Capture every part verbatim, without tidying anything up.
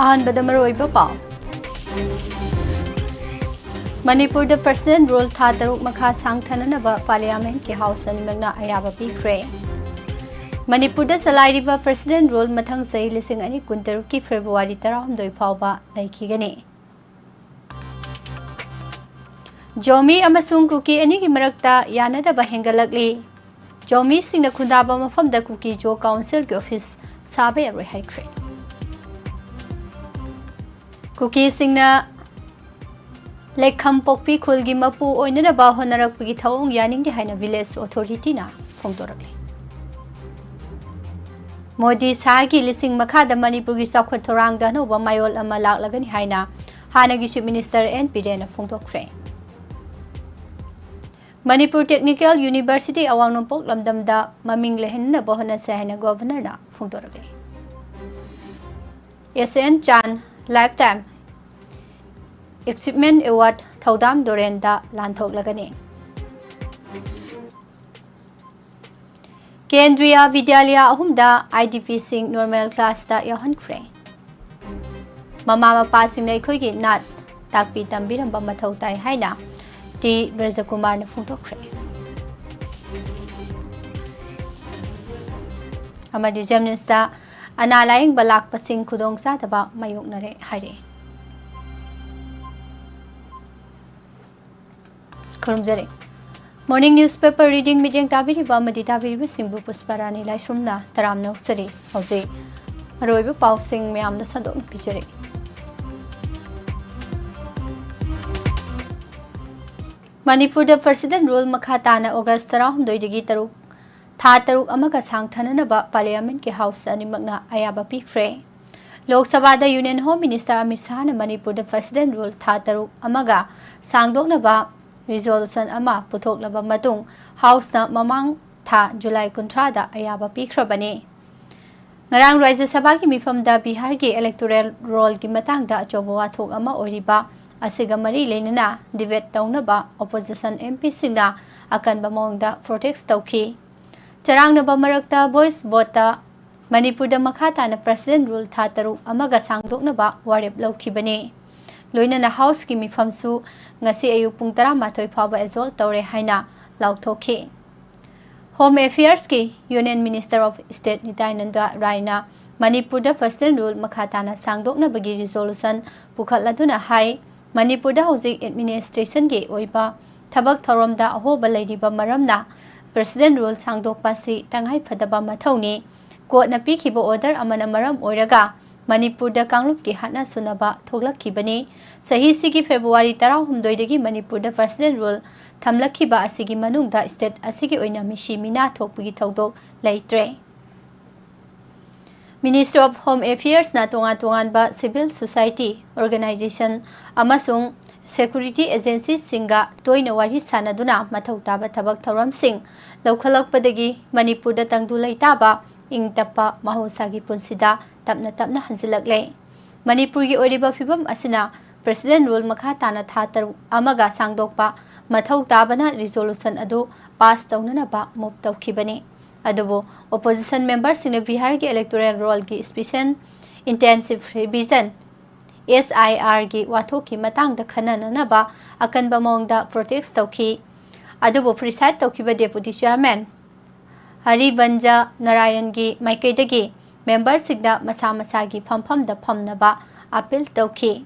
ꯑꯍꯥꯟꯕꯗ ꯃꯔꯨꯑꯣꯏꯕ ꯄꯥꯎ꯫ ꯃꯅꯤꯄꯨꯔꯗ President Rule ꯊꯥ ꯇꯔꯨꯛ ꯃꯈꯥ ꯁꯥꯡꯊꯅꯅꯕ Parliamentꯀꯤ House ꯑꯅꯤꯃꯛꯅ ꯑꯌꯥꯕ ꯄꯤꯈ꯭ꯔꯦ꯫ ꯃꯅꯤꯄꯨꯔꯗ ꯆꯂꯥꯏꯔꯤꯕ President Rule ꯃꯊꯪ ꯆꯍꯤ ꯂꯤꯁꯤꯡ ꯑꯅꯤ ꯀꯨꯟꯇꯔꯨꯛꯀꯤ February ꯇꯔꯥꯍꯨꯝꯗꯣꯏ ꯐꯥꯎꯕ ꯂꯩꯈꯤꯒꯅꯤ꯫ ꯖꯣꯃꯤ ꯑꯃꯁꯨꯡ ꯀꯨꯀꯤ ꯑꯅꯤꯒꯤ ꯃꯔꯛꯇ ꯌꯥꯅꯗꯕ ꯍꯦꯟꯒꯠꯂꯛꯂꯤ꯫ ꯖꯣꯃꯤꯁꯤꯡꯅ ꯈꯨꯟꯗꯥꯕ ꯃꯐꯝꯗ ꯀꯨꯀꯤ ꯖꯣ ꯀꯥꯎꯟꯁꯤꯜꯒꯤ ꯑꯣꯐꯤꯁ ꯁꯥꯕ ꯌꯥꯔꯣꯏ ꯍꯥꯏꯈ꯭ꯔꯦ꯫ ꯀꯨꯀꯤꯁꯤꯡꯅ ꯂꯩꯈꯝ ꯄꯣꯛꯄꯤ ꯈꯨꯜꯒꯤ ꯃꯄꯨ ꯑꯣꯏꯅꯅꯕ ꯍꯣꯠꯅꯔꯛꯄꯒꯤ ꯊꯧꯑꯣꯡ ꯌꯥꯅꯤꯡꯗꯦ ꯍꯥꯏꯅ Village Authorityꯅ ꯐꯣꯡꯗꯣꯔꯛꯂꯤ꯫ ꯃꯣꯗꯤ ꯁꯍꯥꯒꯤ ꯂꯤꯁꯤꯡ ꯃꯈꯥꯗ ꯃꯅꯤꯄꯨꯔꯒꯤ ꯆꯥꯎꯈꯠ ꯊꯧꯔꯥꯡꯗ ꯑꯅꯧꯕ ꯃꯌꯣꯜ ꯑꯃ ꯂꯥꯛꯂꯒꯅꯤ ꯍꯥꯏꯅ ꯍꯥꯟꯅꯒꯤ Chief Minister ꯑꯦꯟ ꯕꯤꯔꯦꯟꯅ ꯐꯣꯡꯗꯣꯛꯈ꯭ꯔꯦ꯫ ꯃꯅꯤꯄꯨꯔ Technical University ꯑꯋꯥꯡ ꯅꯣꯡꯄꯣꯛ ꯂꯝꯗꯝꯗ ꯃꯃꯤꯡ ꯂꯩꯍꯟꯅꯕ ꯍꯣꯠꯅꯁꯦ ꯍꯥꯏꯅ Governorꯅ ꯐꯣꯡꯗꯣꯔꯛꯂꯤ꯫ S N Chan Lifetime Achievement Award ꯊꯧꯗꯥꯝ ꯗꯣꯔꯦꯟꯗ ꯂꯥꯟꯊꯣꯛꯂꯒꯅꯤ꯫ ꯀꯦꯟꯗ꯭ꯔꯤꯌꯥ ꯕꯤꯗ꯭ꯌꯥꯂꯌꯥ ꯑꯍꯨꯝꯗ IDPꯁꯤꯡ normal classꯇ ꯌꯥꯎꯍꯟꯈ꯭ꯔꯦ꯫ ꯃꯃꯥ ꯃꯄꯥꯁꯤꯡꯅ ꯑꯩꯈꯣꯏꯒꯤ ꯅꯥꯠ ꯇꯥꯛꯄꯤ ꯇꯝꯕꯤꯔꯝꯕ ꯃꯊꯧ ꯇꯥꯏ ꯍꯥꯏꯅ ꯇꯤ ꯕ꯭ꯔꯖꯀꯨꯃꯥꯔꯅ ꯐꯣꯡꯗꯣꯛꯈ꯭ꯔꯦ꯫ ꯑꯃꯗꯤ JNIMSꯇ ꯑꯅꯥ ꯂꯥꯌꯦꯡꯕ ꯂꯥꯛꯄꯁꯤꯡ ꯈꯨꯗꯣꯡꯆꯥꯗꯕ ꯃꯥꯌꯣꯛꯅꯔꯦ ꯍꯥꯏꯔꯤ꯫ ꯈꯨꯔꯨꯝꯖꯔꯤ꯫ Morning newspaper reading ꯃꯤꯠꯌꯦꯡ ꯇꯥꯕꯤꯔꯤꯕ ꯑꯃꯗꯤ ꯇꯥꯕꯤꯔꯤꯕꯁꯤꯡꯕꯨ ꯄꯨꯁꯄꯥꯔꯥꯅꯤ ꯂꯥꯏꯁ꯭ꯔꯝꯅ ꯇꯔꯥꯝꯅ ꯑꯣꯛꯆꯔꯤ꯫ ꯍꯧꯖꯤꯛ ꯑꯔꯣꯏꯕ ꯄꯥꯎꯁꯤꯡ ꯃꯌꯥꯝꯗ ꯁꯟꯗꯣꯛꯅ ꯄꯤꯖꯔꯤ꯫ ꯃꯅꯤꯄꯨꯔꯗ President Rule ꯃꯈꯥ ꯇꯥꯅ August ꯇꯔꯥꯍꯨꯝꯗꯣꯏꯗꯒꯤ ꯇꯔꯨꯛ, ꯊꯥ ꯇꯔꯨꯛ ꯑꯃꯒ ꯁꯥꯡꯊꯅꯅꯕ Parliamentꯀꯤ House ꯑꯅꯤꯃꯛꯅ ꯑꯌꯥꯕ ꯄꯤꯈ꯭ꯔꯦ꯫ ꯂꯣꯛ ꯁꯚꯥꯗ Union Home Minister ꯑꯃꯤꯠ ꯁꯍꯥꯅ ꯃꯅꯤꯄꯨꯔꯗ President Rule ꯊꯥ ꯇꯔꯨꯛ ꯑꯃꯒ ꯁꯥꯡꯗꯣꯛꯅꯕ resolution ꯑꯃ ꯄꯨꯊꯣꯛꯂꯕ ꯃꯇꯨꯡ, Houseꯅ ꯃꯃꯥꯡ ꯊꯥ July ꯀꯨꯟꯊ꯭ꯔꯥꯗ ꯑꯌꯥꯕ ꯄꯤꯈ꯭ꯔꯕꯅꯤ꯫ ꯉꯔꯥꯡ ꯔꯥꯖ꯭ꯌ ꯁꯚꯥꯒꯤ ꯃꯤꯐꯝꯗ ꯕꯤꯍꯥꯔꯒꯤ electoral rollꯒꯤ ꯃꯇꯥꯡꯗ ꯑꯆꯧꯕ ꯋꯥꯊꯣꯛ ꯑꯃ ꯑꯣꯏꯔꯤꯕ ꯑꯁꯤꯒ ꯃꯔꯤ ꯂꯩꯅꯅ debate ꯇꯧꯅꯕ opposition MPꯁꯤꯡꯅ ꯑꯀꯟꯕ ꯃꯑꯣꯡꯗ protest ꯇꯧꯈꯤ꯫ ꯆꯔꯥꯡꯅꯕ ꯃꯔꯛꯇ voice voteꯇ ꯃꯅꯤꯄꯨꯔꯗ ꯃꯈꯥ ꯇꯥꯅ President Rule ꯊꯥ ꯇꯔꯨꯛ ꯑꯃꯒ ꯁꯥꯡꯗꯣꯛꯅꯕ ꯋꯥꯔꯦꯞ ꯂꯧꯈꯤꯕꯅꯤ꯫ ꯂꯣꯏꯅꯅ Houseꯀꯤ ꯃꯤꯐꯝꯁꯨ ꯉꯁꯤ ꯑꯌꯨꯛ ꯄꯨꯡ ꯇꯔꯥꯃꯥꯊꯣꯏ ꯐꯥꯎꯕ adjourn ꯇꯧꯔꯦ ꯍꯥꯏꯅ ꯂꯥꯎꯊꯣꯛꯈꯤ꯫ Home Affairsꯀꯤ Union Minister of State ꯅꯤꯇꯥꯏꯅꯟꯗ ꯔꯥꯏꯅ ꯃꯅꯤꯄꯨꯔꯗ President Rule ꯃꯈꯥ ꯇꯥꯅ ꯁꯥꯡꯗꯣꯛꯅꯕꯒꯤ resolution ꯄꯨꯈꯠꯂꯗꯨꯅ ꯍꯥꯏ, ꯃꯅꯤꯄꯨꯔꯗ ꯍꯧꯖꯤꯛ administrationꯒꯤ ꯑꯣꯏꯕ ꯊꯕꯛ ꯊꯧꯔꯝꯗ ꯑꯍꯣꯕ ꯂꯩꯔꯤꯕ ꯃꯔꯝꯅ President Rule ꯁꯥꯡꯗꯣꯛꯄ ꯑꯁꯤ ꯇꯉꯥꯏꯐꯗꯕ ꯃꯊꯧꯅꯤ꯫ Courtꯅ ꯄꯤꯈꯤꯕ order ꯑꯃꯅ ꯃꯔꯝ ꯑꯣꯏꯔꯒ ꯃꯅꯤꯄꯨꯔꯗ ꯀꯥꯡꯂꯨꯞꯀꯤ ꯍꯥꯠꯅ ꯁꯨꯅꯕ ꯊꯣꯛꯂꯛꯈꯤꯕꯅꯤ꯫ ꯆꯍꯤꯁꯤꯒꯤ February ꯇꯔꯥꯍꯨꯝꯗꯣꯏꯗꯒꯤ ꯃꯅꯤꯄꯨꯔꯗ President Rule ꯊꯝꯂꯛꯈꯤꯕ ꯑꯁꯤꯒꯤ ꯃꯅꯨꯡꯗ state ꯑꯁꯤꯒꯤ ꯑꯣꯏꯅ ꯃꯤꯁꯤ ꯃꯤꯅꯥ ꯊꯣꯛꯄꯒꯤ ꯊꯧꯗꯣꯛ ꯂꯩꯇ꯭ꯔꯦ꯫ Ministry of Home Affairsꯅ ꯇꯣꯉꯥꯟ ꯇꯣꯉꯥꯟꯕ civil society organization ꯑꯃꯁꯨꯡ security agencyꯁꯤꯡꯒ ꯇꯣꯏꯅ ꯋꯥꯔꯤ ꯁꯥꯟꯅꯗꯨꯅ ꯃꯊꯧ ꯇꯥꯕ ꯊꯕꯛ ꯊꯧꯔꯝꯁꯤꯡ ꯂꯧꯈꯠꯂꯛꯄꯗꯒꯤ ꯃꯅꯤꯄꯨꯔꯗ ꯇꯪꯗꯨ ꯂꯩꯇꯥꯕ, ꯏꯪ ꯇꯞꯄ ꯃꯍꯧꯁꯥꯒꯤ ꯄꯨꯟꯁꯤꯗ ꯇꯞꯅ ꯇꯞꯅ ꯍꯟꯖꯤꯜꯂꯛꯂꯦ꯫ ꯃꯅꯤꯄꯨꯔꯒꯤ ꯑꯣꯏꯔꯤꯕ ꯐꯤꯕꯝ ꯑꯁꯤꯅ President Rule ꯃꯈꯥ ꯇꯥꯅ ꯊꯥ ꯇꯔꯨꯛ ꯑꯃꯒ ꯁꯥꯡꯗꯣꯛꯄ ꯃꯊꯧ ꯇꯥꯕꯅ resolution ꯑꯗꯨ pass ꯇꯧꯅꯅꯕ move ꯇꯧꯈꯤꯕꯅꯤ꯫ ꯑꯗꯨꯕꯨ opposition memberꯁꯤꯡꯅ ꯕꯤꯍꯥꯔꯒꯤ electoral rollꯒꯤ special intensive revision, SIRꯒꯤ ꯋꯥꯊꯣꯛꯀꯤ ꯃꯇꯥꯡꯗ ꯈꯟꯅꯅꯅꯕ ꯑꯀꯟꯕ ꯃꯑꯣꯡꯗ protest ꯇꯧꯈꯤ꯫ ꯑꯗꯨꯕꯨ preside ꯇꯧꯈꯤꯕ deputy chairman ꯍꯔꯤꯕꯟꯖ ꯅꯥꯔꯥꯌꯟꯒꯤ ꯃꯥꯏꯀꯩꯗꯒꯤ memberꯁꯤꯡꯗ ꯃꯁꯥ ꯃꯁꯥꯒꯤ ꯐꯝꯐꯝꯗ ꯐꯝꯅꯕ appeal ꯇꯧꯈꯤ꯫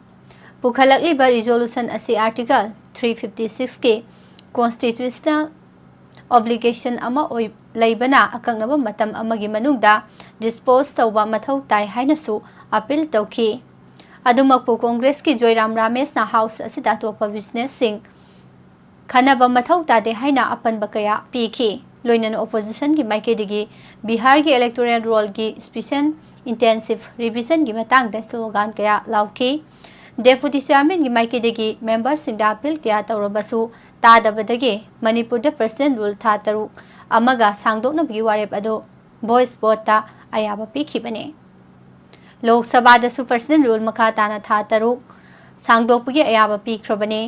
ꯄꯨꯈꯠꯂꯛꯂꯤꯕ resolution ꯑꯁꯤ Article three fifty sixꯀꯤ constitutional obligation ꯑꯃ ꯑꯣꯏ-, ꯂꯩꯕꯅ ꯑꯀꯛꯅꯕ ꯃꯇꯝ ꯑꯃꯒꯤ ꯃꯅꯨꯡꯗ dispose ꯇꯧꯕ ꯃꯊꯧ ꯇꯥꯏ ꯍꯥꯏꯅꯁꯨ appeal ꯇꯧꯈꯤ꯫ ꯑꯗꯨꯃꯛꯄꯨ Congressꯀꯤ ꯖꯣꯏꯔꯥꯝ ꯔꯥꯃꯦꯁꯅ House ꯑꯁꯤꯗ ꯑꯇꯣꯞꯄ businessꯁꯤꯡ ꯈꯟꯅꯕ ꯃꯊꯧ ꯇꯥꯗꯦ ꯍꯥꯏꯅ ꯑꯄꯟꯕ ꯀꯌꯥ ꯄꯤꯈꯤ꯫ ꯂꯣꯏꯅꯅ oppositionꯒꯤ ꯃꯥꯏꯀꯩꯗꯒꯤ ꯕꯤꯍꯥꯔꯒꯤ electoral rollꯒꯤ special intensive revisionꯒꯤ ꯃꯇꯥꯡꯗ slogan ꯀꯌꯥ ꯂꯥꯎꯈꯤ꯫ Deputy chairmanꯒꯤ ꯃꯥꯏꯀꯩꯗꯒꯤ memberꯁꯤꯡꯗ appeal ꯀꯌꯥ ꯇꯧꯔꯕꯁꯨ ꯇꯥꯗꯕꯗꯒꯤ ꯃꯅꯤꯄꯨꯔꯗ President Rule ꯊꯥ ꯇꯔꯨꯛ ꯑꯃꯒ ꯁꯥꯡꯗꯣꯛꯅꯕꯒꯤ ꯋꯥꯔꯦꯞ ꯑꯗꯨ voice voteꯇ ꯑꯌꯥꯕ ꯄꯤꯈꯤꯕꯅꯤ꯫ ꯂꯣꯛ ꯁꯚꯥꯗꯁꯨ President Rule ꯃꯈꯥ ꯇꯥꯅ ꯊꯥ ꯇꯔꯨꯛ ꯁꯥꯡꯗꯣꯛꯄꯒꯤ ꯑꯌꯥꯕ ꯄꯤꯈ꯭ꯔꯕꯅꯤ꯫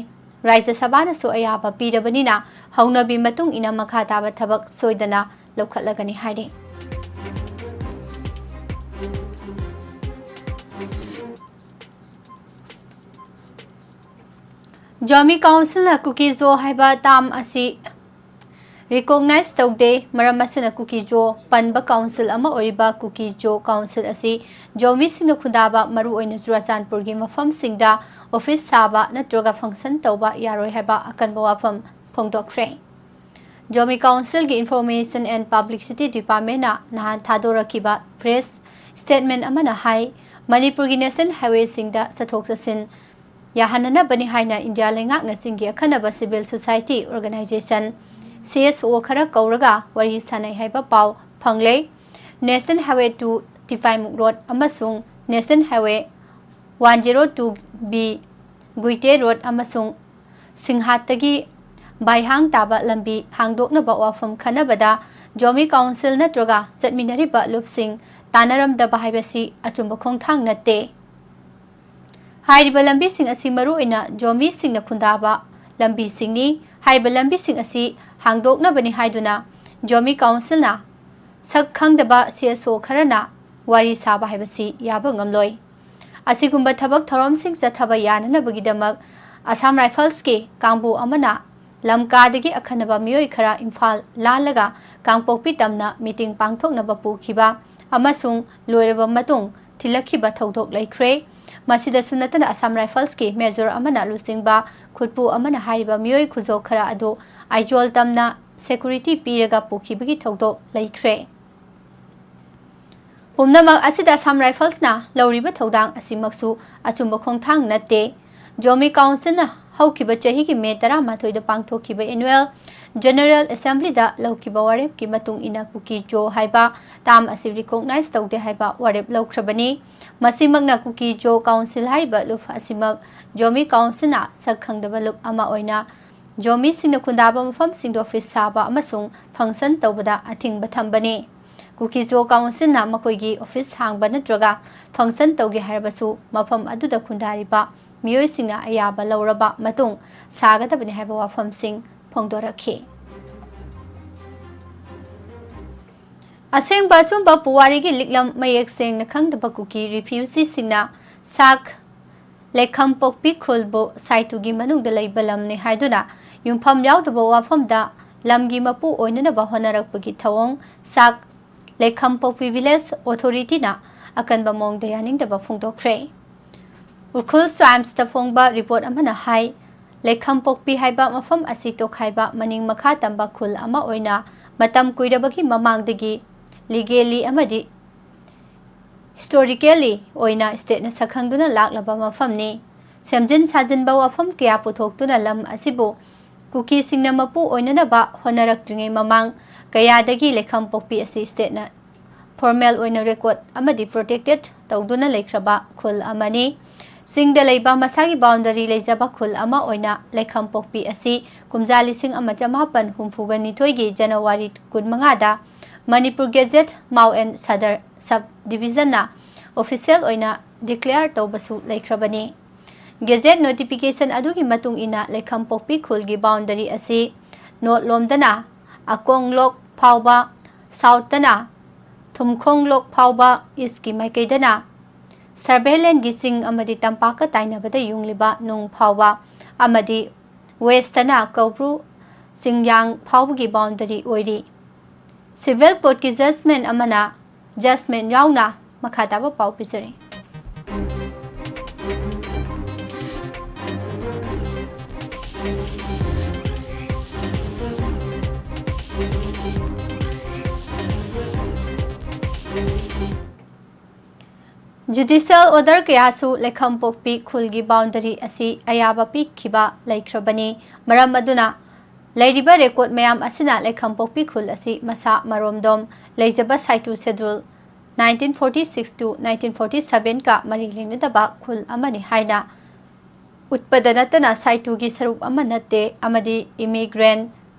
ꯔꯥꯖ꯭ꯌ ꯁꯚꯥꯅꯁꯨ ꯑꯌꯥꯕ ꯄꯤꯔꯕꯅꯤꯅ ꯍꯧꯅꯕꯤ ꯃꯇꯨꯡ ꯏꯟꯅ ꯃꯈꯥ ꯇꯥꯕ ꯊꯕꯛ ꯁꯣꯏꯗꯅ ꯂꯧꯈꯠꯂꯒꯅꯤ ꯍꯥꯏꯔꯤ꯫ ꯖꯣꯃꯤ ꯀꯥꯎꯟꯁꯤꯜꯅ ꯀꯨꯀꯤ ꯖꯣ ꯍꯥꯏꯕ ꯇꯥꯝ ꯑꯁꯤ ꯔꯤꯀꯣꯛꯅꯥꯏꯖ ꯇꯧꯗꯦ꯫ ꯃꯔꯝ ꯑꯁꯤꯅ ꯀꯨꯀꯤ ꯖꯣ ꯄꯟꯕ ꯀꯥꯎꯟꯁꯤꯜ ꯑꯃ ꯑꯣꯏꯔꯤꯕ ꯀꯨꯀꯤ ꯖꯣ ꯀꯥꯎꯟꯁꯤꯜ ꯑꯁꯤ ꯖꯣꯃꯤꯁꯤꯡꯅ ꯈꯨꯟꯗꯥꯕ ꯃꯔꯨꯑꯣꯏꯅ ꯆꯨꯔꯥꯆꯥꯟꯄꯨꯔꯒꯤ ꯃꯐꯝꯁꯤꯡꯗ ꯑꯣꯐꯤꯁ ꯁꯥꯕ ꯅꯠꯇ꯭ꯔꯒ ꯐꯪꯁꯟ ꯇꯧꯕ ꯌꯥꯔꯣꯏ ꯍꯥꯏꯕ ꯑꯀꯟꯕ ꯋꯥꯐꯝ ꯐꯣꯡꯗꯣꯛꯈ꯭ꯔꯦ꯫ ꯖꯣꯃꯤ ꯀꯥꯎꯟꯁꯤꯜꯒꯤ ꯏꯟꯐꯣꯔꯃꯦꯁꯟ ꯑꯦꯟ ꯄꯕ꯭ꯂꯤꯁꯤꯇꯤ ꯗꯤꯄꯥꯔꯠꯃꯦꯟꯅ ꯅꯍꯥꯟ ꯊꯥꯗꯣꯔꯛꯈꯤꯕ ꯄ꯭ꯔꯦꯁ ꯁ꯭ꯇꯦꯠꯃꯦꯟ ꯑꯃꯅ ꯍꯥꯏ, ꯃꯅꯤꯄꯨꯔꯒꯤ ꯅꯦꯁꯅꯦꯜ ꯍꯥꯏꯋꯦꯁꯤꯡꯗ ꯆꯠꯊꯣꯛ ꯆꯠꯁꯤꯟ ꯌꯥꯍꯟꯅꯅꯕꯅꯤ ꯍꯥꯏꯅ ꯏꯟꯗꯤꯌꯥ ꯂꯩꯉꯥꯛꯅ ꯆꯤꯡꯒꯤ ꯑꯈꯟꯅꯕ civil society organisation, C S ꯑꯣ, ꯈꯔ ꯀꯧꯔꯒ ꯋꯥꯔꯤ ꯁꯥꯅꯩ ꯍꯥꯏꯕ ꯄꯥꯎ ꯐꯪꯂꯦ꯫ National highway two Tipaimukh road ꯑꯃꯁꯨꯡ national highway one zero two B Guite road ꯑꯃꯁꯨꯡ ꯁꯤꯡꯍꯥꯠꯇꯒꯤ ꯚꯥꯏꯍꯥꯡ ꯇꯥꯕ ꯂꯝꯕꯤ ꯍꯥꯡꯗꯣꯛꯅꯕ ꯋꯥꯐꯝ ꯈꯟꯅꯕꯗ ꯖꯣꯃꯤ ꯀꯥꯎꯟꯁꯤꯜ ꯅꯠꯇ꯭ꯔꯒ ꯆꯠꯃꯤꯟꯅꯔꯤꯕ ꯂꯨꯞꯁꯤꯡ ꯇꯥꯟꯅꯔꯝꯗꯕ ꯍꯥꯏꯕꯁꯤ ꯑꯆꯨꯝꯕ ꯈꯣꯡꯊꯥꯡ ꯅꯠꯇꯦ꯫ ꯍꯥꯏꯔꯤꯕ ꯂꯝꯕꯤꯁꯤꯡ ꯑꯁꯤ ꯃꯔꯨꯑꯣꯏꯅ ꯖꯣꯃꯤꯁꯤꯡꯅ ꯈꯨꯟꯗꯥꯕ ꯂꯝꯕꯤꯁꯤꯡꯅꯤ꯫ ꯍꯥꯏꯔꯤꯕ ꯂꯝꯕꯤꯁꯤꯡ ꯑꯁꯤ ꯍꯥꯡꯗꯣꯛꯅꯕꯅꯤ ꯍꯥꯏꯗꯨꯅ ꯖꯣꯃꯤ ꯀꯥꯎꯟꯁꯤꯜꯅ ꯁꯛ ꯈꯪꯗꯕ ꯁꯤ ꯑꯦꯁ ꯑꯣ ꯈꯔꯅ ꯋꯥꯔꯤ ꯁꯥꯕ ꯍꯥꯏꯕꯁꯤ ꯌꯥꯕ ꯉꯝꯂꯣꯏ꯫ ꯑꯁꯤꯒꯨꯝꯕ ꯊꯕꯛ ꯊꯧꯔꯝꯁꯤꯡ ꯆꯠꯊꯕ ꯌꯥꯅꯅꯕꯒꯤꯗꯃꯛ ꯑꯁꯥꯝ ꯔꯥꯏꯐꯜꯁꯀꯤ ꯀꯥꯡꯕꯨ ꯑꯃꯅ ꯂꯝꯀꯥꯗꯒꯤ ꯑꯈꯟꯅꯕ ꯃꯤꯑꯣꯏ ꯈꯔ ꯏꯝꯐꯥꯜ ꯂꯥꯜꯂꯒ ꯀꯥꯡꯄꯣꯛꯄꯤ ꯇꯝꯅ ꯃꯤꯇꯤꯡ ꯄꯥꯡꯊꯣꯛꯅꯕ ꯄꯨꯈꯤꯕ ꯑꯃꯁꯨꯡ ꯂꯣꯏꯔꯕ ꯃꯇꯨꯡ ꯊꯤꯜꯂꯛꯈꯤꯕ ꯊꯧꯗꯣꯛ ꯂꯩꯈ꯭ꯔꯦ꯫ ꯃꯁꯤꯗꯁꯨ ꯅꯠꯇꯅ ꯑꯁꯥꯝ ꯔꯥꯏꯐꯜꯁꯀꯤ ꯃꯦꯖꯔ ꯑꯃꯅ ꯂꯨꯆꯤꯡꯕ ꯈꯨꯠꯄꯨ ꯑꯃꯅ ꯍꯥꯏꯔꯤꯕ ꯃꯤꯑꯣꯏ ꯈꯨꯖꯣꯛ ꯈꯔ ꯑꯗꯨ ꯑꯥꯏꯖꯣꯜ ꯇꯝꯅ ꯁꯦꯀꯨꯔꯤꯇꯤ ꯄꯤꯔꯒ ꯄꯨꯈꯤꯕꯒꯤ ꯊꯧꯗꯣꯛ ꯂꯩꯈ꯭ꯔꯦ꯫ ꯄꯨꯝꯅꯃꯛ ꯑꯁꯤꯗ ꯑꯁꯥꯝ ꯔꯥꯏꯐꯜꯁꯅ ꯂꯧꯔꯤꯕ ꯊꯧꯗꯥꯡ ꯑꯁꯤꯃꯛꯁꯨ ꯑꯆꯨꯝꯕ ꯈꯣꯡꯊꯥꯡ ꯅꯠꯇꯦ꯫ ꯖꯣꯃꯤ ꯀꯥꯎꯟꯁꯤꯜꯅ ꯍꯧꯈꯤꯕ ꯆꯍꯤꯒꯤ ꯃꯦ ꯇꯔꯥꯃꯥꯊꯣꯏꯗ ꯄꯥꯡꯊꯣꯛꯈꯤꯕ ꯑꯦꯅꯨꯋꯦꯜ ꯖꯦꯅꯔꯦꯜ ꯑꯦꯁꯦꯝꯕ꯭ꯂꯤꯗ ꯂꯧꯈꯤꯕ ꯋꯥꯔꯦꯞꯀꯤ ꯃꯇꯨꯡ ꯏꯟꯅ ꯀꯨꯀꯤ ꯖꯣ ꯍꯥꯏꯕ ꯇꯥꯝ ꯑꯁꯤ ꯔꯤꯀꯣꯛꯅꯥꯏꯖ ꯇꯧꯗꯦ ꯍꯥꯏꯕ ꯋꯥꯔꯦꯞ ꯂꯧꯈ꯭ꯔꯕꯅꯤ꯫ ꯃꯁꯤꯃꯛꯅ ꯀꯨꯀꯤ ꯖꯣ ꯀꯥꯎꯟꯁꯤꯜ ꯍꯥꯏꯔꯤꯕ ꯂꯨꯞ ꯑꯁꯤꯃꯛ ꯖꯣꯃꯤ ꯀꯥꯎꯟꯁꯤꯜꯅ ꯁꯛ ꯈꯪꯗꯕ ꯂꯨꯞ ꯑꯃ ꯑꯣꯏꯅ ꯖꯣꯃꯤꯁꯤꯡꯅ ꯈꯨꯟꯗꯥꯕ ꯃꯐꯝꯁꯤꯡꯗ ꯑꯣꯐꯤꯁ ꯁꯥꯕ ꯑꯃꯁꯨꯡ ꯐꯪꯁꯟ ꯇꯧꯕꯗ ꯑꯊꯤꯡꯕ ꯊꯝꯕꯅꯤ꯫ ꯀꯨꯀꯤ ꯖꯣ ꯀꯥꯎꯟꯁꯤꯜꯅ ꯃꯈꯣꯏꯒꯤ ꯑꯣꯐꯤꯁ ꯍꯥꯡꯕ ꯅꯠꯇ꯭ꯔꯒ ꯐꯪꯁꯟ ꯇꯧꯒꯦ ꯍꯥꯏꯔꯕꯁꯨ ꯃꯐꯝ ꯑꯗꯨꯗ ꯈꯨꯟꯗꯥꯔꯤꯕ ꯃꯤꯑꯣꯏꯁꯤꯡꯅ ꯑꯌꯥꯕ ꯂꯧꯔꯕ ꯃꯇꯨꯡ ꯁꯥꯒꯗꯕꯅꯤ ꯍꯥꯏꯕ ꯋꯥꯐꯝꯁꯤꯡ ꯐꯣꯡꯗꯣꯔꯛꯈꯤ꯫ ꯑꯁꯦꯡꯕ ꯑꯆꯨꯝꯕ ꯄꯨꯋꯥꯔꯤꯒꯤ ꯂꯤꯛꯂꯝ ꯃꯌꯦꯛ ꯁꯦꯡꯅ ꯈꯪꯗꯕ ꯀꯨꯀꯤ ꯔꯤꯐ꯭ꯌꯨꯖꯤꯁꯤꯡꯅ ꯁꯥꯛ ꯂꯩꯈꯝꯄꯣꯛꯄꯤ ꯈꯨꯜꯕꯨ ꯁꯥꯏꯇꯨꯒꯤ ꯃꯅꯨꯡꯗ ꯂꯩꯕ ꯂꯝꯅꯤ ꯍꯥꯏꯗꯨꯅ ꯌꯨꯝꯐꯝ ꯌꯥꯎꯗꯕ ꯋꯥꯐꯝꯗ ꯂꯝꯒꯤ ꯃꯄꯨ ꯑꯣꯏꯅꯅꯕ ꯍꯣꯠꯅꯔꯛꯄꯒꯤ ꯊꯧꯑꯣꯡ ꯁꯥꯛ ꯂꯩꯈꯝꯄꯣꯛꯄꯤ ꯚꯤꯂꯦꯖ ꯑꯣꯊꯣꯔꯤꯇꯤꯅ ꯑꯀꯟꯕ ꯃꯑꯣꯡꯗ ꯌꯥꯅꯤꯡꯗꯕ ꯐꯣꯡꯗꯣꯛꯈ꯭ꯔꯦ꯫ ꯎꯈ꯭ꯔꯨꯜ ꯇꯥꯏꯝꯁꯇ ꯐꯣꯡꯕ ꯔꯤꯄꯣꯔꯠ ꯑꯃꯅ ꯍꯥꯏ, ꯂꯩꯈꯝꯄꯣꯛꯄꯤ ꯍꯥꯏꯕ ꯃꯐꯝ ꯑꯁꯤ ꯇꯣꯈꯥꯏꯕ ꯃꯅꯤꯡ ꯃꯈꯥ ꯇꯝꯕ ꯈꯨꯜ ꯑꯃ ꯑꯣꯏꯅ ꯃꯇꯝ ꯀꯨꯏꯔꯕꯒꯤ ꯃꯃꯥꯡꯗꯒꯤ ꯂꯤꯒꯦꯂꯤ ꯑꯃꯗꯤ ꯍꯤꯁꯇꯣꯔꯤꯀꯦꯜꯂꯤ ꯑꯣꯏꯅ ꯁ꯭ꯇꯦꯠꯅ ꯁꯛꯈꯪꯗꯨꯅ ꯂꯥꯛꯂꯕ ꯃꯐꯝꯅꯤ꯫ ꯁꯦꯝꯖꯤꯟ ꯁꯥꯖꯤꯟꯕ ꯋꯥꯐꯝ ꯀꯌꯥ ꯄꯨꯊꯣꯛꯇꯨꯅ ꯂꯝ ꯑꯁꯤꯕꯨ ꯀꯨꯀꯤꯁꯤꯡꯅ ꯃꯄꯨ ꯑꯣꯏꯅꯅꯕ ꯍꯣꯠꯅꯔꯛꯇ꯭ꯔꯤꯉꯩ ꯃꯃꯥꯡ ꯀꯌꯥꯗꯒꯤ ꯂꯩꯈꯝꯄꯣꯛꯄꯤ ꯑꯁꯤ ꯁ꯭ꯇꯦꯠꯅ ꯐꯣꯔꯃꯦꯜ ꯑꯣꯏꯅ ꯔꯦꯀꯣꯔꯗ ꯑꯃꯗꯤ ꯄ꯭ꯔꯣꯇꯦꯛꯇꯦꯗ ꯇꯧꯗꯨꯅ ꯂꯩꯈ꯭ꯔꯕ ꯈꯨꯜ ꯑꯃꯅꯤ꯫ ꯆꯤꯡꯗ ꯂꯩꯕ ꯃꯁꯥꯒꯤ ꯕꯥꯎꯟꯗꯔꯤ ꯂꯩꯖꯕ ꯈꯨꯜ ꯑꯃ ꯑꯣꯏꯅ ꯂꯩꯈꯝꯄꯣꯛꯄꯤ ꯑꯁꯤ ꯀꯨꯝꯖꯥ ꯂꯤꯁꯤꯡ ꯑꯃ ꯆꯃꯥꯄꯟ ꯍꯨꯝꯐꯨꯒ ꯅꯤꯊꯣꯏꯒꯤ ꯖꯅꯋꯥꯔꯤ ꯀꯨꯟꯃꯉꯥꯗ Manipur gazette Mao and Sadar sub ꯗꯤꯕꯤꯖꯟꯅ ꯑꯣꯐꯤꯁꯤꯌꯦꯜ ꯑꯣꯏꯅ ꯗꯤꯀ꯭ꯂꯦꯌꯔ ꯇꯧꯕꯁꯨ ꯂꯩꯈ꯭ꯔꯕꯅꯤ꯫ ꯒꯦꯖꯦꯠ ꯅꯣꯇꯤꯐꯤꯀꯦꯁꯟ ꯑꯗꯨꯒꯤ ꯃꯇꯨꯡ ꯏꯟꯅ ꯂꯩꯈꯝꯄꯣꯛꯄꯤ ꯈꯨꯜꯒꯤ ꯕꯥꯎꯟꯗꯔꯤ ꯑꯁꯤ ꯅꯣꯔꯠ ꯂꯣꯝꯗꯅ ꯑꯀꯣꯡꯂꯣꯛ ꯐꯥꯎꯕ, ꯁꯥꯎꯠꯇꯅ ꯊꯨꯝꯈꯣꯡꯂꯣꯛ ꯐꯥꯎꯕ, ꯏꯁꯀꯤ ꯃꯥꯏꯀꯩꯗꯅ ꯁꯔꯚꯦꯂꯦꯟꯒꯤ ꯆꯤꯡ ꯑꯃꯗꯤ ꯇꯝꯄꯥꯛꯀ ꯇꯥꯏꯅꯕꯗ ꯌꯨꯡꯂꯤꯕ ꯅꯨꯡ ꯐꯥꯎꯕ ꯑꯃꯗꯤ ꯋꯦꯁꯇꯅ ꯀꯧꯕ꯭ꯔꯨ ꯆꯤꯡꯌꯥꯡ ꯐꯥꯎꯕꯒꯤ ꯕꯥꯎꯟꯗꯔꯤ ꯑꯣꯏꯔꯤ꯫ ꯁꯤꯚꯤꯜ ꯀꯣꯔꯠꯀꯤ ꯖꯖꯃꯦꯟ ꯑꯃꯅ ꯖꯖꯃꯦꯟ ꯌꯥꯎꯅ ꯃꯈꯥ ꯇꯥꯕ ꯄꯥꯎ ꯄꯤꯖꯔꯤ꯫ ꯖꯨꯗꯤꯁꯤꯌꯦꯜ ꯑꯣꯔꯗꯔ ꯀꯌꯥꯁꯨ ꯂꯩꯈꯝꯄꯣꯛꯄꯤ ꯈꯨꯜꯒꯤ ꯕꯥꯎꯟꯗꯔꯤ ꯑꯁꯤ ꯑꯌꯥꯕ ꯄꯤꯈꯤꯕ ꯂꯩꯈ꯭ꯔꯕꯅꯤ꯫ ꯃꯔꯝ ꯑꯗꯨꯅ ꯂꯩꯔꯤꯕ ꯔꯦꯀꯣꯔꯗ ꯃꯌꯥꯝ ꯑꯁꯤꯅ ꯂꯩꯈꯝꯄꯣꯛꯄꯤ ꯈꯨꯜ ꯑꯁꯤ ꯃꯁꯥ ꯃꯔꯣꯝꯗꯣꯝ ꯂꯩꯖꯕ ꯁꯥꯏꯇꯨ schedule nineteen forty six to nineteen forty seven ꯀ ꯃꯔꯤ ꯂꯩꯅꯗꯕ ꯈꯨꯜ ꯑꯃꯅꯤ ꯍꯥꯏꯅ ꯎꯠꯄꯗ ꯅꯠꯇꯅ ꯁꯥꯏꯇꯨꯒꯤ ꯁꯔꯨꯛ ꯑꯃ ꯅꯠꯇꯦ ꯑꯃꯗꯤ ꯏꯃꯤꯒ꯭ꯔꯦꯟ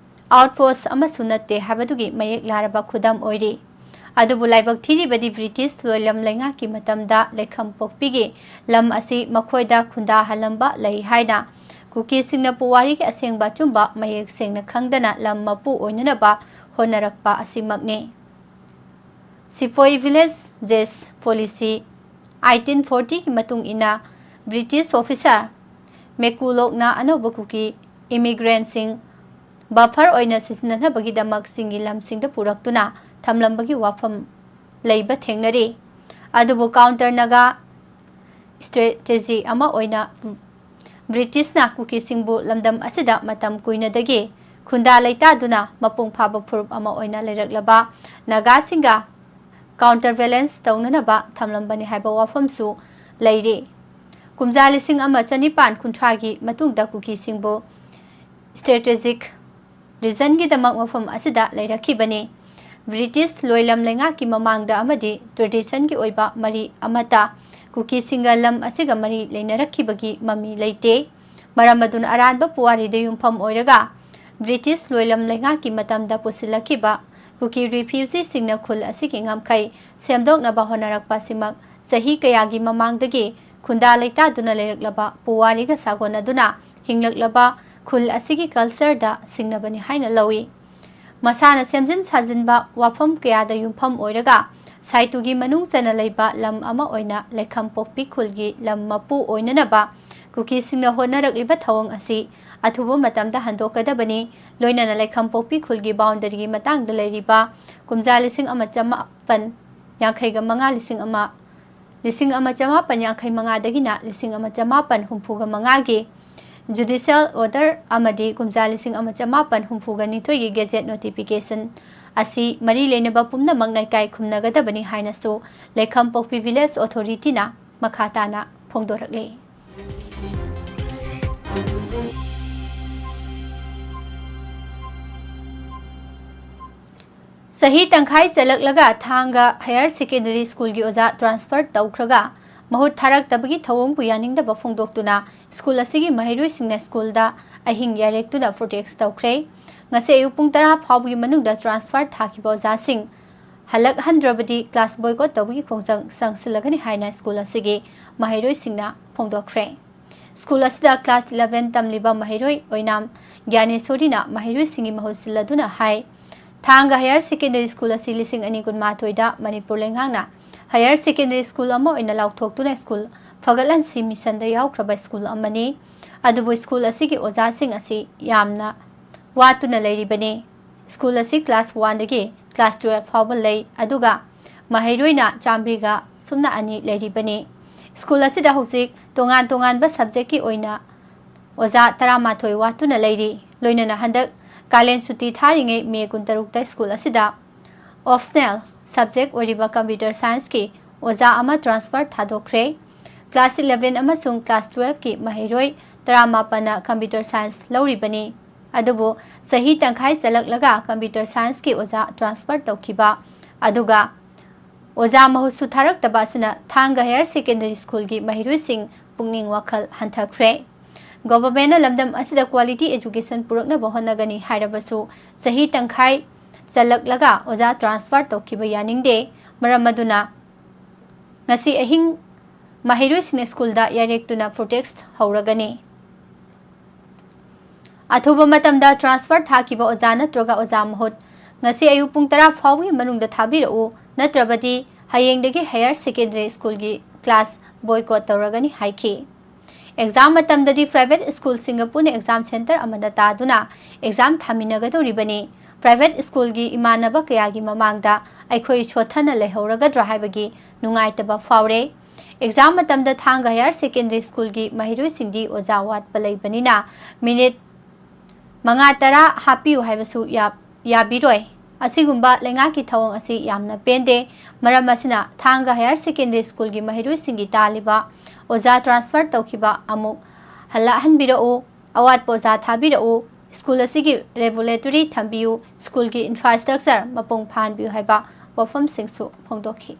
ꯑꯥꯎꯠꯄꯣꯁ ꯑꯃꯁꯨ ꯅꯠꯇꯦ ꯍꯥꯏꯕꯗꯨꯒꯤ ꯃꯌꯦꯛ ꯂꯥꯔꯕ ꯈꯨꯗꯝ ꯑꯣꯏꯔꯤ꯫ ꯑꯗꯨꯕꯨ ꯂꯥꯏꯕꯛ ꯊꯤꯔꯤꯕꯗꯤ ꯕ꯭ꯔꯤꯇꯤꯁ ꯂꯣꯏꯂꯝ ꯂꯩꯉꯥꯛꯀꯤ ꯃꯇꯝꯗ ꯂꯩꯈꯝꯄꯣꯛꯄꯤꯒꯤ ꯂꯝ ꯑꯁꯤ ꯃꯈꯣꯏꯗ ꯈꯨꯟꯗꯥꯍꯜꯂꯝꯕ ꯂꯩ ꯍꯥꯏꯅ ꯀꯨꯀꯤꯁꯤꯡꯅ ꯄꯨꯋꯥꯔꯤꯒꯤ ꯑꯁꯦꯡꯕ ꯑꯆꯨꯝꯕ ꯃꯌꯦꯛ ꯁꯦꯡꯅ ꯈꯪꯗꯅ ꯂꯝ ꯃꯄꯨ ꯑꯣꯏꯅꯅꯕ ꯍꯣꯠꯅꯔꯛꯄ ꯑꯁꯤꯃꯛꯅꯤ꯫ ꯁꯤꯄꯣꯏ ꯚꯤꯂꯦꯖꯦꯁ ꯄꯣꯂꯤꯁꯤ eighteen forty ꯒꯤ ꯃꯇꯨꯡ ꯏꯟꯅ British officer ꯃꯦꯀꯨꯂꯣꯛꯅ ꯑꯅꯧꯕ ꯀꯨꯀꯤ immigrantꯁꯤꯡ buffer ꯑꯣꯏꯅ ꯁꯤꯖꯤꯟꯅꯅꯕꯒꯤꯗꯃꯛ ꯆꯤꯡꯒꯤ ꯂꯝꯁꯤꯡꯗ ꯄꯨꯔꯛꯇꯨꯅ ꯊꯝꯂꯝꯕꯒꯤ ꯋꯥꯐꯝ ꯂꯩꯕ ꯊꯦꯡꯅꯔꯤ꯫ ꯑꯗꯨꯕꯨ counter Naga strategy ꯑꯃ ꯑꯣꯏꯅ Britishꯅ ꯀꯨꯀꯤꯁꯤꯡꯕꯨ ꯂꯝꯗꯝ ꯑꯁꯤꯗ ꯃꯇꯝ ꯀꯨꯏꯅꯗꯒꯤ ꯈꯨꯟꯗꯥ ꯂꯩꯇꯥꯗꯨꯅ ꯃꯄꯨꯡ ꯐꯥꯕ ꯐꯨꯔꯨꯞ ꯑꯃ ꯑꯣꯏꯅ ꯂꯩꯔꯛꯂꯕ ꯅꯥꯒꯥꯁꯤꯡꯒ counterbalance ꯇꯧꯅꯅꯕ ꯊꯝꯂꯝꯕꯅꯤ ꯍꯥꯏꯕ ꯋꯥꯐꯝꯁꯨ ꯂꯩꯔꯤ꯫ ꯀꯨꯝꯖꯥ ꯂꯤꯁꯤꯡ ꯑꯃ ꯆꯅꯤꯄꯥꯟ ꯀꯨꯟꯊ꯭ꯔꯥꯒꯤ ꯃꯇꯨꯡꯗ ꯀꯨꯀꯤꯁꯤꯡꯕꯨ strategic reasonꯒꯤꯗꯃꯛ ꯃꯐꯝ ꯑꯁꯤꯗ ꯂꯩꯔꯛꯈꯤꯕꯅꯤ꯫ British ꯂꯣꯏꯂꯝ ꯂꯩꯉꯥꯛꯀꯤ ꯃꯃꯥꯡꯗ ꯑꯃꯗꯤ traditionꯒꯤ ꯑꯣꯏꯕ ꯃꯔꯤ ꯑꯃꯠꯇ ꯀꯨꯀꯤꯁꯤꯡꯒ ꯂꯝ ꯑꯁꯤꯒ ꯃꯔꯤ ꯂꯩꯅꯔꯛꯈꯤꯕꯒꯤ ꯃꯃꯤ ꯂꯩꯇꯦ꯫ ꯃꯔꯝ ꯑꯗꯨꯅ ꯑꯔꯥꯟꯕ ꯄꯨꯋꯥꯔꯤꯗ ꯌꯨꯝꯐꯝ ꯑꯣꯏꯔꯒ British ꯂꯣꯏꯂꯝ ꯂꯩꯉꯥꯛꯀꯤ ꯃꯇꯝꯗ ꯄꯨꯁꯤꯜꯂꯛꯈꯤꯕ ꯀꯨꯀꯤ refugeeꯁꯤꯡꯅ ꯈꯨꯜ ꯑꯁꯤꯒꯤ ꯉꯝꯈꯩ ꯁꯦꯝꯗꯣꯛꯅꯕ ꯍꯣꯠꯅꯔꯛꯄ ꯑꯁꯤꯃꯛ ꯆꯍꯤ ꯀꯌꯥꯒꯤ ꯃꯃꯥꯡꯗꯒꯤ ꯈꯨꯟꯗꯥ ꯂꯩꯇꯥꯗꯨꯅ ꯂꯩꯔꯛꯂꯕ ꯄꯨꯋꯥꯔꯤꯒ ꯁꯥꯒꯣꯟꯅꯗꯨꯅ ꯍꯤꯡꯂꯛꯂꯕ ꯈꯨꯜ ꯑꯁꯤꯒꯤ cultureꯗ ꯁꯤꯡꯅꯕꯅꯤ ꯍꯥꯏꯅ ꯂꯧꯏ꯫ ꯃꯁꯥꯅ ꯁꯦꯝꯖꯤꯟ ꯁꯥꯖꯤꯟꯕ ꯋꯥꯐꯝ ꯀꯌꯥꯗ ꯌꯨꯝꯐꯝ ꯑꯣꯏꯔꯒ ꯁꯥꯏꯇꯨꯒꯤ ꯃꯅꯨꯡ ꯆꯟꯅ ꯂꯩꯕ ꯂꯝ ꯑꯃ ꯑꯣꯏꯅ ꯂꯩꯈꯝꯄꯣꯛꯄꯤ ꯈꯨꯜꯒꯤ ꯂꯝ ꯃꯄꯨ ꯑꯣꯏꯅꯅꯕ ꯀꯨꯀꯤꯁꯤꯡꯅ ꯍꯣꯠꯅꯔꯛꯂꯤꯕ ꯊꯧꯑꯣꯡ ꯑꯁꯤ ꯑꯊꯨꯕ ꯃꯇꯝꯗ ꯍꯟꯗꯣꯛꯀꯗꯕꯅꯤ꯫ ꯂꯣꯏꯅꯅ ꯂꯩꯈꯝꯄꯣꯛꯄꯤ ꯈꯨꯜꯒꯤ boundaryꯒꯤ ꯃꯇꯥꯡꯗ ꯂꯩꯔꯤꯕ ꯀꯨꯝꯖꯥ ꯂꯤꯁꯤꯡ ꯑꯃ ꯆꯃꯥꯄꯟ ꯌꯥꯡꯈꯩꯒ ꯃꯉꯥ, ꯂꯤꯁꯤꯡ ꯑꯃ, ꯂꯤꯁꯤꯡ ꯑꯃ ꯆꯃꯥꯄꯟ ꯌꯥꯡꯈꯩ ꯃꯉꯥꯗꯒꯤꯅ ꯂꯤꯁꯤꯡ ꯑꯃ ꯆꯃꯥꯄꯟ ꯍꯨꯝꯐꯨꯒ ꯃꯉꯥꯒꯤ judicial order ꯑꯃꯗꯤ ꯀꯨꯝꯖꯥ ꯂꯤꯁꯤꯡ ꯑꯃ ꯆꯃꯥꯄꯟ ꯍꯨꯝꯐꯨꯒ ꯅꯤꯊꯣꯏꯒꯤ gazette notification ꯑꯁꯤ ꯃꯔꯤ ꯂꯩꯅꯕ ꯄꯨꯝꯅꯃꯛꯅ ꯏꯀꯥꯏ ꯈꯨꯝꯅꯒꯗꯕꯅꯤ ꯍꯥꯏꯅꯁꯨ ꯂꯩꯈꯝꯄꯣꯛꯄꯤ village authorityꯅ ꯃꯈꯥ ꯇꯥꯅ ꯐꯣꯡꯗꯣꯔꯛꯂꯤ꯫ ꯆꯍꯤ ꯇꯪꯈꯥꯏ ꯆꯜꯂꯛꯂꯒ ꯊꯥꯡꯒ Higher Secondary Schoolꯒꯤ ꯑꯣꯖꯥ transfer ꯇꯧꯈ꯭ꯔꯒ ꯃꯍꯨꯠ ꯊꯥꯔꯛꯇꯕꯒꯤ ꯊꯧꯑꯣꯡꯕꯨ ꯌꯥꯅꯤꯡꯗꯕ ꯐꯣꯡꯗꯣꯛꯇꯨꯅ school ꯑꯁꯤꯒꯤ ꯃꯍꯩꯔꯣꯏꯁꯤꯡꯅ schoolꯗ ꯑꯍꯤꯡ ꯌꯥꯏꯔꯦꯛꯇꯨꯅ protest ꯇꯧꯈ꯭ꯔꯦ꯫ ꯉꯁꯤ ꯑꯌꯨꯛ ꯄꯨꯡ ꯇꯔꯥ ꯐꯥꯎꯕꯒꯤ ꯃꯅꯨꯡꯗ transfer ꯊꯥꯈꯤꯕ ꯑꯣꯖꯥꯁꯤꯡ ꯍꯜꯂꯛꯍꯟꯗ꯭ꯔꯕꯗꯤ class boycott ꯇꯧꯕꯒꯤ ꯈꯣꯡꯖꯪ ꯆꯪꯁꯤꯜꯂꯒꯅꯤ ꯍꯥꯏꯅ school ꯑꯁꯤꯒꯤ ꯃꯍꯩꯔꯣꯏꯁꯤꯡꯅ ꯐꯣꯡꯗꯣꯛꯈ꯭ꯔꯦ꯫ School ꯑꯁꯤꯗ class eleven ꯇꯝꯂꯤꯕ ꯃꯍꯩꯔꯣꯏ ꯑꯣꯏꯅꯥꯝ ꯒ꯭ꯌꯥꯅꯦꯁꯣꯔꯤꯅ ꯃꯍꯩꯔꯣꯏꯁꯤꯡꯒꯤ ꯃꯍꯨꯠ ꯁꯤꯜꯂꯗꯨꯅ ꯍꯥꯏ, ꯊꯥꯡꯒ Higher Secondary School ꯑꯁꯤ ꯂꯤꯁꯤꯡ ꯑꯅꯤ ꯀꯨꯟꯃꯥꯊꯣꯏꯗ ꯃꯅꯤꯄꯨꯔ ꯂꯩꯉꯥꯛꯅ Higher Secondary School ꯑꯃ ꯑꯣꯏꯅ ꯂꯥꯎꯊꯣꯛꯇꯨꯅ school ꯐꯒꯠꯍꯟꯁꯤ ꯃꯤꯁꯟꯗ ꯌꯥꯎꯈ꯭ꯔꯕ ꯁ꯭ꯀꯨꯜ ꯑꯃꯅꯤ꯫ ꯑꯗꯨꯕꯨ ꯁ꯭ꯀꯨꯜ ꯑꯁꯤꯒꯤ ꯑꯣꯖꯥꯁꯤꯡ ꯑꯁꯤ ꯌꯥꯝꯅ ꯋꯥꯠꯇꯨꯅ ꯂꯩꯔꯤꯕꯅꯤ꯫ ꯁ꯭ꯀꯨꯜ ꯑꯁꯤ ꯀ꯭ꯂꯥꯁ ꯋꯥꯟꯗꯒꯤ ꯀ꯭ꯂꯥꯁ ꯇꯨꯋꯦꯜꯐ ꯐꯥꯎꯕ ꯂꯩ, ꯑꯗꯨꯒ ꯃꯍꯩꯔꯣꯏꯅ ꯆꯥꯝꯃꯔꯤꯒ ꯁꯨꯞꯅ ꯑꯅꯤ ꯂꯩꯔꯤꯕꯅꯤ꯫ ꯁ꯭ꯀꯨꯜ ꯑꯁꯤꯗ ꯍꯧꯖꯤꯛ ꯇꯣꯉꯥꯟ ꯇꯣꯉꯥꯟꯕ ꯁꯕꯖꯦꯛꯀꯤ ꯑꯣꯏꯅ ꯑꯣꯖꯥ ꯇꯔꯥꯃꯥꯊꯣꯏ ꯋꯥꯠꯇꯨꯅ ꯂꯩꯔꯤ꯫ ꯂꯣꯏꯅꯅ ꯍꯟꯗꯛ ꯀꯥꯂꯦꯟ ꯁꯨꯇꯤ ꯊꯥꯔꯤꯉꯩ ꯃꯦ ꯀꯨꯟꯇꯔꯨꯛꯇ ꯁ꯭ꯀꯨꯜ ꯑꯁꯤꯗ ꯑꯣꯞꯁꯅꯦꯜ ꯁꯕꯖꯦꯛ ꯑꯣꯏꯔꯤꯕ ꯀꯝꯄ꯭ꯌꯨꯇꯔ ꯁꯥꯏꯟꯁꯀꯤ ꯑꯣꯖꯥ ꯑꯃ ꯇ꯭ꯔꯥꯟꯁꯐꯔ ꯊꯥꯗꯣꯛꯈ꯭ꯔꯦ꯫ ꯀ꯭ꯂꯥꯁ ꯏꯂꯦꯚꯦꯟ ꯑꯃꯁꯨꯡ ꯀ꯭ꯂꯥꯁ ꯇꯨꯋꯦꯜꯐꯀꯤ ꯃꯍꯩꯔꯣꯏ ꯇꯔꯥꯃꯥꯄꯟꯅ ꯀꯝꯄ꯭ꯌꯨꯇꯔ ꯁꯥꯏꯟꯁ ꯂꯧꯔꯤꯕꯅꯤ꯫ ꯑꯗꯨꯕꯨ ꯆꯍꯤ ꯇꯪꯈꯥꯏ ꯆꯜꯂꯛꯂꯒ ꯀꯝꯄ꯭ꯌꯨꯇꯔ ꯁꯥꯏꯟꯁꯀꯤ ꯑꯣꯖꯥ ꯇ꯭ꯔꯥꯟꯁꯐꯔ ꯇꯧꯈꯤꯕ, ꯑꯗꯨꯒ ꯑꯣꯖꯥ ꯃꯍꯨꯠꯁꯨ ꯊꯥꯔꯛꯇꯕ ꯑꯁꯤꯅ ꯊꯥꯡꯒ ꯍꯥꯌꯔ ꯁꯦꯀꯦꯟꯗꯔꯤ ꯁ꯭ꯀꯨꯜꯒꯤ ꯃꯍꯩꯔꯣꯏꯁꯤꯡ ꯄꯨꯛꯅꯤꯡ ꯋꯥꯈꯜ ꯍꯟꯊꯈ꯭ꯔꯦ꯫ ꯒꯣꯚꯔꯟꯃꯦꯟꯠꯅ ꯂꯝꯗꯝ ꯑꯁꯤꯗ ꯀ꯭ꯋꯥꯂꯤꯇꯤ ꯑꯦꯖꯨꯀꯦꯁꯟ ꯄꯨꯔꯛꯅꯕ ꯍꯣꯠꯅꯒꯅꯤ ꯍꯥꯏꯔꯕꯁꯨ, ꯆꯍꯤ ꯇꯪꯈꯥꯏ ꯆꯜꯂꯛꯂꯒ ꯑꯣꯖꯥ ꯇ꯭ꯔꯥꯟꯁꯐꯔ ꯇꯧꯈꯤꯕ ꯌꯥꯅꯤꯡꯗꯦ꯫ ꯃꯔꯝ ꯑꯗꯨꯅ ꯉꯁꯤ ꯑꯍꯤꯡ ꯃꯍꯩꯔꯣꯏꯁꯤꯡꯅ ꯁ꯭ꯀꯨꯜꯗ ꯌꯥꯏꯔꯦꯛꯇꯨꯅ ꯄ꯭ꯔꯣꯇꯦꯁ꯭ꯠ ꯍꯧꯔꯒꯅꯤ꯫ ꯑꯊꯨꯕ ꯃꯇꯝꯗ ꯇ꯭ꯔꯥꯟꯁꯐꯔ ꯊꯥꯈꯤꯕ ꯑꯣꯖꯥ ꯅꯠꯇ꯭ꯔꯒ ꯑꯣꯖꯥ ꯃꯍꯨꯠ ꯉꯁꯤ ꯑꯌꯨꯛ ꯄꯨꯡ ꯇꯔꯥ ꯐꯥꯎꯕꯒꯤ ꯃꯅꯨꯡꯗ ꯊꯥꯕꯤꯔꯛꯎ, ꯅꯠꯇ꯭ꯔꯕꯗꯤ ꯍꯌꯦꯡꯗꯒꯤ ꯍꯥꯌꯔ ꯁꯦꯀꯦꯟꯗꯔꯤ ꯁ꯭ꯀꯨꯜꯒꯤ ꯀ꯭ꯂꯥꯁ ꯕꯣꯏꯀꯣꯠ ꯇꯧꯔꯒꯅꯤ ꯍꯥꯏꯈꯤ꯫ ꯑꯦꯛꯖꯥꯝ ꯃꯇꯝꯗꯗꯤ ꯄ꯭ꯔꯥꯏꯚꯦꯠ ꯁ꯭ꯀꯨꯜꯁꯤꯡꯒ ꯄꯨꯟꯅ ꯑꯦꯛꯖꯥꯝ ꯁꯦꯟꯇꯔ ꯑꯃꯗ ꯇꯥꯗꯨꯅ ꯑꯦꯛꯖꯥꯝ ꯊꯥꯃꯤꯟꯅꯒꯗꯧꯔꯤꯕꯅꯤ꯫ ꯄ꯭ꯔꯥꯏꯚꯦꯠ ꯁ꯭ꯀꯨꯜꯒꯤ ꯏꯃꯥꯟꯅꯕ ꯀꯌꯥꯒꯤ ꯃꯃꯥꯡꯗ ꯑꯩꯈꯣꯏ ꯁꯣꯠꯊꯅ ꯂꯩꯍꯧꯔꯒꯗ꯭ꯔꯥ ꯍꯥꯏꯕꯒꯤ ꯅꯨꯡꯉꯥꯏꯇꯕ ꯐꯥꯎꯔꯦ꯫ ꯑꯦꯛꯖꯥꯝ ꯃꯇꯝꯗ ꯊꯥꯡꯒ ꯍꯥꯌꯔ ꯁꯦꯀꯦꯟꯗꯔꯤ ꯁ꯭ꯀꯨꯜꯒꯤ ꯃꯍꯩꯔꯣꯏꯁꯤꯡꯗꯤ ꯑꯣꯖꯥ ꯋꯥꯠꯄ ꯂꯩꯕꯅꯤꯅ ꯃꯤꯅꯤꯠ ꯃꯉꯥ ꯇꯔꯥ ꯍꯥꯞꯄꯤꯌꯨ ꯍꯥꯏꯕꯁꯨ ꯌꯥ-, ꯌꯥꯕꯤꯔꯣꯏ꯫ ꯑꯁꯤꯒꯨꯝꯕ ꯂꯩꯉꯥꯛꯀꯤ ꯊꯧꯑꯣꯡ ꯑꯁꯤ ꯌꯥꯝꯅ ꯄꯦꯟꯗꯦ꯫ ꯃꯔꯝ ꯑꯁꯤꯅ ꯊꯥꯡꯒ ꯍꯥꯌꯔ ꯁꯦꯀꯦꯟꯗꯔꯤ ꯁ꯭ꯀꯨꯜꯒꯤ ꯃꯍꯩꯔꯣꯏꯁꯤꯡꯒꯤ ꯇꯥꯜꯂꯤꯕ ꯑꯣꯖꯥ ꯇ꯭ꯔꯥꯟꯁꯐꯔ ꯇꯧꯈꯤꯕ ꯑꯃꯨꯛ ꯍꯜꯂꯛꯍꯟꯕꯤꯔꯛꯎ, ꯑꯋꯥꯠꯄ ꯑꯣꯖꯥ ꯊꯥꯕꯤꯔꯛꯎ, ꯁ꯭ꯀꯨꯜ ꯑꯁꯤꯒꯤ ꯂꯦꯕꯣꯔꯦꯇꯣꯔꯤ ꯊꯝꯕꯤꯌꯨ, ꯁ꯭ꯀꯨꯜꯒꯤ ꯏꯟꯐ꯭ꯔꯥꯁ꯭ꯇ꯭ꯔꯛꯆꯔ ꯃꯄꯨꯡ ꯐꯥꯍꯟꯕꯤꯌꯨ ꯍꯥꯏꯕ ꯋꯥꯐꯝꯁꯤꯡꯁꯨ ꯐꯣꯡꯗꯣꯛꯈꯤ꯫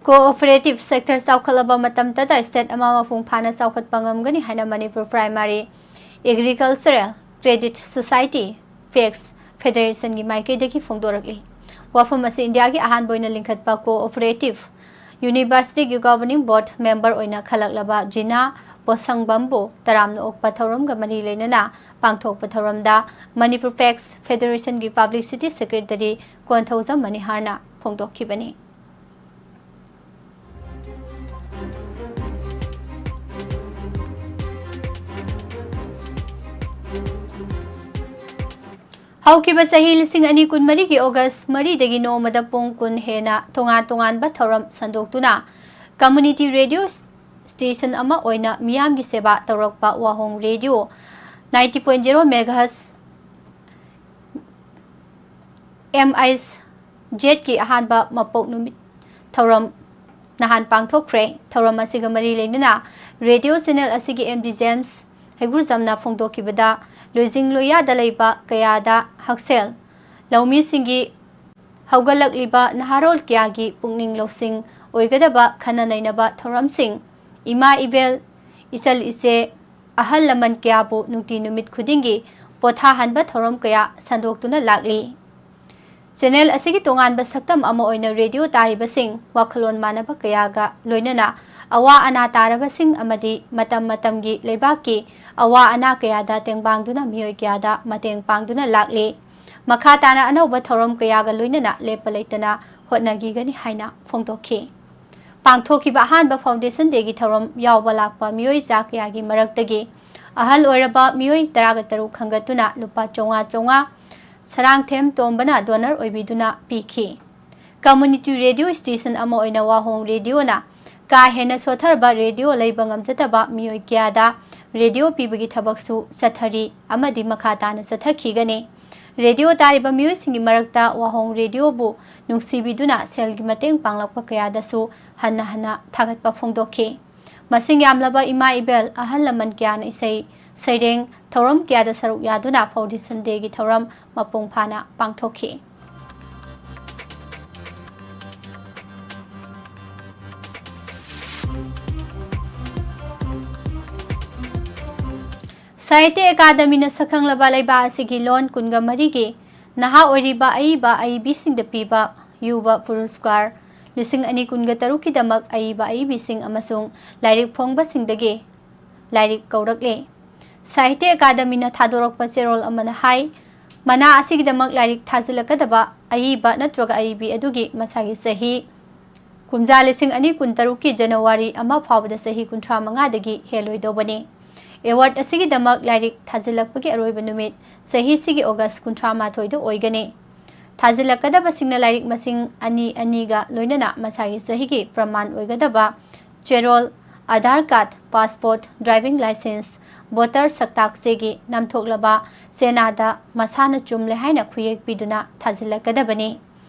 ꯀꯣꯑꯣꯄꯔꯦꯇꯤꯚ ꯁꯦꯛꯇꯔ ꯆꯥꯎꯈꯠꯂꯕ ꯃꯇꯝꯗꯇ ꯁ꯭ꯇꯦꯠ ꯑꯃ ꯃꯄꯨꯡ ꯐꯥꯅ ꯆꯥꯎꯈꯠꯄ ꯉꯝꯒꯅꯤ ꯍꯥꯏꯅ Manipur primary agricultural credit society, PACS, ꯐꯦꯗꯔꯦꯁꯟꯒꯤ ꯃꯥꯏꯀꯩꯗꯒꯤ ꯐꯣꯡꯗꯣꯔꯛꯂꯤ꯫ ꯋꯥꯐꯝ ꯑꯁꯤ ꯏꯟꯗꯤꯌꯥꯒꯤ ꯑꯍꯥꯟꯕ ꯑꯣꯏꯅ ꯂꯤꯡꯈꯠꯄ ꯀꯣꯑꯣꯄꯔꯦꯇꯤꯚ ꯌꯨꯅꯤꯚꯔꯁꯤꯇꯤꯒꯤ ꯒꯣꯚꯔꯅꯤꯡ ꯕꯣꯔꯗ ꯃꯦꯝꯕꯔ ꯑꯣꯏꯅ ꯈꯜꯂꯛꯂꯕ ꯖꯤꯅꯥ ꯄꯣꯠꯁꯪꯕꯝꯕꯨ ꯇꯔꯥꯝꯅ ꯑꯣꯛꯄ ꯊꯧꯔꯝꯒ ꯃꯔꯤ ꯂꯩꯅꯅ ꯄꯥꯡꯊꯣꯛꯄ ꯊꯧꯔꯝꯗ Manipur fix ꯐꯦꯗꯔꯦꯁꯟꯒꯤ publicity secretary Konthoujam ꯃꯅꯤꯍꯥꯔꯅ ꯐꯣꯡꯗꯣꯛꯈꯤꯕꯅꯤ꯫ ꯍꯧꯈꯤꯕ ꯆꯍꯤ ꯂꯤꯁꯤꯡ ꯑꯅꯤ ꯀꯨꯟꯃꯔꯤꯒꯤ ꯑꯣꯒꯁ ꯃꯔꯤꯗꯒꯤ ꯅꯣꯡꯃꯗ ꯄꯨꯡ ꯀꯨꯟ ꯍꯦꯟꯅ ꯇꯣꯉꯥꯟ ꯇꯣꯉꯥꯟꯕ ꯊꯧꯔꯝ ꯁꯟꯗꯣꯛꯇꯨꯅ ꯀꯝꯃ꯭ꯌꯨꯅꯤꯇꯤ ꯔꯦꯗꯤꯑꯣ ꯁ꯭ꯇꯦꯁꯟ ꯑꯃ ꯑꯣꯏꯅ ꯃꯤꯌꯥꯝꯒꯤ ꯁꯦꯕꯥ ꯇꯧꯔꯛꯄ ꯋꯥꯍꯣꯡ radio ninety point zero megahertz M I Z ꯀꯤ ꯑꯍꯥꯟꯕ ꯃꯄꯣꯛ ꯅꯨꯃꯤꯠ ꯊꯧꯔꯝ ꯅꯍꯥꯟ ꯄꯥꯡꯊꯣꯛꯈ꯭ꯔꯦ꯫ ꯊꯧꯔꯝ ꯑꯁꯤꯒ ꯃꯔꯤ ꯂꯩꯅꯅ ꯔꯦꯗꯤꯑꯣ ꯆꯦꯅꯦꯜ ꯑꯁꯤꯒꯤ M D ꯖꯦꯝꯁ ꯍꯩꯒ꯭ꯔꯨꯖꯝꯅ ꯐꯣꯡꯗꯣꯛꯈꯤꯕꯗ, ꯂꯣꯏꯖꯤꯡ ꯂꯣꯏꯌꯥꯗ ꯂꯩꯕ ꯀꯌꯥꯗ ꯍꯛꯁꯦꯜ, ꯂꯧꯃꯤꯁꯤꯡꯒꯤ ꯍꯧꯒꯠꯂꯛꯂꯤꯕ ꯅꯍꯥꯔꯣꯜ ꯀꯌꯥꯒꯤ ꯄꯨꯛꯅꯤꯡ ꯂꯧꯁꯤꯡ ꯑꯣꯏꯒꯗꯕ ꯈꯟꯅ ꯅꯩꯅꯕ ꯊꯧꯔꯝꯁꯤꯡ, ꯏꯃꯥ ꯏꯕꯦꯜ, ꯏꯆꯜ ꯏꯆꯦ, ꯑꯍꯜ ꯂꯃꯟ ꯀꯌꯥꯕꯨ ꯅꯨꯡꯇꯤ ꯅꯨꯃꯤꯠ ꯈꯨꯗꯤꯡꯒꯤ ꯄꯣꯊꯥꯍꯟꯕ ꯊꯧꯔꯝ ꯀꯌꯥ ꯁꯟꯗꯣꯛꯇꯨꯅ ꯂꯥꯛꯂꯤ꯫ ꯆꯦꯅꯦꯜ ꯑꯁꯤꯒꯤ ꯇꯣꯉꯥꯟꯕ ꯁꯛꯇꯝ ꯑꯃ ꯑꯣꯏꯅ ꯔꯦꯗꯤꯑꯣ ꯇꯥꯔꯤꯕꯁꯤꯡ ꯋꯥꯈꯜꯂꯣꯟ ꯃꯥꯟꯅꯕ ꯀꯌꯥꯒ ꯂꯣꯏꯅꯅ ꯑꯋꯥ ꯑꯅꯥ ꯇꯥꯔꯕꯁꯤꯡ ꯑꯃꯗꯤ ꯃꯇꯝ ꯃꯇꯝꯒꯤ ꯂꯩꯕꯥꯛꯀꯤ ꯑꯋꯥ ꯑꯅꯥ ꯀꯌꯥꯗ ꯇꯦꯡꯕꯥꯡꯗꯨꯅ ꯃꯤꯑꯣꯏ ꯀꯌꯥꯗ ꯃꯇꯦꯡ ꯄꯥꯡꯗꯨꯅ ꯂꯥꯛꯂꯤ꯫ ꯃꯈꯥ ꯇꯥꯅ ꯑꯅꯧꯕ ꯊꯧꯔꯝ ꯀꯌꯥꯒ ꯂꯣꯏꯅꯅ ꯂꯦꯞꯄ ꯂꯩꯇꯅ ꯍꯣꯠꯅꯈꯤꯒꯅꯤ ꯍꯥꯏꯅ ꯐꯣꯡꯗꯣꯛꯈꯤ꯫ ꯄꯥꯡꯊꯣꯛꯈꯤꯕ ꯑꯍꯥꯟꯕ ꯐꯥꯎꯟꯗꯦꯁꯟ ꯗꯦꯒꯤ ꯊꯧꯔꯝ ꯌꯥꯎꯕ ꯂꯥꯛꯄ ꯃꯤꯑꯣꯏ ꯆꯥ ꯀꯌꯥꯒꯤ ꯃꯔꯛꯇꯒꯤ ꯑꯍꯜ ꯑꯣꯏꯔꯕ ꯃꯤꯑꯣꯏ ꯇꯔꯥꯒ ꯇꯔꯨꯛ ꯈꯟꯒꯠꯇꯨꯅ ꯂꯨꯄꯥ ꯆꯥꯝꯃꯉꯥ ꯆꯥꯝꯃꯉꯥ ꯁꯔꯥꯡꯊꯦꯝ ꯇꯣꯝꯕꯅ ꯗꯣꯅꯔ ꯑꯣꯏꯕꯤꯗꯨꯅ ꯄꯤꯈꯤ꯫ ꯀꯝꯃ꯭ꯌꯨꯅꯤꯇꯤ ꯔꯦꯗꯤꯑꯣ ꯁ꯭ꯇꯦꯁꯟ ꯑꯃ ꯑꯣꯏꯅ ꯋꯥꯍꯣꯡ ꯔꯦꯗꯤꯑꯣꯅ ꯀꯥ ꯍꯦꯟꯅ ꯁꯣꯠꯊꯔꯕ ꯔꯦꯗꯤꯑꯣ ꯂꯩꯕ ꯉꯝꯖꯗꯕ ꯃꯤꯑꯣꯏ ꯀꯌꯥꯗ ꯔꯦꯗꯤꯑꯣ ꯄꯤꯕꯒꯤ ꯊꯕꯛꯁꯨ ꯆꯠꯊꯔꯤ ꯑꯃꯗꯤ ꯃꯈꯥ ꯇꯥꯅ ꯆꯠꯊꯈꯤꯒꯅꯤ꯫ ꯔꯦꯗꯤꯑꯣ ꯇꯥꯔꯤꯕ ꯃꯤꯑꯣꯏꯁꯤꯡꯒꯤ ꯃꯔꯛꯇ ꯋꯥꯍꯣꯡ ꯔꯦꯗꯤꯑꯣꯕꯨ ꯅꯨꯡꯁꯤꯕꯤꯗꯨꯅ ꯁꯦꯜꯒꯤ ꯃꯇꯦꯡ ꯄꯥꯡꯂꯛꯄ ꯀꯌꯥꯗꯁꯨ ꯍꯟꯅ ꯍꯟꯅ ꯊꯥꯒꯠꯄ ꯐꯣꯡꯗꯣꯛꯈꯤ꯫ ꯃꯁꯤꯡ ꯌꯥꯝꯂꯕ ꯏꯃꯥ ꯏꯕꯦꯜ, ꯑꯍꯜ ꯂꯃꯟ ꯀꯌꯥꯅ ꯏꯁꯩ ꯁꯩꯔꯦꯡ ꯊꯧꯔꯝ ꯀꯌꯥꯗ ꯁꯔꯨꯛ ꯌꯥꯗꯨꯅ ꯐꯥꯎꯟꯗꯦꯁꯟ ꯗꯦꯒꯤ ꯊꯧꯔꯝ ꯃꯄꯨꯡ ꯐꯥꯅ ꯄꯥꯡꯊꯣꯛꯈꯤ꯫ ꯁꯥꯍꯤꯇ꯭ꯌ ꯑꯦꯀꯥꯗꯃꯤꯅ ꯁꯛꯈꯪꯂꯕ ꯂꯩꯕꯥꯛ ꯑꯁꯤꯒꯤ ꯂꯣꯟ ꯀꯨꯟꯒ ꯃꯔꯤꯒꯤ ꯅꯍꯥ ꯑꯣꯏꯔꯤꯕ ꯑꯏꯕ ꯑꯏꯕꯤꯁꯤꯡꯗ ꯄꯤꯕ ꯌꯨꯕ ꯄꯨꯔꯁꯀꯥꯔ ꯂꯤꯁꯤꯡ ꯑꯅꯤ ꯀꯨꯟꯒ ꯇꯔꯨꯛꯀꯤꯗꯃꯛ ꯑꯏꯕ ꯑꯏꯕꯤꯁꯤꯡ ꯑꯃꯁꯨꯡ ꯂꯥꯏꯔꯤꯛ ꯐꯣꯡꯕꯁꯤꯡꯗꯒꯤ ꯂꯥꯏꯔꯤꯛ ꯀꯧꯔꯛꯂꯦ꯫ ꯁꯥꯍꯤꯇ꯭ꯌ ꯑꯦꯀꯥꯗꯃꯤꯅ ꯊꯥꯗꯣꯔꯛꯄ ꯆꯦꯔꯣꯜ ꯑꯃꯅ ꯍꯥꯏ, ꯃꯅꯥ ꯑꯁꯤꯒꯤꯗꯃꯛ ꯂꯥꯏꯔꯤꯛ ꯊꯥꯖꯤꯜꯂꯛꯀꯗꯕ ꯑꯏꯕ ꯅꯠꯇ꯭ꯔꯒ ꯑꯏꯕꯤ ꯑꯗꯨꯒꯤ ꯃꯁꯥꯒꯤ ꯆꯍꯤ, ꯀꯨꯝꯖꯥ ꯂꯤꯁꯤꯡ ꯑꯅꯤ ꯀꯨꯟꯇꯔꯨꯛꯀꯤ ꯖꯅꯋꯥꯔꯤ ꯑꯃ ꯐꯥꯎꯕꯗ ꯆꯍꯤ ꯀꯨꯟꯊ꯭ꯔꯥ ꯃꯉꯥꯗꯒꯤ ꯍꯦꯜꯂꯣꯏꯗꯧꯕꯅꯤ꯫ ꯑꯦꯋꯥꯔꯗ ꯑꯁꯤꯒꯤꯗꯃꯛ ꯂꯥꯏꯔꯤꯛ ꯊꯥꯖꯤꯜꯂꯛꯄꯒꯤ ꯑꯔꯣꯏꯕ ꯅꯨꯃꯤꯠ ꯆꯍꯤꯁꯤꯒꯤ ꯑꯣꯒꯁ ꯀꯨꯟꯊ꯭ꯔꯥ ꯃꯥꯊꯣꯏꯗ ꯑꯣꯏꯒꯅꯤ꯫ ꯊꯥꯖꯤꯜꯂꯛꯀꯗꯕꯁꯤꯡꯅ ꯂꯥꯏꯔꯤꯛ ꯃꯁꯤꯡ ꯑꯅꯤ ꯑꯅꯤꯒ ꯂꯣꯏꯅꯅ ꯃꯁꯥꯒꯤ ꯆꯍꯤꯒꯤ ꯄ꯭ꯔꯃꯥꯟ ꯑꯣꯏꯒꯗꯕ ꯆꯦꯔꯣꯜ, Aadhaar card, passport, driving licence, voter ꯁꯛꯇꯥꯛ ꯆꯦꯒꯤ ꯅꯝꯊꯣꯛꯂꯕ ꯆꯦꯅꯥꯗ ꯃꯁꯥꯅ ꯆꯨꯝꯂꯦ ꯍꯥꯏꯅ ꯈꯨꯌꯦꯛ ꯄꯤꯗꯨꯅ ꯊꯥꯖꯤꯜꯂꯛꯀꯗꯕꯅꯤ꯫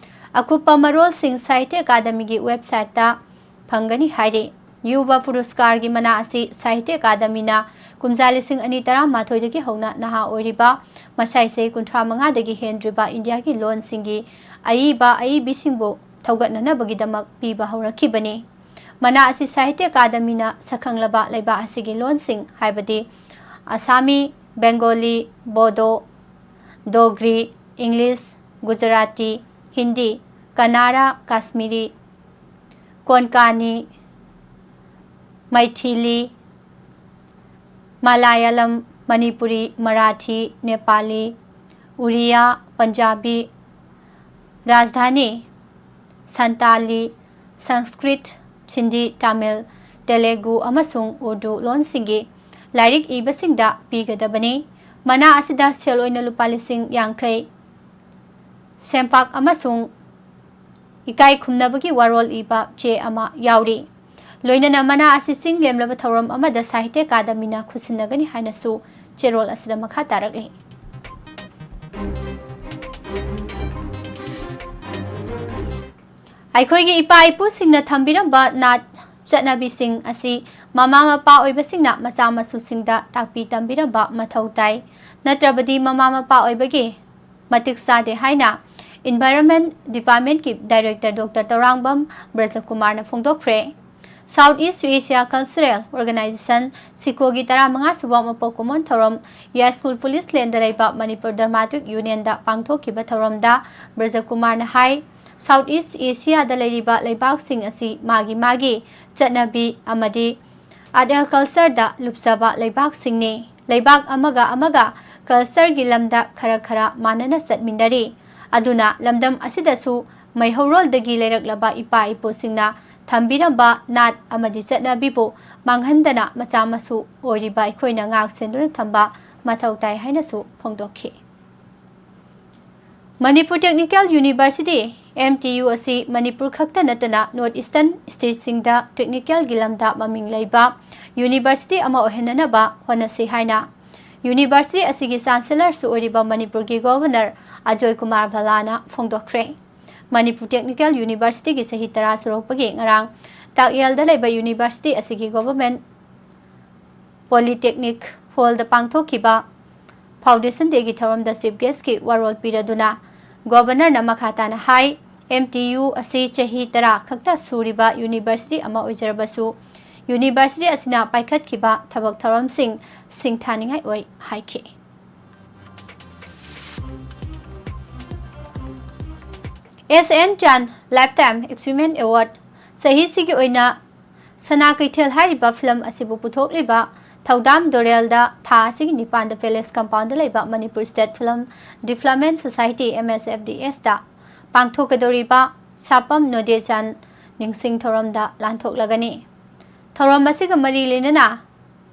ꯑꯀꯨꯞꯄ ꯃꯔꯣꯜꯁꯤꯡ ꯁꯥꯍꯤꯇ꯭ꯌ ꯑꯦꯀꯥꯗꯃꯤꯒꯤ ꯋꯦꯕꯁꯥꯏꯠꯇ ꯐꯪꯒꯅꯤ ꯍꯥꯏꯔꯤ꯫ ꯌꯨꯕ ꯄꯨꯔꯁꯀꯥꯔꯒꯤ ꯃꯅꯥ ꯑꯁꯤ ꯁꯥꯍꯤꯇ꯭ꯌ ꯑꯦꯀꯥꯗꯃꯤꯅ ꯀꯨꯝꯖꯥ ꯂꯤꯁꯤꯡ ꯑꯅꯤ ꯇꯔꯥꯃꯥꯊꯣꯏꯗꯒꯤ ꯍꯧꯅ ꯅꯍꯥ ꯑꯣꯏꯔꯤꯕ, ꯃꯁꯥꯏ ꯆꯍꯤ ꯀꯨꯟꯊ꯭ꯔꯥ ꯃꯉꯥꯗꯒꯤ ꯍꯦꯟꯗ꯭ꯔꯤꯕ ꯏꯟꯗꯤꯌꯥꯒꯤ ꯂꯣꯟꯁꯤꯡꯒꯤ ꯑꯏꯕ ꯑꯏꯕꯤꯁꯤꯡꯕꯨ ꯊꯧꯒꯠꯅꯅꯕꯒꯤꯗꯃꯛ ꯄꯤꯕ ꯍꯧꯔꯛꯈꯤꯕꯅꯤ꯫ ꯃꯅꯥ ꯑꯁꯤ ꯁꯥꯍꯤꯇ꯭ꯌ ꯑꯦꯀꯥꯗꯃꯤꯅ ꯁꯛꯈꯪꯂꯕ ꯂꯩꯕꯥꯛ ꯑꯁꯤꯒꯤ ꯂꯣꯟꯁꯤꯡ, ꯍꯥꯏꯕꯗꯤ ꯑꯁꯥꯃꯤ, ꯕꯦꯡꯒꯣꯂꯤ, ꯕꯣꯗꯣ, ꯗꯣꯒ꯭ꯔꯤ, ꯏꯪꯂꯤꯁ, ꯒꯨꯖꯔꯥꯇꯤ, ꯍꯤꯟꯗꯤ, ꯀꯅꯥꯔꯥ, ꯀꯥꯁꯃꯤꯔꯤ, ꯀꯣꯟꯀꯥꯅꯤ, ꯃꯩꯊꯤꯂꯤ, ꯃꯂꯥꯌꯥꯂꯝ, ꯃꯅꯤꯄꯨꯔꯤ, ꯃꯔꯥꯊꯤ, ꯅꯦꯄꯥꯂꯤ, ꯎꯔꯤꯌꯥ, ꯄꯟꯖꯥꯕꯤ, ꯔꯥꯖꯙꯥꯅꯤ, ꯁꯟꯇꯥꯂꯤ, ꯁꯪꯁꯀ꯭ꯔꯤꯠ, ꯁꯤꯟꯙꯤ, ꯇꯥꯃꯤꯜ, ꯇꯦꯂꯦꯒꯨ ꯑꯃꯁꯨꯡ ꯎꯔꯗꯨ ꯂꯣꯟꯁꯤꯡꯒꯤ ꯂꯥꯏꯔꯤꯛ ꯏꯕꯁꯤꯡꯗ ꯄꯤꯒꯗꯕꯅꯤ꯫ ꯃꯅꯥ ꯑꯁꯤꯗ ꯁꯦꯜ ꯑꯣꯏꯅ ꯂꯨꯄꯥ ꯂꯤꯁꯤꯡ ꯌꯥꯡꯈꯩ, ꯁꯦꯝꯄꯥꯛ ꯑꯃꯁꯨꯡ ꯏꯀꯥꯏ ꯈꯨꯝꯅꯕꯒꯤ ꯋꯥꯔꯣꯜ ꯏꯕ ꯆꯦ ꯑꯃ ꯌꯥꯎꯔꯤ꯫ ꯂꯣꯏꯅꯅ ꯃꯅꯥ ꯑꯁꯤ ꯆꯤꯡ ꯂꯦꯝꯂꯕ ꯊꯧꯔꯝ ꯑꯃꯗ ꯁꯥꯍꯤꯇ꯭ꯌ ꯑꯦꯀꯥꯗꯃꯤꯅ ꯈꯨꯠꯁꯤꯟꯅꯒꯅꯤ ꯍꯥꯏꯅꯁꯨ ꯆꯦꯔꯣꯜ ꯑꯁꯤꯗ ꯃꯈꯥ ꯇꯥꯔꯛꯂꯤ꯫ ꯑꯩꯈꯣꯏꯒꯤ ꯏꯄꯥ ꯏꯄꯨꯁꯤꯡꯅ ꯊꯝꯕꯤꯔꯝꯕ ꯅꯥꯠ ꯆꯠꯅꯕꯤꯁꯤꯡ ꯑꯁꯤ ꯃꯃꯥ ꯃꯄꯥ ꯑꯣꯏꯕꯁꯤꯡꯅ ꯃꯆꯥ ꯃꯁꯨꯁꯤꯡꯗ ꯇꯥꯛꯄꯤ ꯇꯝꯕꯤꯔꯝꯕ ꯃꯊꯧ ꯇꯥꯏ꯫ ꯅꯠꯇ꯭ꯔꯕꯗꯤ ꯃꯃꯥ ꯃꯄꯥ ꯑꯣꯏꯕꯒꯤ ꯃꯇꯤꯛ ꯆꯥꯗꯦ ꯍꯥꯏꯅ Environment Department ꯀꯤ Director Doctor Tourangbam ꯕ꯭ꯔꯖꯀꯨꯃꯥꯔꯅ ꯐꯣꯡꯗꯣꯛꯈ꯭ꯔꯦ꯫ South East Asia Cultural Organization, ꯁꯤꯀꯣꯒꯤ ꯇꯔꯥꯃꯉꯥ ꯁꯨꯕ ꯃꯄꯣꯛ ꯀꯨꯝꯑꯣꯟ ꯊꯧꯔꯝ ꯌꯥꯏꯁ꯭ꯀꯨꯜ ꯄꯨꯂꯤꯁ ꯂꯦꯟꯗ ꯂꯩꯕ ꯃꯅꯤꯄꯨꯔ ꯗ꯭ꯔꯃꯥꯇꯤꯛ ꯌꯨꯅꯤꯌꯟꯗ ꯄꯥꯡꯊꯣꯛꯈꯤꯕ ꯊꯧꯔꯝꯗ ꯕ꯭ꯔꯖꯀꯨꯃꯥꯔꯅ ꯍꯥꯏ, South East Asia ꯗ ꯂꯩꯔꯤꯕ ꯂꯩꯕꯥꯛꯁꯤꯡ ꯑꯁꯤ ꯃꯥꯒꯤ ꯃꯥꯒꯤ ꯆꯠꯅꯕꯤ ꯑꯃꯗꯤ Art and Cultureꯗ ꯂꯨꯞꯆꯕ ꯂꯩꯕꯥꯛꯁꯤꯡꯅꯤ꯫ ꯂꯩꯕꯥꯛ ꯑꯃꯒ ꯑꯃꯒ cultureꯒꯤ ꯂꯝꯗ ꯈꯔ ꯈꯔ ꯃꯥꯟꯅꯅ ꯆꯠꯃꯤꯟꯅꯔꯤ꯫ ꯑꯗꯨꯅ ꯂꯝꯗꯝ ꯑꯁꯤꯗꯁꯨ ꯃꯩꯍꯧꯔꯣꯜꯗꯒꯤ ꯂꯩꯔꯛꯂꯕ ꯏꯄꯥ ꯏꯄꯨꯁꯤꯡꯅ ꯊꯝꯕꯤꯔꯝꯕ ꯅꯥꯠ ꯑꯃꯗꯤ ꯆꯠꯅꯕꯤꯕꯨ ꯃꯥꯡꯍꯟꯗꯅ ꯃꯆꯥ ꯃꯁꯨ ꯑꯣꯏꯔꯤꯕ ꯑꯩꯈꯣꯏꯅ ꯉꯥꯛ ꯁꯦꯟꯗꯨꯅ ꯊꯝꯕ ꯃꯊꯧ ꯇꯥꯏ ꯍꯥꯏꯅꯁꯨ ꯐꯣꯡꯗꯣꯛꯈꯤ꯫ Manipur Technical University, M T U, ꯑꯁꯤ ꯃꯅꯤꯄꯨꯔ ꯈꯛꯇ ꯅꯠꯇꯅ North Eastern stateꯁꯤꯡꯗ technicalꯒꯤ ꯂꯝꯗ ꯃꯃꯤꯡ ꯂꯩꯕ university ꯑꯃ ꯑꯣꯏꯍꯟꯅꯅꯕ ꯍꯣꯠꯅꯁꯤ ꯍꯥꯏꯅ university ꯑꯁꯤꯒꯤ Chancellorꯁꯨ ꯑꯣꯏꯔꯤꯕ ꯃꯅꯤꯄꯨꯔꯒꯤ Governor ꯑꯖꯣꯏ ꯀꯨꯃꯥꯔ ꯚꯜꯂꯥꯅ ꯐꯣꯡꯗꯣꯛꯈ꯭ꯔꯦ꯫ ꯃꯅꯤꯄꯨꯔ Technical Universityꯒꯤ ꯆꯍꯤ ꯇꯔꯥ ꯁꯨꯔꯛꯄꯒꯤ ꯉꯔꯥꯡ ꯇꯥꯛꯌꯦꯜꯗ ꯂꯩꯕ university ꯑꯁꯤꯒꯤ Government Polytechnic Hallꯗ ꯄꯥꯡꯊꯣꯛꯈꯤꯕ Foundation Dayꯒꯤ ꯊꯧꯔꯝꯗ Chief Guestꯀꯤ ꯋꯥꯔꯣꯜ ꯄꯤꯔꯗꯨꯅ Governorꯅ ꯃꯈꯥ ꯇꯥꯅ ꯍꯥꯏ, M T U ꯑꯁꯤ ꯆꯍꯤ ꯇꯔꯥ ꯈꯛꯇ ꯁꯨꯔꯤꯕ university ꯑꯃ ꯑꯣꯏꯖꯔꯕꯁꯨ, university ꯑꯁꯤꯅ ꯄꯥꯏꯈꯠꯈꯤꯕ ꯊꯕꯛ ꯊꯧꯔꯝꯁꯤꯡ ꯁꯤꯡꯊꯥꯅꯤꯡꯉꯥꯏ ꯑꯣꯏ ꯍꯥꯏꯈꯤ꯫ S N Chan Lifetime Achievement Award ꯆꯍꯤꯁꯤꯒꯤ ꯑꯣꯏꯅ ꯁꯅꯥ ꯀꯩꯊꯦꯜ ꯍꯥꯏꯔꯤꯕ film ꯑꯁꯤꯕꯨ ꯄꯨꯊꯣꯛꯂꯤꯕ ꯊꯧꯗꯥꯝ ꯗꯣꯔꯦꯜꯗ ꯊꯥ ꯑꯁꯤꯒꯤ ꯅꯤꯄꯥꯟꯗ Palace Compoundꯗ ꯂꯩꯕ Manipur State Film Development Society, M S F D Sꯗ ꯄꯥꯡꯊꯣꯛꯀꯗꯧꯔꯤꯕ ꯁꯥꯄꯝ ꯅꯣꯗꯦ ꯆꯥꯟ ꯅꯤꯡꯁꯤꯡ ꯊꯧꯔꯝꯗ ꯂꯥꯟꯊꯣꯛꯂꯒꯅꯤ꯫ ꯊꯧꯔꯝ ꯑꯁꯤꯒ ꯃꯔꯤ ꯂꯩꯅꯅ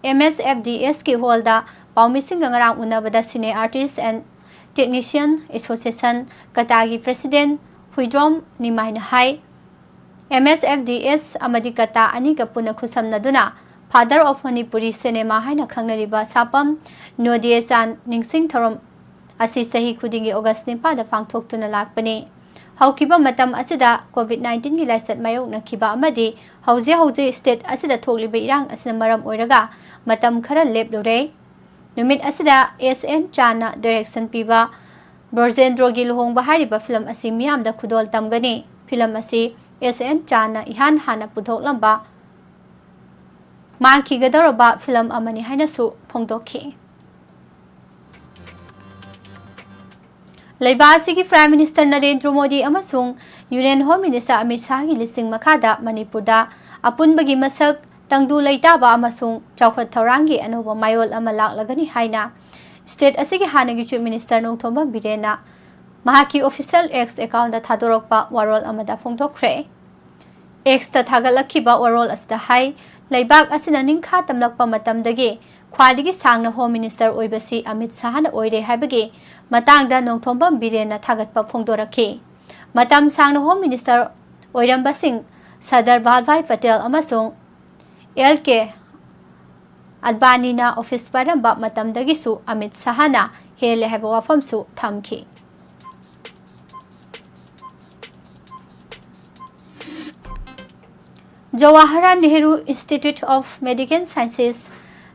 M S F D Sꯀꯤ hallꯗ ꯄꯥꯎꯃꯤꯁꯤꯡꯒ ꯉꯔꯥꯡ ꯎꯅꯕꯗ Cine Artist and Technician Association, ꯀꯇꯥꯒꯤ President Huidrom ꯅꯤꯃꯥꯏꯅ high, M S F D S ꯑꯃꯗꯤ ꯀꯇꯥ ꯑꯅꯤꯒ ꯄꯨꯟꯅ ꯈꯨꯠꯁꯝꯅꯗꯨꯅ Father of Manipuri Cinema ꯍꯥꯏꯅ ꯈꯪꯅꯔꯤꯕ ꯁꯥꯄꯝ ꯅꯣꯗꯤꯌꯦ ꯆꯥꯟ ꯅꯤꯡꯁꯤꯡ ꯊꯧꯔꯝ ꯑꯁꯤ ꯆꯍꯤ ꯈꯨꯗꯤꯡꯒꯤ August ꯅꯤꯄꯥꯟꯗ ꯄꯥꯡꯊꯣꯛꯇꯨꯅ ꯂꯥꯛꯄꯅꯤ꯫ ꯍꯧꯈꯤꯕ ꯃꯇꯝ ꯑꯁꯤꯗ COVID nineteenꯒꯤ ꯂꯥꯏꯆꯠ ꯃꯥꯌꯣꯛꯅꯈꯤꯕ ꯑꯃꯗꯤ ꯍꯧꯖꯤꯛ ꯍꯧꯖꯤꯛ state ꯑꯁꯤꯗ ꯊꯣꯛꯂꯤꯕ ꯏꯔꯥꯡ ꯑꯁꯤꯅ ꯃꯔꯝ ꯑꯣꯏꯔꯒ ꯃꯇꯝ ꯈꯔ ꯂꯦꯞꯂꯨꯔꯦ꯫ ꯅꯨꯃꯤꯠ ꯑꯁꯤꯗ S N ꯆꯥꯟꯅ direction ꯄꯤꯕ ꯕ꯭ꯔꯣꯖꯦꯟꯗ꯭ꯔꯣꯒꯤ ꯂꯨꯍꯣꯡꯕ ꯍꯥꯏꯔꯤꯕ film ꯑꯁꯤ ꯃꯤꯌꯥꯝꯗ ꯈꯨꯗꯣꯜ ꯇꯝꯒꯅꯤ꯫ Film ꯑꯁꯤ S N ꯆꯥꯟꯅ ꯏꯍꯥꯟ ꯍꯥꯟꯅ ꯄꯨꯊꯣꯛꯂꯝꯕ ꯃꯥꯡꯈꯤꯒꯗꯧꯔꯕ film ꯑꯃꯅꯤ ꯍꯥꯏꯅꯁꯨ ꯐꯣꯡꯗꯣꯛꯈꯤ꯫ ꯂꯩꯕꯥꯛ ꯑꯁꯤꯒꯤ Prime Minister ꯅꯔꯦꯟꯗ꯭ꯔ ꯃꯣꯗꯤ ꯑꯃꯁꯨꯡ Union Home Minister ꯑꯃꯤꯠ ꯁꯥꯍꯒꯤ ꯂꯤꯁꯤꯡ ꯃꯈꯥꯗ ꯃꯅꯤꯄꯨꯔꯗ ꯑꯄꯨꯟꯕꯒꯤ ꯃꯁꯛ ꯇꯪꯗꯨ ꯂꯩꯇꯥꯕ ꯑꯃꯁꯨꯡ ꯆꯥꯎꯈꯠ ꯊꯧꯔꯥꯡꯒꯤ ꯑꯅꯧꯕ ꯃꯌꯣꯜ ꯑꯃ ꯂꯥꯛꯂꯒꯅꯤ ꯍꯥꯏꯅ state ꯑꯁꯤꯒꯤ ꯍꯥꯟꯅꯒꯤ Chief Minister ꯅꯣꯡꯊꯣꯝꯕꯝ ꯕꯤꯔꯦꯟꯅ ꯃꯍꯥꯛꯀꯤ official X accountꯇ ꯊꯥꯗꯣꯔꯛꯄ ꯋꯥꯔꯣꯜ ꯑꯃꯗ ꯐꯣꯡꯗꯣꯛꯈ꯭ꯔꯦ꯫ Xꯇ ꯊꯥꯒꯠꯂꯛꯈꯤꯕ ꯋꯥꯔꯣꯜ ꯑꯁꯤꯗ ꯍꯥꯏ, ꯂꯩꯕꯥꯛ ꯑꯁꯤꯅ ꯅꯤꯡꯈꯥ ꯇꯝꯂꯛꯄ ꯃꯇꯝꯗꯒꯤ ꯈ꯭ꯋꯥꯏꯗꯒꯤ ꯁꯥꯡꯅ Home Minister ꯑꯣꯏꯕꯁꯤ ꯑꯃꯤꯠ ꯁꯍꯥꯅ ꯑꯣꯏꯔꯦ ꯍꯥꯏꯕꯒꯤ ꯃꯇꯥꯡꯗ ꯅꯣꯡꯊꯣꯝꯕꯝ ꯕꯤꯔꯦꯟꯅ ꯊꯥꯒꯠꯄ ꯐꯣꯡꯗꯣꯔꯛꯈꯤ꯫ ꯃꯇꯝ ꯁꯥꯡꯅ Home Minister ꯑꯣꯏꯔꯝꯕꯁꯤꯡ ꯁꯔꯗꯥꯔ ꯚꯥꯜꯚꯥꯏ ꯄꯇꯦꯜ ꯑꯃꯁꯨꯡ ꯑꯦꯜ ꯀꯦ ꯑꯗꯕꯥꯅꯤꯅ office ꯄꯥꯏꯔꯝꯕ ꯃꯇꯝꯗꯒꯤꯁꯨ ꯑꯃꯤꯠ ꯁꯍꯥꯅ ꯍꯦꯜꯂꯦ ꯍꯥꯏꯕ ꯋꯥꯐꯝꯁꯨ ꯊꯝꯈꯤ꯫ Jawaharlal Nehru Institute of Medical Sciences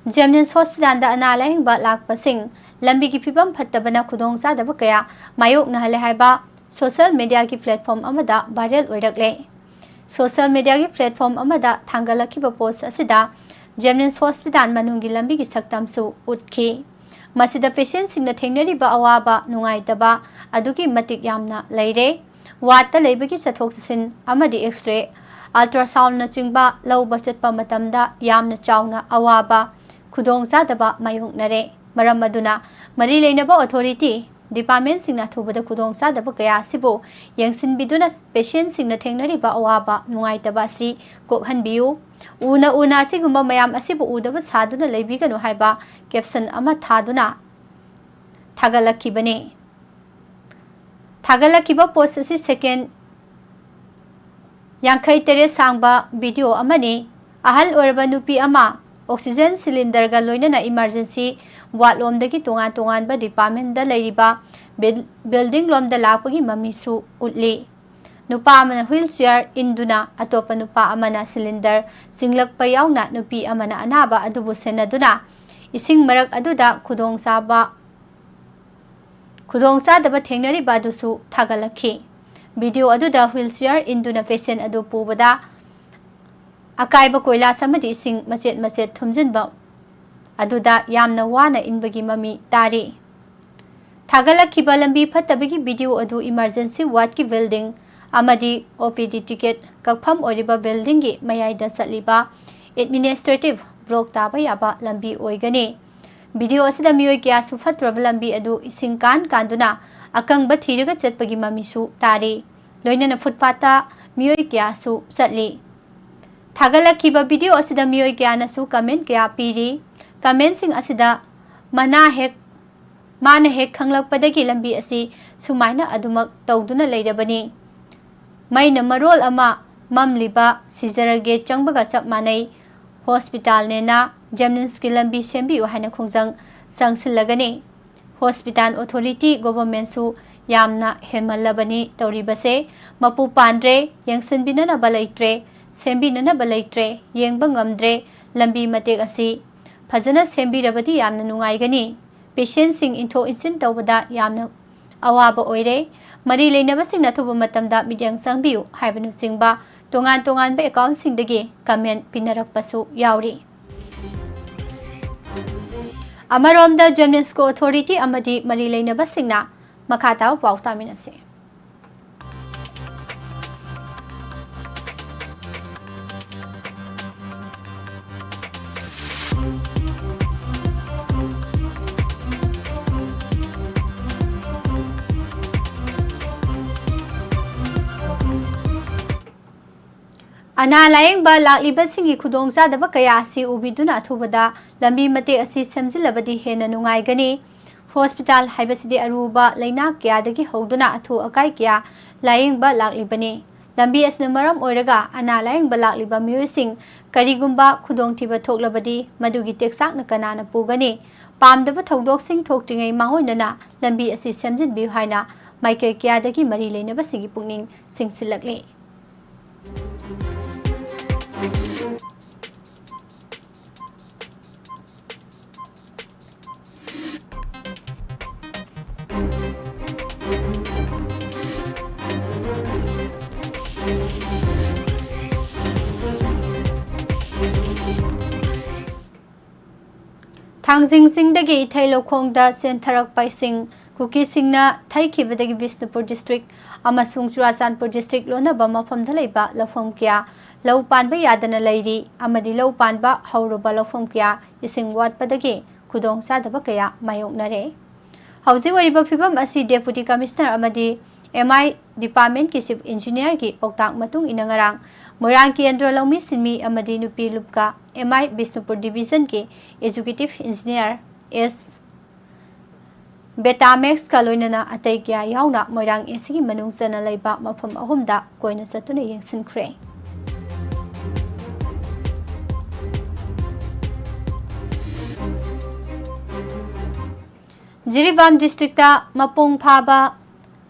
JNIMS Hospitalꯗ ꯑꯅꯥ ꯂꯥꯌꯦꯡꯕ ꯂꯥꯛꯄꯁꯤꯡ ꯂꯝꯕꯤꯒꯤ ꯐꯤꯕꯝ ꯐꯠꯇꯕꯅ ꯈꯨꯗꯣꯡꯆꯥꯗꯕ ꯀꯌꯥ ꯃꯥꯌꯣꯛꯅꯍꯜꯂꯦ ꯍꯥꯏꯕ social mediaꯒꯤ platform ꯑꯃꯗ viral ꯑꯣꯏꯔꯛꯂꯦ꯫ Social mediaꯒꯤ platform ꯑꯃꯗ ꯊꯥꯡꯒꯠꯂꯛꯈꯤꯕ post ꯑꯁꯤꯗ JNIMS Hospital ꯃꯅꯨꯡꯒꯤ ꯂꯝꯕꯤꯒꯤ ꯁꯛꯇꯝꯁꯨ ꯎꯠꯈꯤ꯫ ꯃꯁꯤꯗ patientꯁꯤꯡꯅ ꯊꯦꯡꯅꯔꯤꯕ ꯑꯋꯥꯕ ꯅꯨꯡꯉꯥꯏꯇꯕ ꯑꯗꯨꯛꯀꯤ ꯃꯇꯤꯛ ꯌꯥꯝꯅ ꯂꯩꯔꯦ꯫ Wardꯇ ꯂꯩꯕꯒꯤ ꯆꯠꯊꯣꯛ ꯆꯠꯁꯤꯟ ꯑꯃꯗꯤ X-ray, ultrasoundꯅꯆꯤꯡꯕ ꯂꯧꯕ ꯆꯠꯄ ꯃꯇꯝꯗ ꯌꯥꯝꯅ ꯆꯥꯎꯅ ꯑꯋꯥꯕ, ꯈꯨꯗꯣꯡꯆꯥꯗꯕ ꯃꯥꯌꯣꯛꯅꯔꯦ꯫ ꯃꯔꯝ ꯑꯗꯨꯅ ꯃꯔꯤ ꯂꯩꯅꯕ authority departmentꯁꯤꯡꯅ ꯑꯊꯨꯕꯗ ꯈꯨꯗꯣꯡꯆꯥꯗꯕ ꯀꯌꯥ ꯑꯁꯤꯕꯨ ꯌꯦꯡꯁꯤꯟꯕꯤꯗꯨꯅ patientꯁꯤꯡꯅ ꯊꯦꯡꯅꯔꯤꯕ ꯑꯋꯥꯕ ꯅꯨꯡꯉꯥꯏꯇꯕ ꯑꯁꯤ ꯀꯣꯛꯍꯟꯕꯤꯌꯨ꯫ ꯎꯅ ꯎꯅ ꯑꯁꯤꯒꯨꯝꯕ ꯃꯌꯥꯝ ꯑꯁꯤꯕꯨ ꯎꯗꯕ ꯁꯥꯗꯨꯅ ꯂꯩꯕꯤꯒꯅꯨ ꯍꯥꯏꯕ caption ꯑꯃ ꯊꯥꯗꯨꯅ ꯊꯥꯒꯠꯂꯛꯈꯤꯕꯅꯤ꯫ ꯊꯥꯒꯠꯂꯛꯈꯤꯕ post ꯑꯁꯤ second ꯌꯥꯡꯈꯩ ꯇꯔꯦꯠ ꯁꯥꯡꯕ video ꯑꯃꯅꯤ꯫ ꯑꯍꯜ ꯑꯣꯏꯔꯕ ꯅꯨꯄꯤ ꯑꯃ oxygen cylinderꯒ ꯂꯣꯏꯅꯅ emergency ward ꯂꯣꯝꯗꯒꯤ ꯇꯣꯉꯥꯟ ꯇꯣꯉꯥꯟꯕ departmentꯗ ꯂꯩꯔꯤꯕ buil-, building ꯂꯣꯝꯗ ꯂꯥꯛꯄꯒꯤ ꯃꯃꯤꯁꯨ ꯎꯠꯂꯤ꯫ ꯅꯨꯄꯥ ꯑꯃꯅ wheelchair ꯏꯟꯗꯨꯅ, ꯑꯇꯣꯞꯄ ꯅꯨꯄꯥ ꯑꯃꯅ cylinder ꯆꯤꯡꯂꯛꯄ ꯌꯥꯎꯅ ꯅꯨꯄꯤ ꯑꯃꯅ ꯑꯅꯥꯕ ꯑꯗꯨꯕꯨ ꯁꯦꯟꯅꯗꯨꯅ ꯏꯁꯤꯡ ꯃꯔꯛ ꯑꯗꯨꯗ ꯈꯨꯗꯣꯡꯆꯥꯕ, ꯈꯨꯗꯣꯡꯆꯥꯗꯕ ꯊꯦꯡꯅꯔꯤꯕ ꯑꯗꯨꯁꯨ ꯊꯥꯒꯠꯂꯛꯈꯤ꯫ Video ꯑꯗꯨꯗ wheelchair ꯏꯟꯗꯨꯅ patient ꯑꯗꯨ ꯄꯨꯕꯗ ꯑꯀꯥꯏꯕ ꯀꯣꯏꯂꯥꯁ ꯑꯃꯗꯤ ꯏꯁꯤꯡ ꯃꯆꯦꯠ ꯃꯆꯦꯠ ꯊꯨꯝꯖꯤꯟꯕ ꯑꯗꯨꯗ ꯌꯥꯝꯅ ꯋꯥꯅ ꯏꯟꯕꯒꯤ ꯃꯃꯤ ꯇꯥꯔꯤ꯫ ꯊꯥꯒꯠꯂꯛꯈꯤꯕ ꯂꯝꯕꯤ ꯐꯠꯇꯕꯒꯤ video ꯑꯗꯨ emergency wardꯀꯤ building ꯑꯃꯗꯤ OPD ticket ꯀꯛꯐꯝ ꯑꯣꯏꯔꯤꯕ buildingꯒꯤ ꯃꯌꯥꯏꯗ ꯆꯠꯂꯤꯕ ꯑꯦꯗꯃꯤꯅꯤꯁꯇ꯭ꯔꯦꯇꯤꯚ ꯕ꯭ꯂꯣꯛ ꯇꯥꯕ ꯌꯥꯕ ꯂꯝꯕꯤ ꯑꯣꯏꯒꯅꯤ꯫ ꯚꯤꯗꯤꯑꯣ ꯑꯁꯤꯗ ꯃꯤꯑꯣꯏ ꯀꯌꯥꯁꯨ ꯐꯠꯇ꯭ꯔꯕ ꯂꯝꯕꯤ ꯑꯗꯨ ꯏꯁꯤꯡ ꯀꯥꯟ ꯀꯥꯟꯗꯨꯅ ꯑꯀꯪꯕ ꯊꯤꯔꯒ ꯆꯠꯄꯒꯤ ꯃꯃꯤꯁꯨ ꯇꯥꯔꯤ꯫ ꯂꯣꯏꯅꯅ ꯐꯨꯠꯄꯥꯠꯇ ꯃꯤꯑꯣꯏ ꯀꯌꯥꯁꯨ ꯆꯠꯂꯤ꯫ ꯊꯥꯒꯠꯂꯛꯈꯤꯕ ꯚꯤꯗꯤꯑꯣ ꯑꯁꯤꯗ ꯃꯤꯑꯣꯏ ꯀꯌꯥꯅꯁꯨ ꯀꯃꯦꯟ ꯀꯌꯥ ꯄꯤꯔꯤ꯫ ꯀꯃꯦꯟꯁꯤꯡ ꯑꯁꯤꯗ ꯃꯅꯥ ꯍꯦꯛ, ꯃꯥꯅ ꯍꯦꯛ ꯈꯪꯂꯛꯄꯗꯒꯤ ꯂꯝꯕꯤ ꯑꯁꯤ ꯁꯨꯃꯥꯏꯅ ꯑꯗꯨꯃꯛ ꯇꯧꯗꯨꯅ ꯂꯩꯔꯕꯅꯤ꯫ ꯃꯩꯅ ꯃꯔꯣꯜ ꯑꯃ ꯃꯝꯂꯤꯕ, ꯁꯤꯖꯔꯒꯦ ꯆꯪꯕꯒ ꯆꯞ ꯃꯥꯟꯅꯩ꯫ ꯍꯣꯁꯄꯤꯇꯥꯜꯅꯦꯅ ꯖꯦꯅꯤꯝꯁꯀꯤ ꯂꯝꯕꯤ ꯁꯦꯝꯕꯤꯌꯨ ꯍꯥꯏꯅ ꯈꯣꯡꯖꯪ ꯆꯪꯁꯤꯜꯂꯒꯅꯤ꯫ ꯍꯣꯁꯄꯤꯇꯥꯜ ꯑꯣꯊꯣꯔꯤꯇꯤ ꯒꯣꯚꯔꯟꯃꯦꯟꯠꯁꯨ ꯌꯥꯝꯅ ꯍꯦꯟꯃꯜꯂꯕꯅꯤ ꯇꯧꯔꯤꯕꯁꯦ꯫ ꯃꯄꯨ ꯄꯥꯟꯗ꯭ꯔꯦ, ꯌꯦꯡꯁꯤꯟꯕꯤꯅꯅꯕ ꯂꯩꯇ꯭ꯔꯦ, ꯁꯦꯝꯕꯤꯅꯅꯕ ꯂꯩꯇ꯭ꯔꯦ, ꯌꯦꯡꯕ ꯉꯝꯗ꯭ꯔꯦ꯫ ꯂꯝꯕꯤ ꯃꯇꯦꯛ ꯑꯁꯤ ꯐꯖꯅ ꯁꯦꯝꯕꯤꯔꯕꯗꯤ ꯌꯥꯝꯅ ꯅꯨꯡꯉꯥꯏꯒꯅꯤ꯫ ꯄꯦꯁꯦꯟꯠꯁꯤꯡ ꯏꯟꯊꯣꯛ ꯏꯟꯁꯤꯟ ꯇꯧꯕꯗ ꯌꯥꯝꯅ ꯑꯋꯥꯕ ꯑꯣꯏꯔꯦ꯫ ꯃꯔꯤ ꯂꯩꯅꯕꯁꯤꯡꯅ ꯑꯊꯨꯕ ꯃꯇꯝꯗ ꯃꯤꯠꯌꯦꯡ ꯆꯪꯕꯤꯌꯨ ꯍꯥꯏꯕꯅꯆꯤꯡꯕ ꯇꯣꯉꯥꯟ ꯇꯣꯉꯥꯟꯕ ꯑꯦꯀꯥꯎꯟꯠꯁꯤꯡꯗꯒꯤ ꯀꯃꯦꯟꯠ ꯄꯤꯅꯔꯛꯄꯁꯨ ꯌꯥꯎꯔꯤ꯫ ꯑꯃꯔꯣꯝꯗ ꯖꯦꯅꯤꯝꯁꯀꯤ ꯑꯣꯊꯣꯔꯤꯇꯤ ꯑꯃꯗꯤ ꯃꯔꯤ ꯂꯩꯅꯕꯁꯤꯡꯅ ꯃꯈꯥ ꯇꯥꯕ ꯄꯥꯎ ꯇꯥꯃꯤꯟꯅꯁꯤ꯫ ꯑꯅꯥ ꯂꯥꯌꯦꯡꯕ ꯂꯥꯛꯂꯤꯕꯁꯤꯡꯒꯤ ꯈꯨꯗꯣꯡꯆꯥꯗꯕ ꯀꯌꯥ ꯑꯁꯤ ꯎꯕꯤꯗꯨꯅ ꯑꯊꯨꯕꯗ ꯂꯝꯕꯤ ꯃꯇꯦꯛ ꯑꯁꯤ ꯁꯦꯝꯖꯤꯜꯂꯕꯗꯤ ꯍꯦꯟꯅ ꯅꯨꯡꯉꯥꯏꯒꯅꯤ꯫ ꯍꯣꯁꯄꯤꯇꯥꯜ ꯍꯥꯏꯕꯁꯤꯗꯤ ꯑꯔꯨꯕ ꯂꯩꯅꯥ ꯀꯌꯥꯗꯒꯤ ꯍꯧꯗꯨꯅ ꯑꯊꯨ ꯑꯀꯥꯏ ꯀꯌꯥ ꯂꯥꯌꯦꯡꯕ ꯂꯥꯛꯂꯤꯕꯅꯤ꯫ ꯂꯝꯕꯤ ꯑꯁꯤꯅ ꯃꯔꯝ ꯑꯣꯏꯔꯒ ꯑꯅꯥ ꯂꯥꯌꯦꯡꯕ ꯂꯥꯛꯂꯤꯕ ꯃꯤꯑꯣꯏꯁꯤꯡ ꯀꯔꯤꯒꯨꯝꯕ ꯈꯨꯗꯣꯡꯊꯤꯕ ꯊꯣꯛꯂꯕꯗꯤ ꯃꯗꯨꯒꯤ ꯇꯦꯛꯆꯥꯛꯅ ꯀꯅꯥꯅ ꯄꯨꯒꯅꯤ? ꯄꯥꯝꯗꯕ ꯊꯧꯗꯣꯛꯁꯤꯡ ꯊꯣꯛꯇ꯭ꯔꯤꯉꯩ ꯃꯥꯡꯑꯣꯏꯅꯅ ꯂꯝꯕꯤ ꯑꯁꯤ ꯁꯦꯝꯖꯤꯟꯕꯤꯌꯨ ꯍꯥꯏꯅ ꯃꯥꯏꯀꯩ ꯀꯌꯥꯗꯒꯤ ꯃꯔꯤ ꯂꯩꯅꯕꯁꯤꯡꯒꯤ ꯄꯨꯛꯅꯤꯡ ꯆꯤꯡꯁꯤꯜꯂꯛꯂꯤ꯫ ꯊꯥꯡꯖꯤꯡ ꯆꯤꯡꯗꯒꯤ ꯏꯊꯩ ꯂꯧꯈꯣꯡꯗ ꯆꯦꯟꯊꯔꯛꯄ ꯏꯁꯤꯡ ꯀꯨꯀꯤꯁꯤꯡꯅ ꯊꯩꯈꯤꯕꯗꯒꯤ ꯕꯤꯁꯅꯨꯄꯨꯔ ꯗꯤꯁꯇ꯭ꯔꯤꯛ ꯑꯃꯁꯨꯡ ꯆꯨꯔꯥꯆꯥꯟꯄꯨꯔ ꯗꯤꯁꯇ꯭ꯔꯤꯛ ꯂꯣꯟꯅꯕ ꯃꯐꯝꯗ ꯂꯩꯕ ꯂꯧꯐꯝ ꯀꯌꯥ ꯂꯧ ꯄꯥꯟꯕ ꯌꯥꯗꯅ ꯂꯩꯔꯤ ꯑꯃꯗꯤ ꯂꯧ ꯄꯥꯟꯕ ꯍꯧꯔꯨꯕ ꯂꯧꯐꯝ ꯀꯌꯥ ꯏꯁꯤꯡ ꯋꯥꯠꯄꯗꯒꯤ ꯈꯨꯗꯣꯡꯆꯥꯗꯕ ꯀꯌꯥ ꯃꯥꯌꯣꯛꯅꯔꯦ꯫ ꯍꯧꯖꯤꯛ ꯑꯣꯏꯔꯤꯕ ꯐꯤꯕꯝ ꯑꯁꯤ Deputy Commissioner ꯑꯃꯗꯤ M I Department ꯀꯤ Chief Engineer ꯒꯤ ꯄꯥꯎꯇꯥꯛ ꯃꯇꯨꯡ ꯏꯟꯅ ꯉꯔꯥꯡ ꯃꯣꯏꯔꯥꯡ ꯀꯦꯟꯗ꯭ꯔ ꯂꯧꯃꯤ ꯁꯤꯟꯃꯤ ꯑꯃꯗꯤ ꯅꯨꯄꯤ ꯂꯨꯞꯀ M I ꯕꯤꯁꯅꯨꯄꯨꯔ Division ꯒꯤ Executive Engineer S Betamax ꯀ ꯂꯣꯏꯅꯅ ꯑꯇꯩ ꯀꯌꯥ ꯌꯥꯎꯅ ꯃꯣꯏꯔꯥꯡ A C ꯒꯤ ꯃꯅꯨꯡ ꯆꯟꯅ ꯂꯩꯕ ꯃꯐꯝ ꯑꯍꯨꯝꯗ ꯀꯣꯏꯅ ꯆꯠꯇꯨꯅ ꯌꯦꯡꯁꯤꯟꯈ꯭ꯔꯦ꯫ ꯖꯤꯔꯤꯕꯥꯝ district ꯇ ꯃꯄꯨꯡ ꯐꯥꯕ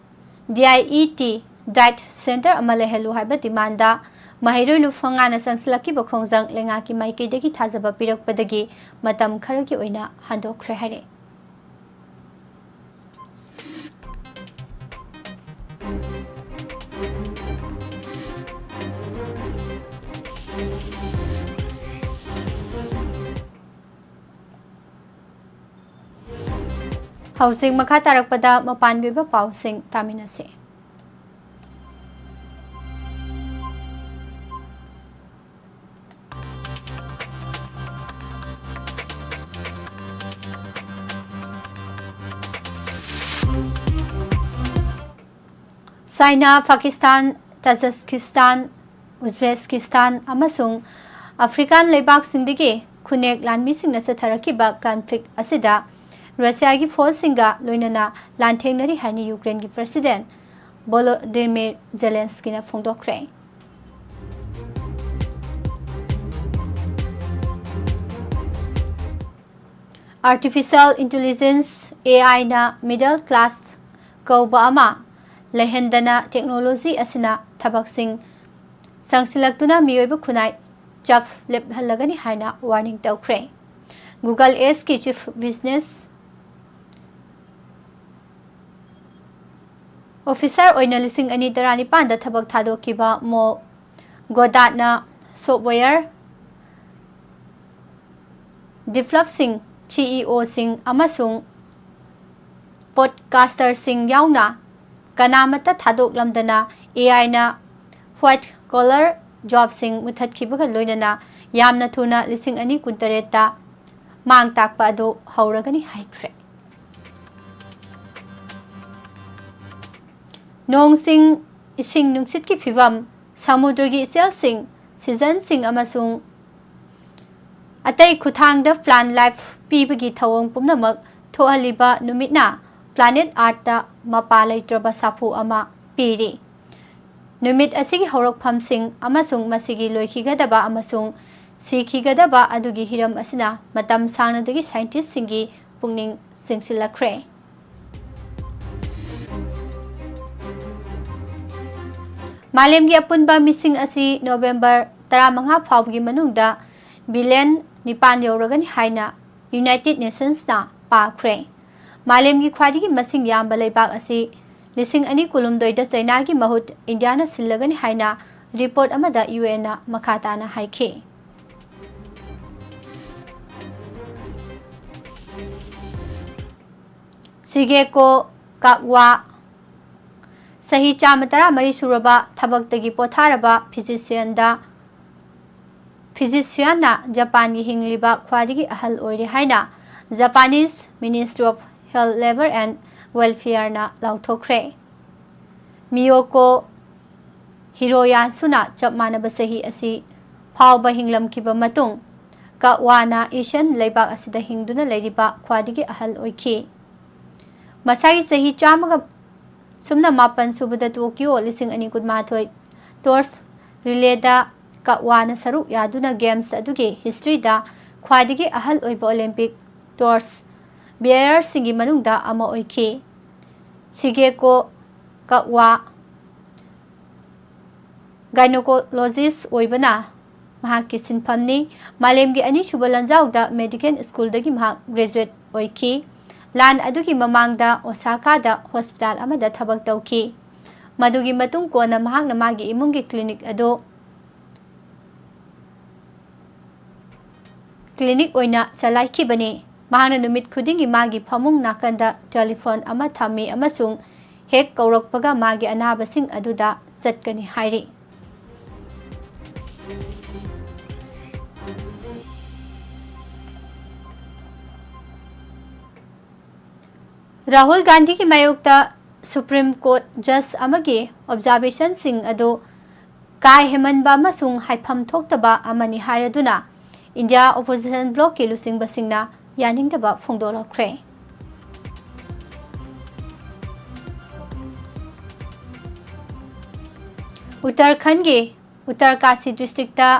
D I E T Diet Center ꯑꯃ ꯂꯩꯍꯜꯂꯨ ꯍꯥꯏꯕ demand ꯗ ꯃꯍꯩꯔꯣꯏ ꯂꯨꯞ ꯃꯉꯥꯅ ꯆꯪꯁꯤꯜꯂꯛꯈꯤꯕ ꯈꯣꯡꯖꯪ ꯂꯩꯉꯥꯛꯀꯤ ꯃꯥꯏꯀꯩꯗꯒꯤ ꯊꯥꯖꯕ ꯄꯤꯔꯛꯄꯗꯒꯤ ꯃꯇꯝ ꯈꯔꯒꯤ ꯑꯣꯏꯅ ꯍꯟꯗꯣꯛꯈ꯭ꯔꯦ ꯍꯥꯏꯔꯦ꯫ ꯍꯧꯖꯤꯛ ꯃꯈꯥ ꯇꯥꯔꯛꯄꯗ ꯃꯄꯥꯟꯒꯤ ꯑꯣꯏꯕ ꯄꯥꯎꯁꯤꯡ ꯇꯥꯃꯤꯟꯅꯁꯤ꯫ ꯆꯥꯏꯅꯥ, ꯄꯥꯀꯤꯁꯇꯥꯟ, ꯇꯥꯖꯤꯛꯁꯇꯥꯟ, ꯎꯖꯕꯦꯀꯤꯁꯇꯥꯟ ꯑꯃꯁꯨꯡ ꯑꯐ꯭ꯔꯤꯀꯥꯟ ꯂꯩꯕꯥꯛꯁꯤꯡꯗꯒꯤ ꯈꯨꯟꯅꯦꯛ ꯂꯥꯟꯃꯤꯁꯤꯡꯅ ꯆꯠꯊꯔꯛꯈꯤꯕ conflict ꯑꯁꯤꯗ ꯔꯁꯤꯌꯥꯒꯤ ꯐꯣꯔꯁꯁꯤꯡꯒ ꯂꯣꯏꯅꯅ ꯂꯥꯟꯊꯦꯡꯅꯔꯤ ꯍꯥꯏꯅ ꯌꯨꯀ꯭ꯔꯦꯟꯒꯤ President ꯚꯣꯂꯣꯗꯤꯃꯤꯔ ꯖꯦꯂꯦꯟꯁꯀꯤꯅ ꯐꯣꯡꯗꯣꯛꯈ꯭ꯔꯦ꯫ Artificial Intelligence, A I ꯅ middle class ꯀꯧꯕ ꯑꯃ ꯂꯩꯍꯟꯗꯅ technology ꯑꯁꯤꯅ ꯊꯕꯛꯁꯤꯡ ꯆꯪꯁꯤꯜꯂꯛꯇꯨꯅ ꯃꯤꯑꯣꯏꯕ ꯈꯨꯟꯅꯥꯏ ꯆꯞ ꯂꯦꯞꯍꯜꯂꯒꯅꯤ ꯍꯥꯏꯅ warning ꯇꯧꯈ꯭ꯔꯦ꯫ Google Ads ꯀꯤ Chief Business Officer ꯑꯣꯏꯅ ꯂꯤꯁꯤꯡ ꯑꯅꯤ ꯇꯔꯥꯅꯤꯄꯥꯟꯗ ꯊꯕꯛ ꯊꯥꯗꯣꯛꯈꯤꯕ ꯃꯣ ꯒꯣꯗꯥꯠꯅ software developꯁꯤꯡ, C E O ꯁꯤꯡ ꯑꯃꯁꯨꯡ podcasterꯁꯤꯡ ꯌꯥꯎꯅ ꯀꯅꯥꯃꯠꯇ ꯊꯥꯗꯣꯛꯂꯝꯗꯅ A I ꯅ white collar ꯖꯣꯕꯁꯤꯡ ꯃꯨꯊꯠꯈꯤꯕꯒ ꯂꯣꯏꯅꯅ ꯌꯥꯝꯅ ꯊꯨꯅ ꯂꯤꯁꯤꯡ ꯑꯅꯤ ꯀꯨꯟꯇꯔꯦꯠꯇ ꯃꯥꯡ ꯇꯥꯛꯄ ꯑꯗꯨ ꯍꯧꯔꯒꯅꯤ ꯍꯥꯏꯈ꯭ꯔꯦ꯫ ꯅꯣꯡꯁꯤꯡ, ꯏꯁꯤꯡ ꯅꯨꯡꯁꯤꯠꯀꯤ ꯐꯤꯕꯝ, ꯁꯃꯨꯗ꯭ꯔꯒꯤ ꯏꯆꯦꯜꯁꯤꯡ, ꯁꯤꯖꯟꯁꯤꯡ ꯑꯃꯁꯨꯡ ꯑꯇꯩ ꯈꯨꯠꯊꯥꯡꯗ ꯄ꯭ꯂꯥꯟ ꯂꯥꯏꯐ ꯄꯤꯕꯒꯤ ꯊꯧꯑꯣꯡ ꯄꯨꯝꯅꯃꯛ ꯊꯣꯛꯍꯜꯂꯤꯕ ꯅꯨꯃꯤꯠꯅ ꯄ꯭ꯂꯥꯅꯦꯠ ꯑꯥꯔꯠꯇ ꯃꯄꯥ ꯂꯩꯇ꯭ꯔꯕ ꯁꯥꯐꯨ ꯑꯃ ꯄꯤꯔꯤ꯫ ꯅꯨꯃꯤꯠ ꯑꯁꯤꯒꯤ ꯍꯧꯔꯛꯐꯝꯁꯤꯡ ꯑꯃꯁꯨꯡ ꯃꯁꯤꯒꯤ ꯂꯣꯏꯈꯤꯒꯗꯕ ꯑꯃꯁꯨꯡ ꯁꯤꯈꯤꯒꯗꯕ ꯑꯗꯨꯒꯤ ꯍꯤꯔꯝ ꯑꯁꯤꯅ ꯃꯇꯝ ꯁꯥꯡꯅꯗꯒꯤ ꯁꯥꯏꯟꯇꯤꯁꯁꯤꯡꯒꯤ ꯄꯨꯛꯅꯤꯡ ꯆꯤꯡꯁꯤꯜꯂꯛꯈ꯭ꯔꯦ꯫ ꯃꯥꯂꯦꯝꯒꯤ ꯑꯄꯨꯟꯕ ꯃꯤꯁꯤꯡ ꯑꯁꯤ ꯅꯣꯕꯦꯝꯕꯔ ꯇꯔꯥꯃꯉꯥ ꯐꯥꯎꯕꯒꯤ ꯃꯅꯨꯡꯗ ꯕꯤꯂꯤꯌꯟ ꯅꯤꯄꯥꯟ ꯌꯧꯔꯒꯅꯤ ꯍꯥꯏꯅ ꯌꯨꯅꯥꯏꯇꯦꯗ ꯅꯦꯁꯟꯁꯅ ꯄꯥꯈ꯭ꯔꯦ꯫ ꯃꯥꯂꯦꯝꯒꯤ ꯈ꯭ꯋꯥꯏꯗꯒꯤ ꯃꯁꯤꯡ ꯌꯥꯝꯕ ꯂꯩꯕꯥꯛ ꯑꯁꯤ ꯂꯤꯁꯤꯡ ꯑꯅꯤ ꯀꯨꯟꯍꯨꯝꯗꯣꯏꯗ ꯆꯩꯅꯥꯒꯤ ꯃꯍꯨꯠ ꯏꯟꯗꯤꯌꯥꯅ ꯁꯤꯜꯂꯒꯅꯤ ꯍꯥꯏꯅ ꯔꯤꯄꯣꯔꯠ ꯑꯃꯗ ꯌꯨ ꯑꯦꯟꯅ ꯃꯈꯥ ꯇꯥꯅ ꯍꯥꯏꯈꯤ꯫ ꯁꯤꯒꯦꯀꯣ ꯀꯛꯋꯥ, ꯆꯍꯤ ꯆꯥꯝꯃ ꯇꯔꯥꯃꯔꯤ ꯁꯨꯔꯕ ꯊꯕꯛꯇꯒꯤ ꯄꯣꯊꯥꯔꯕ ꯐꯤꯖꯤꯁꯤꯌꯟꯗ, ꯐꯤꯖꯤꯁꯤꯌꯟꯅ ꯖꯄꯥꯟꯒꯤ ꯍꯤꯡꯂꯤꯕ ꯈ꯭ꯋꯥꯏꯗꯒꯤ ꯑꯍꯜ ꯑꯣꯏꯔꯦ ꯍꯥꯏꯅ Japanese Ministry of Health, Labour and Welfareꯅ ꯂꯥꯎꯊꯣꯛꯈ꯭ꯔꯦ꯫ ꯃꯤꯌꯣꯀꯣ ꯍꯤꯔꯣꯌꯥꯁꯨꯅ ꯆꯞ ꯃꯥꯟꯅꯕ ꯆꯍꯤ ꯑꯁꯤ ꯐꯥꯎꯕ ꯍꯤꯡꯂꯝꯈꯤꯕ ꯃꯇꯨꯡ, ꯀꯛꯋꯥꯅ ꯑꯦꯁꯤꯌꯟ ꯂꯩꯕꯥꯛ ꯑꯁꯤꯗ ꯍꯤꯡꯗꯨꯅ ꯂꯩꯔꯤꯕ ꯈ꯭ꯋꯥꯏꯗꯒꯤ ꯑꯍꯜ ꯑꯣꯏꯈꯤ꯫ ꯃꯁꯥꯒꯤ ꯆꯍꯤ ꯆꯥꯝꯃꯒ ꯁꯨꯞꯅ ꯃꯥꯄꯟ ꯁꯨꯕꯗ ꯇꯣꯀꯤꯌꯣ ꯂꯤꯁꯤꯡ ꯑꯅꯤ ꯀꯨꯟꯃꯥꯊꯣꯏ ꯇꯣꯔꯁ ꯔꯤꯂꯦꯗ ꯀꯛꯋꯥꯅ ꯁꯔꯨꯛ ꯌꯥꯗꯨꯅ ꯒꯦꯝꯁ ꯑꯗꯨꯒꯤ ꯍꯤꯁꯇ꯭ꯔꯤꯗ ꯈ꯭ꯋꯥꯏꯗꯒꯤ ꯑꯍꯜ ꯑꯣꯏꯕ ꯑꯣꯂꯦꯝꯄꯤꯛ ꯇꯣꯔꯁ ꯕꯤꯌꯔꯁꯤꯡꯒꯤ ꯃꯅꯨꯡꯗ ꯑꯃ ꯑꯣꯏꯈꯤ꯫ ꯁꯤꯒꯦꯀꯣ ꯀꯛꯋꯥ ꯒꯥꯏꯅꯣꯀꯣꯂꯣꯖꯤꯁ ꯑꯣꯏꯕꯅ ꯃꯍꯥꯛꯀꯤ ꯁꯤꯟꯐꯝꯅꯤ꯫ ꯃꯥꯂꯦꯝꯒꯤ ꯑꯅꯤꯁꯨꯕ ꯂꯥꯟꯖꯥꯎꯗ ꯃꯦꯗꯤꯀꯦꯜ ꯁ꯭ꯀꯨꯜꯗꯒꯤ ꯃꯍꯥꯛ ꯒ꯭ꯔꯦꯖꯨꯑꯦꯠ ꯑꯣꯏꯈꯤ꯫ ꯂꯥꯟ ꯑꯗꯨꯒꯤ ꯃꯃꯥꯡꯗ ꯑꯣꯁꯥꯀꯥꯗ ꯍꯣꯁꯄꯤꯇꯥꯜ ꯑꯃꯗ ꯊꯕꯛ ꯇꯧꯈꯤ꯫ ꯃꯗꯨꯒꯤ ꯃꯇꯨꯡ ꯀꯣꯟꯅ ꯃꯍꯥꯛꯅ ꯃꯥꯒꯤ ꯏꯃꯨꯡꯒꯤ ꯀ꯭ꯂꯤꯅꯤꯛ ꯑꯗꯨ ꯀ꯭ꯂꯤꯅꯤꯛ ꯑꯣꯏꯅ ꯆꯂꯥꯏꯈꯤꯕꯅꯤ꯫ ꯃꯍꯥꯛꯅ ꯅꯨꯃꯤꯠ ꯈꯨꯗꯤꯡꯒꯤ ꯃꯥꯒꯤ ꯐꯃꯨꯡ ꯅꯥꯀꯟꯗ ꯇꯦꯂꯤꯐꯣꯟ ꯑꯃ ꯊꯝꯃꯤ ꯑꯃꯁꯨꯡ ꯍꯦꯛ ꯀꯧꯔꯛꯄꯒ ꯃꯥꯒꯤ ꯑꯅꯥꯕꯁꯤꯡ ꯑꯗꯨꯗ ꯆꯠꯀꯅꯤ ꯍꯥꯏꯔꯤ꯫ ꯔꯥꯍꯨꯜ ꯒꯥꯟꯙꯤꯒꯤ ꯃꯥꯌꯣꯛꯇ ꯁꯨꯄ꯭ꯔꯤꯝ ꯀꯣꯔꯠ ꯖꯖ ꯑꯃꯒꯤ ꯑꯣꯕꯖꯥꯔꯕꯦꯁꯟꯁꯤꯡ ꯑꯗꯨ ꯀꯥ ꯍꯦꯟꯃꯟꯕ ꯑꯃꯁꯨꯡ ꯍꯥꯏꯐꯝ ꯊꯣꯛꯇꯕ ꯑꯃꯅꯤ ꯍꯥꯏꯔꯗꯨꯅ ꯏꯟꯗꯤꯌꯥ ꯑꯣꯄꯣꯖꯤꯁꯟ ꯕ꯭ꯂꯣꯛꯀꯤ ꯂꯨꯆꯤꯡꯕꯁꯤꯡꯅ ꯌꯥꯅꯤꯡꯗꯕ ꯐꯣꯡꯗꯣꯛꯂꯛꯈ꯭ꯔꯦ꯫ ꯎꯠꯇꯔꯈꯟꯒꯤ ꯎꯠꯇꯔꯀꯥꯁꯤ ꯗꯤꯁꯇ꯭ꯔꯤꯛꯇ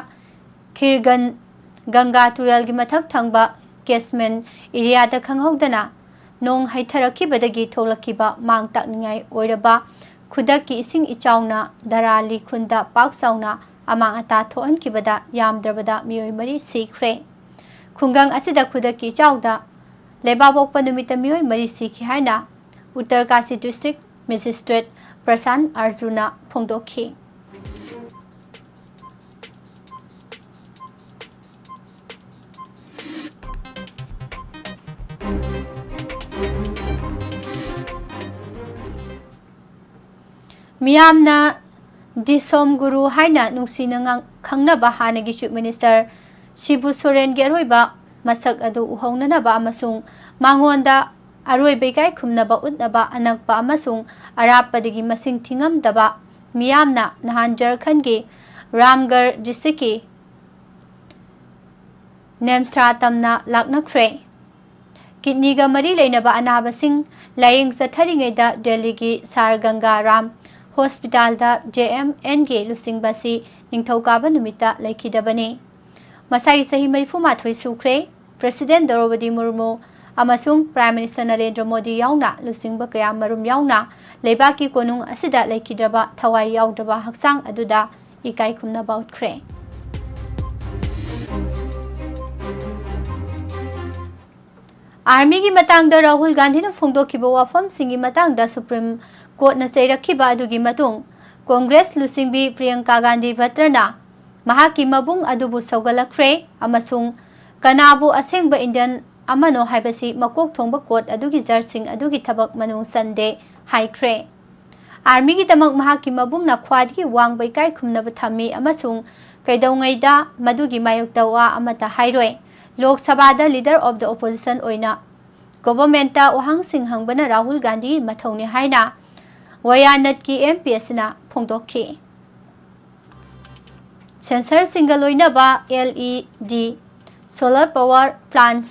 ꯈꯤꯔꯒꯟ ꯒꯪꯒꯥ ꯇꯨꯔꯦꯜꯒꯤ ꯃꯊꯛ ꯊꯪꯕ ꯀꯦꯁꯃꯦꯟ ꯑꯦꯔꯤꯌꯥꯗ ꯈꯪꯍꯧꯗꯅ ꯅꯣꯡ ꯍꯩꯊꯔꯛꯈꯤꯕꯗꯒꯤ ꯊꯣꯛꯂꯛꯈꯤꯕ ꯃꯥꯡ ꯇꯥꯛꯅꯤꯡꯉꯥꯏ ꯑꯣꯏꯔꯕ ꯈꯨꯗꯛꯀꯤ ꯏꯁꯤꯡ ꯏꯆꯥꯎꯅ ꯗꯔꯥꯂꯤ ꯈꯨꯟꯗ ꯄꯥꯛ ꯆꯥꯎꯅ ꯑꯃꯥꯡ ꯑꯇꯥ ꯊꯣꯛꯍꯟꯈꯤꯕꯗ ꯌꯥꯝꯗ꯭ꯔꯕꯗ ꯃꯤꯑꯣꯏ ꯃꯔꯤ ꯁꯤꯈ꯭ꯔꯦ꯫ ꯈꯨꯡꯒꯪ ꯑꯁꯤꯗ ꯈꯨꯗꯛꯀꯤ ꯏꯆꯥꯎꯗ ꯂꯩꯕꯥꯛꯄꯣꯛꯄ ꯅꯨꯃꯤꯠꯇ ꯃꯤꯑꯣꯏ ꯃꯔꯤ ꯁꯤꯈꯤ ꯍꯥꯏꯅ ꯎꯠꯇꯔꯀꯥꯁꯤ ꯗꯤꯁꯇ꯭ꯔꯤꯛ ꯃꯦꯖꯤꯁꯇ꯭ꯔꯦꯠ ꯄ꯭ꯔꯁꯥꯟ ꯑꯥꯔꯖꯨꯅ ꯐꯣꯡꯗꯣꯛꯈꯤ꯫ ꯃꯤꯌꯥꯝꯅ ꯗꯤꯁꯣꯝ ꯒꯨꯔꯨ ꯍꯥꯏꯅ ꯅꯨꯡꯁꯤꯅ ꯉꯥꯡ-, ꯈꯪꯅꯕ ꯍꯥꯟꯅꯒꯤ ꯆꯤꯐ ꯃꯤꯅꯤꯁꯇꯔ ꯁꯤꯕꯨ ꯁꯣꯔꯦꯟꯒꯤ ꯑꯔꯣꯏꯕ ꯃꯁꯛ ꯑꯗꯨ ꯎꯍꯧꯅꯅꯕ ꯑꯃꯁꯨꯡ ꯃꯉꯣꯟꯗ ꯑꯔꯣꯏꯕ ꯏꯀꯥꯏ ꯈꯨꯝꯅꯕ ꯎꯠꯅꯕ ꯑꯅꯛꯄ ꯑꯃꯁꯨꯡ ꯑꯔꯥꯞꯄꯗꯒꯤ ꯃꯁꯤꯡ ꯊꯤꯉꯝꯗꯕ ꯃꯤꯌꯥꯝꯅ ꯅꯍꯥꯟ ꯖꯔꯈꯟꯒꯤ ꯔꯥꯝꯒꯔ ꯗꯤꯁꯇ꯭ꯔꯤꯛꯀꯤ ꯅꯦꯝꯁ꯭ꯔꯥ ꯇꯝꯅ ꯂꯥꯛꯅꯈ꯭ꯔꯦ꯫ ꯀꯤꯗꯅꯤꯒ ꯃꯔꯤ ꯂꯩꯅꯕ ꯑꯅꯥꯕꯁꯤꯡ ꯂꯥꯌꯦꯡ ꯆꯠꯊꯔꯤꯉꯩꯗ ꯗꯦꯜꯂꯤꯒꯤ ꯁꯥꯔ ꯒꯪꯒꯥ ꯔꯥꯝ ꯍꯣꯁꯄꯤꯇꯥꯜꯗ ꯖꯦ ꯑꯦꯝ ꯑꯦꯟꯒꯤ ꯂꯨꯆꯤꯡꯕ ꯑꯁꯤ ꯅꯤꯡꯊꯧꯀꯥꯕ ꯅꯨꯃꯤꯠꯇ ꯂꯩꯈꯤꯗꯕꯅꯤ꯫ ꯃꯁꯥꯒꯤ ꯆꯍꯤ ꯃꯔꯤꯐꯨ ꯃꯥꯊꯣꯏ ꯁꯨꯈ꯭ꯔꯦ꯫ ꯄ꯭ꯔꯦꯁꯤꯗꯦꯟ ꯗ꯭ꯔꯧꯄꯗꯤ ꯃꯨꯔꯃꯨ ꯑꯃꯁꯨꯡ ꯄ꯭ꯔꯥꯏꯝ ꯃꯤꯅꯤꯁꯇꯔ ꯅꯔꯦꯟꯗ꯭ꯔ ꯃꯣꯗꯤ ꯌꯥꯎꯅ ꯂꯨꯆꯤꯡꯕ ꯀꯌꯥ ꯃꯔꯨꯝ ꯌꯥꯎꯅ ꯂꯩꯕꯥꯛꯀꯤ ꯀꯣꯅꯨꯡ ꯑꯁꯤꯗ ꯂꯩꯈꯤꯗ꯭ꯔꯕ ꯊꯋꯥꯏ ꯌꯥꯎꯗ꯭ꯔꯕ ꯍꯛꯆꯥꯡ ꯑꯗꯨꯗ ꯏꯀꯥꯏ ꯈꯨꯝꯅꯕ ꯎꯠꯈ꯭ꯔꯦ꯫ ꯑꯥꯔꯃꯤꯒꯤ ꯃꯇꯥꯡꯗ ꯔꯥꯍꯨꯜ ꯒꯥꯟꯙꯤꯅ ꯐꯣꯡꯗꯣꯛꯈꯤꯕ ꯋꯥꯐꯝꯁꯤꯡꯒꯤ ꯃꯇꯥꯡꯗ ꯁꯨꯄ꯭ꯔꯤꯝ ꯀꯣꯔꯠꯅ ꯆꯩꯔꯛꯈꯤꯕ ꯑꯗꯨꯒꯤ ꯃꯇꯨꯡ ꯀꯣꯡꯒ꯭ꯔꯦꯁ ꯂꯨꯆꯤꯡꯕꯤ ꯄ꯭ꯔꯤꯌꯪꯀꯥ ꯒꯥꯟꯙꯤ ꯚꯠꯇ꯭ꯔꯅ ꯃꯍꯥꯛꯀꯤ ꯃꯕꯨꯡ ꯑꯗꯨꯕꯨ ꯁꯧꯒꯠꯂꯛꯈ꯭ꯔꯦ ꯑꯃꯁꯨꯡ ꯀꯅꯥꯕꯨ ꯑꯁꯦꯡꯕ ꯏꯟꯗꯤꯌꯟ ꯑꯃꯅꯣ ꯍꯥꯏꯕꯁꯤ ꯃꯀꯣꯛ ꯊꯣꯡꯕ ꯀꯣꯔꯠ ꯑꯗꯨꯒꯤ ꯖꯖꯁꯤꯡ ꯑꯗꯨꯒꯤ ꯊꯕꯛ ꯃꯅꯨꯡ ꯆꯟꯗꯦ ꯍꯥꯏꯈ꯭ꯔꯦ꯫ ꯑꯥꯔꯃꯤꯒꯤꯗꯃꯛ ꯃꯍꯥꯛꯀꯤ ꯃꯕꯨꯡꯅ ꯈ꯭ꯋꯥꯏꯗꯒꯤ ꯋꯥꯡꯕ ꯏꯀꯥꯏ ꯈꯨꯝꯅꯕ ꯊꯝꯃꯤ ꯑꯃꯁꯨꯡ ꯀꯩꯗꯧꯉꯩꯗ ꯃꯗꯨꯒꯤ ꯃꯥꯌꯣꯛꯇ ꯋꯥ ꯑꯃꯠꯇ ꯍꯥꯏꯔꯣꯏ꯫ ꯂꯣꯛ ꯁꯚꯥꯗ Leader of the Opposition ꯑꯣꯏꯅ ꯒꯣꯚꯔꯟꯃꯦꯟꯠꯇ ꯋꯥꯍꯪꯁꯤꯡ ꯍꯪꯕꯅ ꯔꯥꯍꯨꯜ ꯒꯥꯟꯙꯤꯒꯤ ꯃꯊꯧꯅꯤ ꯍꯥꯏꯅ ꯋꯥꯌꯥꯅꯠꯀꯤ ꯑꯦꯝ ꯄꯤ ꯑꯁꯤꯅ ꯐꯣꯡꯗꯣꯛꯈꯤ꯫ ꯁꯦꯟꯁꯔꯁꯤꯡꯒ ꯂꯣꯏꯅꯕ L E D, solar power plants,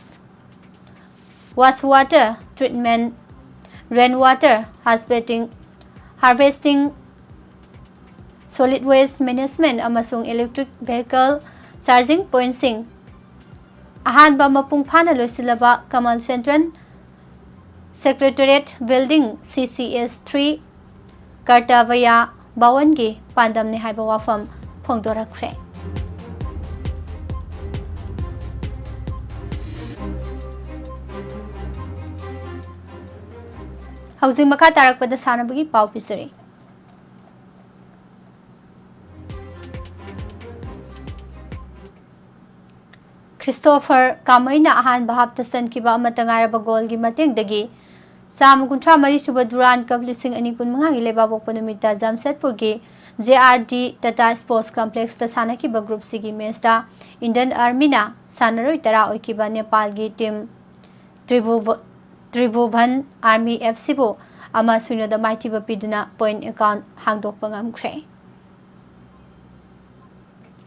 waste water treatment, rain water harvesting, harvesting, solid waste management ꯑꯃꯁꯨꯡ electric vehicle charging pointꯁꯤꯡ ꯑꯍꯥꯟꯕ ꯃꯄꯨꯡ ꯐꯥꯅ ꯂꯣꯏꯁꯤꯜꯂꯕ common central secretariat building, C C S three, Kartavya ꯚꯋꯟꯒꯤ ꯄꯥꯟꯗꯝꯅꯤ ꯍꯥꯏꯕ ꯋꯥꯐꯝ ꯐꯣꯡꯗꯣꯔꯛꯈ꯭ꯔꯦ꯫ ꯍꯧꯖꯤꯛ ꯃꯈꯥ ꯇꯥꯔꯛꯄꯗ ꯁꯥꯟꯅꯕꯒꯤ ꯄꯥꯎ ꯄꯤꯖꯔꯤ꯫ ꯈ꯭ꯔꯤꯁꯇꯣꯐꯔ ꯀꯥꯃꯩꯅ ꯑꯍꯥꯟꯕ ꯍꯥꯞꯇ ꯆꯟꯈꯤꯕ ꯑꯃꯠꯇ ꯉꯥꯏꯔꯕ ꯒꯣꯜꯒꯤ ꯃꯇꯦꯡꯗꯒꯤ ꯆꯥꯝꯃ ꯀꯨꯟꯊ꯭ꯔꯥ ꯃꯔꯤ ꯁꯨꯕ ꯗꯨꯔꯥꯟ ꯀꯞ ꯂꯤꯁꯤꯡ ꯑꯅꯤ ꯀꯨꯟꯃꯉꯥꯒꯤ ꯂꯩꯕꯥꯛꯄꯣꯛꯄ ꯅꯨꯃꯤꯠꯇ ꯖꯥꯝꯁꯦꯗꯄꯨꯔꯒꯤ J R D Tata Sports Complexꯇ ꯁꯥꯟꯅꯈꯤꯕ group Cꯒꯤ matchꯇ Indian Armyꯅ ꯁꯥꯟꯅꯔꯣꯏ ꯇꯔꯥ ꯑꯣꯏꯈꯤꯕ ꯅꯦꯄꯥꯜꯒꯤ team ꯇ꯭ꯔꯤꯚꯨꯚ-, ꯇ꯭ꯔꯤꯚꯨꯚꯟ Army Fcꯕꯨ ꯑꯃ ꯁꯨꯏꯅꯣꯗ ꯃꯥꯏꯊꯤꯕ ꯄꯤꯗꯨꯅ point account ꯍꯥꯡꯗꯣꯛꯄ ꯉꯝꯈ꯭ꯔꯦ꯫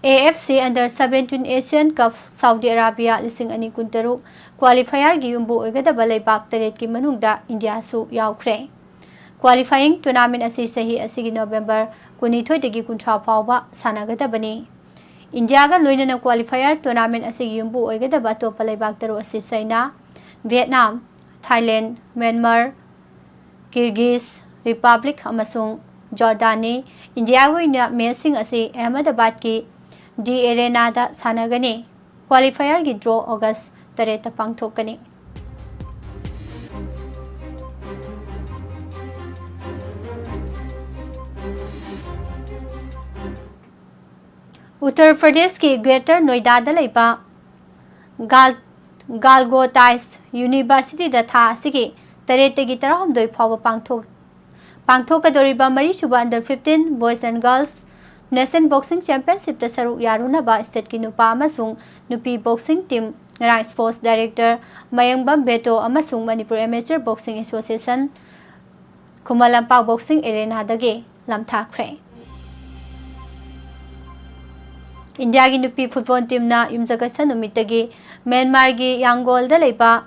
A F C Under seventeen Asian Cup Saudi Arabia ꯂꯤꯁꯤꯡ ꯑꯅꯤ ꯀꯨꯟꯇꯔꯨꯛ qualifierꯒꯤ ꯌꯨꯝꯕꯨ ꯑꯣꯏꯒꯗꯕ ꯂꯩꯕꯥꯛ ꯇꯔꯦꯠꯀꯤ ꯃꯅꯨꯡꯗ ꯏꯟꯗꯤꯌꯥꯁꯨ ꯌꯥꯎꯈ꯭ꯔꯦ꯫ Qualifying tournament ꯑꯁꯤ ꯆꯍꯤ ꯑꯁꯤꯒꯤ November ꯀꯨꯟꯅꯤꯊꯣꯏꯗꯒꯤ ꯀꯨꯟꯊ꯭ꯔꯥ ꯐꯥꯎꯕ ꯁꯥꯟꯅꯒꯗꯕꯅꯤ꯫ ꯏꯟꯗꯤꯌꯥꯒ ꯂꯣꯏꯅꯅ qualifier tournament ꯑꯁꯤꯒꯤ ꯌꯨꯝꯕꯨ ꯑꯣꯏꯒꯗꯕ ꯑꯇꯣꯞꯄ ꯂꯩꯕꯥꯛ ꯇꯔꯨꯛ ꯑꯁꯤ ꯆꯩꯅꯥ, ꯚꯤꯌꯦꯠꯅꯥꯝ, ꯊꯥꯏꯂꯦꯟ, ꯃ꯭ꯌꯥꯟꯃꯥꯔ, ꯀꯤꯔꯒꯤꯖ ꯔꯤꯄꯕ꯭ꯂꯤꯛ ꯑꯃꯁꯨꯡ ꯖꯣꯔꯗꯥꯟꯅꯤ꯫ ꯏꯟꯗꯤꯌꯥꯒꯤ ꯑꯣꯏꯅ matchꯁꯤꯡ ꯑꯁꯤ ꯑꯍꯃꯗꯕꯥꯗꯀꯤ The Arenaꯗ ꯁꯥꯟꯅꯒꯅꯤ꯫ Qualifierꯒꯤ draw August ꯇꯔꯦꯠꯇ ꯄꯥꯡꯊꯣꯛꯀꯅꯤ꯫ ꯎꯠꯇꯔ ꯄ꯭ꯔꯗꯦꯁꯀꯤ Greater Noidada ꯂꯩꯕ ꯒꯥꯜ-, ꯒꯥꯜꯒꯣꯇꯥꯏꯁ Universityꯗ ꯊꯥ ꯑꯁꯤꯒꯤ ꯇꯔꯦꯠꯇꯒꯤ ꯇꯔꯥꯍꯨꯝꯗꯣꯏ ꯐꯥꯎꯕ ꯄꯥꯡꯊꯣꯛ-, ꯄꯥꯡꯊꯣꯛꯀꯗꯧꯔꯤꯕ ꯃꯔꯤꯁꯨꯕ Under fifteen Boys and Girls National Boxing Championshipꯇ ꯁꯔꯨꯛ ꯌꯥꯔꯨꯅꯕ stateꯀꯤ ꯅꯨꯄꯥ ꯑꯃꯁꯨꯡ ꯅꯨꯄꯤ boxing team ꯉꯔꯥꯡ Sports Director ꯃꯌꯦꯡꯕꯝ ꯕꯦꯇꯣ ꯑꯃꯁꯨꯡ Manipur Amateur Boxing Association Khuman Lampak Boxing Arenaꯗꯒꯤ ꯂꯝꯊꯥꯈ꯭ꯔꯦ꯫ ꯏꯟꯗꯤꯌꯥꯒꯤ ꯅꯨꯄꯤ football teamꯅ ꯌꯨꯝꯁꯀꯩꯁ ꯅꯨꯃꯤꯠꯇꯒꯤ ꯃ꯭ꯌꯥꯟꯃꯥꯔꯒꯤ ꯌꯥꯡꯒꯣꯜꯗ ꯂꯩꯕ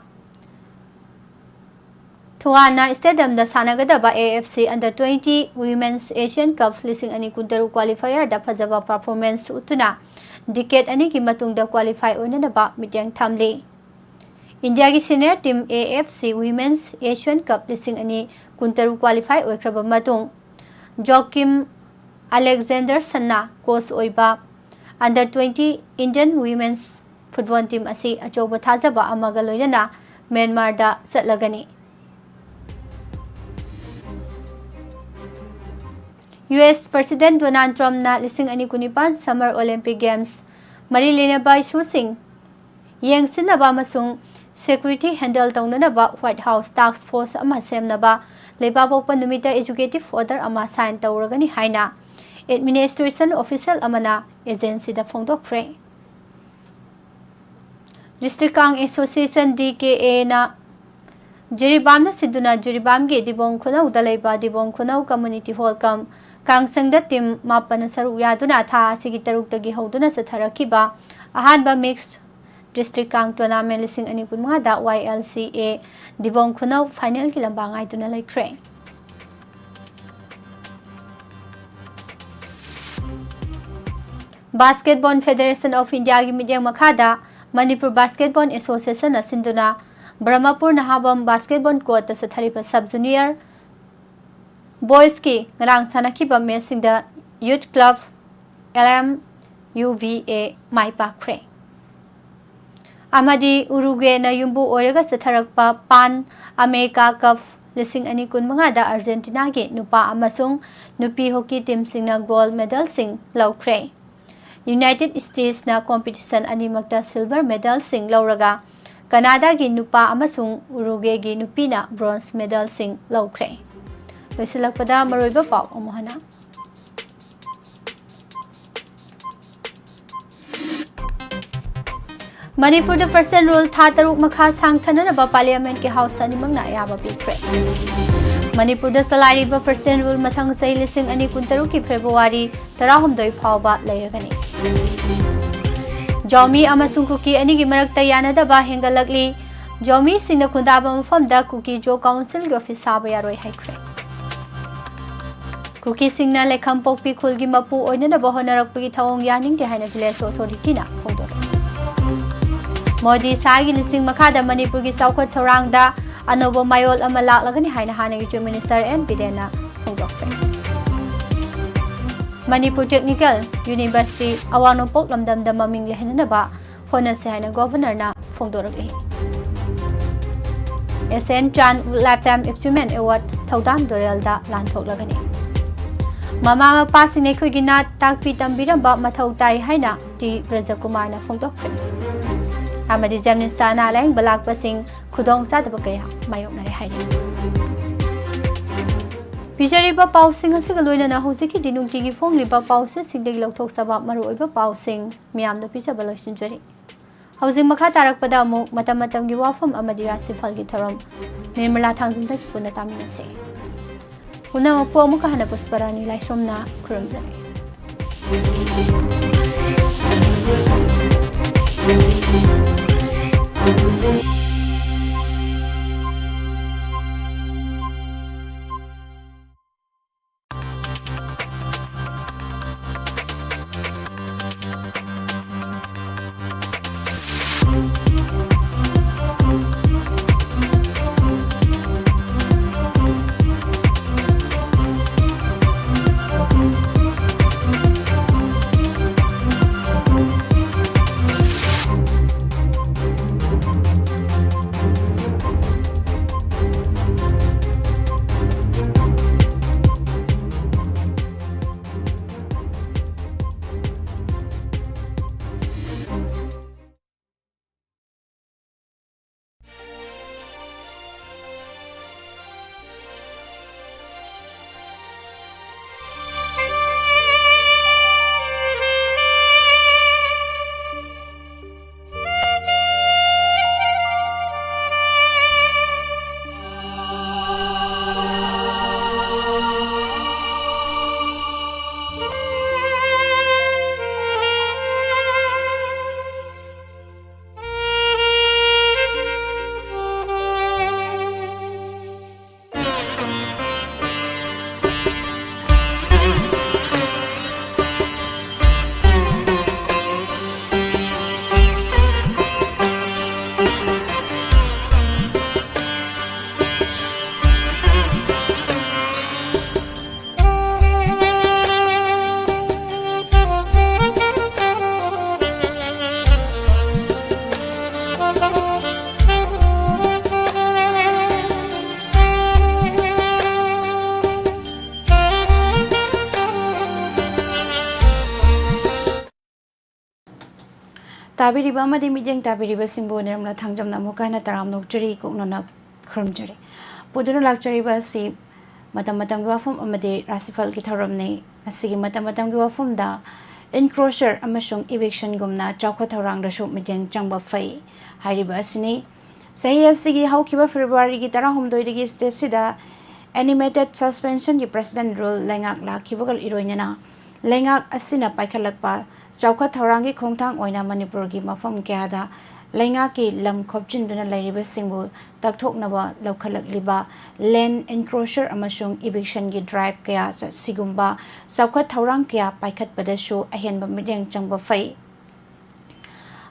ꯊꯨꯋꯥꯅ Stadiumꯗ ꯁꯥꯟꯅꯒꯗꯕ AFC Under twenty Women's Asian Cup ꯂꯤꯁꯤꯡ ꯑꯅꯤ ꯀꯨꯟꯇꯔꯨꯛ qualifierꯗ ꯐꯖꯕ performance ꯎꯠꯇꯨꯅ decade ꯑꯅꯤꯒꯤ ꯃꯇꯨꯡꯗ qualify ꯑꯣꯏꯅꯅꯕ ꯃꯤꯠꯌꯦꯡ ꯊꯝꯂꯤ꯫ ꯏꯟꯗꯤꯌꯥꯒꯤ senior team AFC Women's Asian Cup ꯂꯤꯁꯤꯡ ꯑꯅꯤ ꯀꯨꯟꯇꯔꯨꯛ qualify ꯑꯣꯏꯈ꯭ꯔꯕ ꯃꯇꯨꯡ, ꯖꯣꯀꯤꯝ ꯑꯂꯦꯛꯖꯦꯟꯗꯔꯁꯟꯅ coach ꯑꯣꯏꯕ Under twenty Indian Women's Football Team ꯑꯁꯤ ꯑꯆꯧꯕ ꯊꯥꯖꯕ ꯑꯃꯒ ꯂꯣꯏꯅꯅ ꯃ꯭ꯌꯥꯟꯃꯥꯔꯗ ꯆꯠꯂꯒꯅꯤ꯫ US President Donald Trumpꯅ ꯂꯤꯁꯤꯡ ꯑꯅꯤ ꯀꯨꯟꯅꯤꯄꯥꯟ Summer Olympic Games ꯃꯔꯤ ꯂꯩꯅꯕ issueꯁꯤꯡ ꯌꯦꯡꯁꯤꯟꯅꯕ ꯑꯃꯁꯨꯡ security handle ꯇꯧꯅꯅꯕ White House task force ꯑꯃ ꯁꯦꯝꯅꯕ ꯂꯩꯕꯥꯛꯄꯣꯛꯄ ꯅꯨꯃꯤꯠꯇ executive order ꯑꯃ sign ꯇꯧꯔꯒꯅꯤ ꯍꯥꯏꯅ administration official ꯑꯃꯅ agencyꯗ ꯐꯣꯡꯗꯣꯛꯈ꯭ꯔꯦ꯫ District Kang Association, DKAꯅ ꯖꯤꯔꯤꯕꯥꯝꯅ ꯁꯤꯟꯗꯨꯅ ꯖꯤꯔꯤꯕꯥꯝꯒꯤ ꯗꯤꯕꯣꯡ ꯈꯨꯅꯧꯗ ꯂꯩꯕ ꯗꯤꯕꯣꯡ ꯈꯨꯅꯧ Community Hall cum ꯀꯥꯡꯁꯪꯗ team ꯃꯥꯄꯟꯅ ꯁꯔꯨꯛ ꯌꯥꯗꯨꯅ ꯊꯥ ꯑꯁꯤꯒꯤ ꯇꯔꯨꯛꯇꯒꯤ ꯍꯧꯗꯨꯅ ꯆꯠꯊꯔꯛꯈꯤꯕ ꯑꯍꯥꯟꯕ Mixed District Kang Tournament ꯂꯤꯁꯤꯡ ꯑꯅꯤ ꯀꯨꯟꯃꯉꯥꯗ YLCA ꯗꯤꯕꯣꯡ ꯈꯨꯅꯧ finalꯒꯤ ꯂꯝꯕꯥ ꯉꯥꯏꯗꯨꯅ ꯂꯩꯈ꯭ꯔꯦ꯫ Basketball Federation of Indiaꯒꯤ ꯃꯤꯠꯌꯦꯡ ꯃꯈꯥꯗ ꯃꯅꯤꯄꯨꯔ Basketball Associationꯅ ꯁꯤꯟꯗꯨꯅ ꯕ꯭ꯔꯍꯃꯄꯨꯔ ꯅꯍꯥꯕꯝ basketball courtꯇ ꯆꯠꯊꯔꯤꯕ sub junior boysꯀꯤ ꯉꯔꯥꯡ ꯁꯥꯟꯅꯈꯤꯕ matchꯁꯤꯡꯗ Youth Club LMUVA ꯃꯥꯏ ꯄꯥꯛꯈ꯭ꯔꯦ꯫ ꯑꯃꯗꯤ ꯎꯔꯨꯒ꯭ꯋꯦꯅ ꯌꯨꯝꯕꯨ ꯑꯣꯏꯔꯒ ꯆꯠꯊꯔꯛꯄ Pan America Cup ꯂꯤꯁꯤꯡ ꯑꯅꯤ ꯀꯨꯟꯃꯉꯥꯗ Argentinaꯒꯤ ꯅꯨꯄꯥ ꯑꯃꯁꯨꯡ ꯅꯨꯄꯤ hockey teamꯁꯤꯡꯅ gold medalꯁꯤꯡ ꯂꯧꯈ꯭ꯔꯦ꯫ United Statesꯅ competition ꯑꯅꯤꯃꯛꯇ silver medalꯁꯤꯡ ꯂꯧꯔꯒ Canadaꯒꯤ ꯅꯨꯄꯥ ꯑꯃꯁꯨꯡ ꯎꯔꯨꯒ꯭ꯋꯦꯒꯤ ꯅꯨꯄꯤꯅ bronze medalꯁꯤꯡ ꯂꯧꯈ꯭ꯔꯦ꯫ ꯂꯣꯏꯁꯤꯜꯂꯛꯄꯗ ꯃꯔꯨꯑꯣꯏꯕ ꯄꯥꯎ ꯑꯃꯨꯛ ꯍꯟꯅ꯫ ꯃꯅꯤꯄꯨꯔꯗ First Enrol ꯊꯥ ꯇꯔꯨꯛ ꯃꯈꯥ ꯁꯥꯡꯊꯅꯅꯕ Parliament ꯀꯤ House ꯑꯅꯤꯃꯛꯅ ꯑꯌꯥꯕ ꯄꯤꯈ꯭ꯔꯦ꯫ ꯃꯅꯤꯄꯨꯔꯗ ꯆꯂꯥꯏꯔꯤꯕ First Enrol ꯃꯊꯪ ꯆꯍꯤ ꯂꯤꯁꯤꯡ ꯑꯅꯤ ꯀꯨꯟꯇꯔꯨꯛꯀꯤ February ꯇꯔꯥꯍꯨꯝꯗꯣꯏ ꯐꯥꯎꯕ ꯂꯩꯔꯒꯅꯤ꯫ ꯖꯥꯎꯃꯤ ꯑꯃꯁꯨꯡ ꯀꯨꯀꯤ ꯑꯅꯤꯒꯤ ꯃꯔꯛꯇ ꯌꯥꯅꯗꯕ ꯍꯦꯟꯒꯠꯂꯛꯂꯤ꯫ ꯖꯥꯎꯃꯤꯁꯤꯡꯅ ꯈꯨꯟꯗꯥꯕ ꯃꯐꯝꯗ ꯀꯨꯀꯤ ꯖꯣ Council ꯒꯤ office ꯁꯥꯕ ꯌꯥꯔꯣꯏ ꯍꯥꯏꯈ꯭ꯔꯦ꯫ ꯀꯨꯀꯤꯁꯤꯡꯅ ꯂꯩꯈꯝꯄꯣꯛꯄꯤ ꯈꯨꯜꯒꯤ ꯃꯄꯨ ꯑꯣꯏꯅꯅꯕ ꯍꯣꯠꯅꯔꯛꯄꯒꯤ ꯊꯧꯑꯣꯡ ꯌꯥꯅꯤꯡꯗꯦ ꯍꯥꯏꯅ Village Authority ꯅ ꯐꯣꯡꯗꯣꯔꯛꯂꯤ꯫ ꯃꯣꯗꯤ ꯁꯍꯥꯒꯤ ꯂꯤꯁꯤꯡ ꯃꯈꯥꯗ ꯃꯅꯤꯄꯨꯔꯒꯤ ꯆꯥꯎꯈꯠ ꯊꯧꯔꯥꯡꯗ ꯑꯅꯧꯕ ꯃꯌꯣꯜ ꯑꯃ ꯂꯥꯛꯂꯒꯅꯤ ꯍꯥꯏꯅ ꯍꯥꯟꯅꯒꯤ Chief Minister ꯑꯦꯟ ꯕꯤꯔꯦꯟꯅ ꯐꯣꯡꯗꯣꯛꯈ꯭ꯔꯦ꯫ ꯃꯅꯤꯄꯨꯔ Technical University ꯑꯋꯥꯡ ꯅꯣꯡꯄꯣꯛ ꯂꯝꯗꯝꯗ ꯃꯃꯤꯡ ꯂꯩꯍꯟꯅꯕ ꯍꯣꯠꯅꯁꯤ ꯍꯥꯏꯅ Governor ꯅ ꯐꯣꯡꯗꯣꯔꯛꯂꯤ꯫ S N Chan Lifetime Achievement Award ꯊꯧꯗꯥꯝ ꯗꯣꯔꯦꯜꯗ ꯂꯥꯟꯊꯣꯛꯂꯒꯅꯤ꯫ ꯃꯃꯥ ꯃꯄꯥꯁꯤꯡꯅ ꯑꯩꯈꯣꯏꯒꯤ ꯅꯥꯠ ꯇꯥꯛꯄꯤ ꯇꯝꯕꯤꯔꯝꯕ ꯃꯊꯧ ꯇꯥꯏ ꯍꯥꯏꯅ ꯇꯤ ꯕ꯭ꯔꯖꯀꯨꯃꯥꯔꯅ ꯐꯣꯡꯗꯣꯛꯈ꯭ꯔꯦ꯫ ꯑꯃꯗꯤ ꯖꯦꯝꯅꯤꯝꯁꯇ ꯑꯅꯥ ꯂꯥꯌꯦꯡꯕ ꯂꯥꯛꯄꯁꯤꯡ ꯈꯨꯗꯣꯡ ꯆꯥꯗꯕ ꯀꯌꯥ ꯃꯥꯌꯣꯛꯅꯔꯦ ꯍꯥꯏꯔꯤ꯫ ꯄꯤꯖꯔꯤꯕ ꯄꯥꯎꯁꯤꯡ ꯑꯁꯤꯒ ꯂꯣꯏꯅꯅ ꯍꯧꯖꯤꯛꯀꯤꯗꯤ ꯅꯨꯡꯇꯤꯒꯤ ꯐꯣꯡꯂꯤꯕ ꯄꯥꯎꯆꯦꯁꯤꯡꯗꯒꯤ ꯂꯧꯊꯣꯛꯆꯕ ꯃꯔꯨꯑꯣꯏꯕ ꯄꯥꯎꯁꯤꯡ ꯃꯤꯌꯥꯝꯗ ꯄꯤꯖꯕ ꯂꯣꯏꯁꯤꯟꯖꯔꯤ꯫ ꯍꯧꯖꯤꯛ ꯃꯈꯥ ꯇꯥꯔꯛꯄꯗ ꯑꯃꯨꯛ ꯃꯇꯝ ꯃꯇꯝꯒꯤ ꯋꯥꯐꯝ ꯑꯃꯗꯤ ꯔꯥꯁꯤꯐꯜꯒꯤ ꯊꯧꯔꯝ ꯅꯤꯔꯃꯂꯥ ꯊꯥꯡꯖꯝꯗꯒꯤ ꯄꯨꯟꯅ ꯇꯥꯃꯤꯟꯅꯁꯤ꯫ ꯄꯨꯝꯅꯃꯛꯄꯨ ꯑꯃꯨꯛꯀ ꯍꯟꯅ ꯄꯨꯁꯄꯔꯥꯅꯤ ꯂꯥꯏꯁ꯭ꯔꯝꯅ ꯈꯨꯔꯨꯝꯖꯔꯤ꯫ ꯇꯥꯕꯤꯔꯤꯕ ꯑꯃꯗꯤ ꯃꯤꯠꯌꯦꯡ ꯇꯥꯕꯤꯔꯤꯕꯁꯤꯡꯕꯨ ꯅꯤꯔꯝꯂꯥ ꯊꯥꯡꯖꯝꯅ ꯑꯃꯨꯛꯀ ꯍꯟꯅ ꯇꯔꯥꯝꯅ ꯑꯣꯛꯆꯔꯤ, ꯀꯣꯛꯅꯅ ꯈꯨꯔꯨꯝꯖꯔꯤ꯫ ꯄꯨꯗꯨꯅ ꯂꯥꯛꯆꯔꯤꯕ ꯑꯁꯤ ꯃꯇꯝ ꯃꯇꯝꯒꯤ ꯋꯥꯐꯝ ꯑꯃꯗꯤ ꯔꯥꯁꯤꯐꯜꯒꯤ ꯊꯧꯔꯝꯅꯤ꯫ ꯉꯁꯤꯒꯤ ꯃꯇꯝ ꯃꯇꯝꯒꯤ ꯋꯥꯐꯝꯗ encroacher ꯑꯃꯁꯨꯡ evictionꯒꯨꯝꯅ ꯆꯥꯎꯈꯠ ꯊꯧꯔꯥꯡꯗꯁꯨ ꯃꯤꯠꯌꯦꯡ ꯆꯪꯕ ꯐꯩ ꯍꯥꯏꯔꯤꯕ ꯑꯁꯤꯅꯤ꯫ ꯆꯍꯤ ꯑꯁꯤꯒꯤ ꯍꯧꯈꯤꯕ ꯐꯦꯕ꯭ꯔꯨꯋꯥꯔꯤꯒꯤ ꯇꯔꯥꯍꯨꯝꯗꯣꯏꯗꯒꯤ stateꯁꯤꯗ animated suspensionꯒꯤ president rule ꯂꯩꯉꯥꯛ ꯂꯥꯛꯈꯤꯕꯒ ꯏꯔꯣꯏꯅꯅ ꯂꯩꯉꯥꯛ ꯑꯁꯤꯅ ꯄꯥꯏꯈꯠꯂꯛꯄ ꯆꯥꯎꯈꯠ ꯊꯧꯔꯥꯡꯒꯤ ꯈꯣꯡꯊꯥꯡ ꯑꯣꯏꯅ ꯃꯅꯤꯄꯨꯔꯒꯤ ꯃꯐꯝ ꯀꯌꯥꯗ ꯂꯩꯉꯥꯛꯀꯤ ꯂꯝ ꯈꯣꯞꯆꯤꯟꯗꯨꯅ ꯂꯩꯔꯤꯕꯁꯤꯡꯕꯨ ꯇꯛꯊꯣꯛꯅꯕ ꯂꯧꯈꯠꯂꯛꯂꯤꯕ land encroacher ꯑꯃꯁꯨꯡ evictionꯒꯤ drive ꯀꯌꯥ ꯆ-, ꯁꯤꯒꯨꯝꯕ ꯆꯥꯎꯈꯠ ꯊꯧꯔꯥꯡ ꯀꯌꯥ ꯄꯥꯏꯈꯠꯄꯗꯁꯨ ꯑꯍꯦꯟꯕ ꯃꯤꯠꯌꯦꯡ ꯆꯪꯕ ꯐꯩ꯫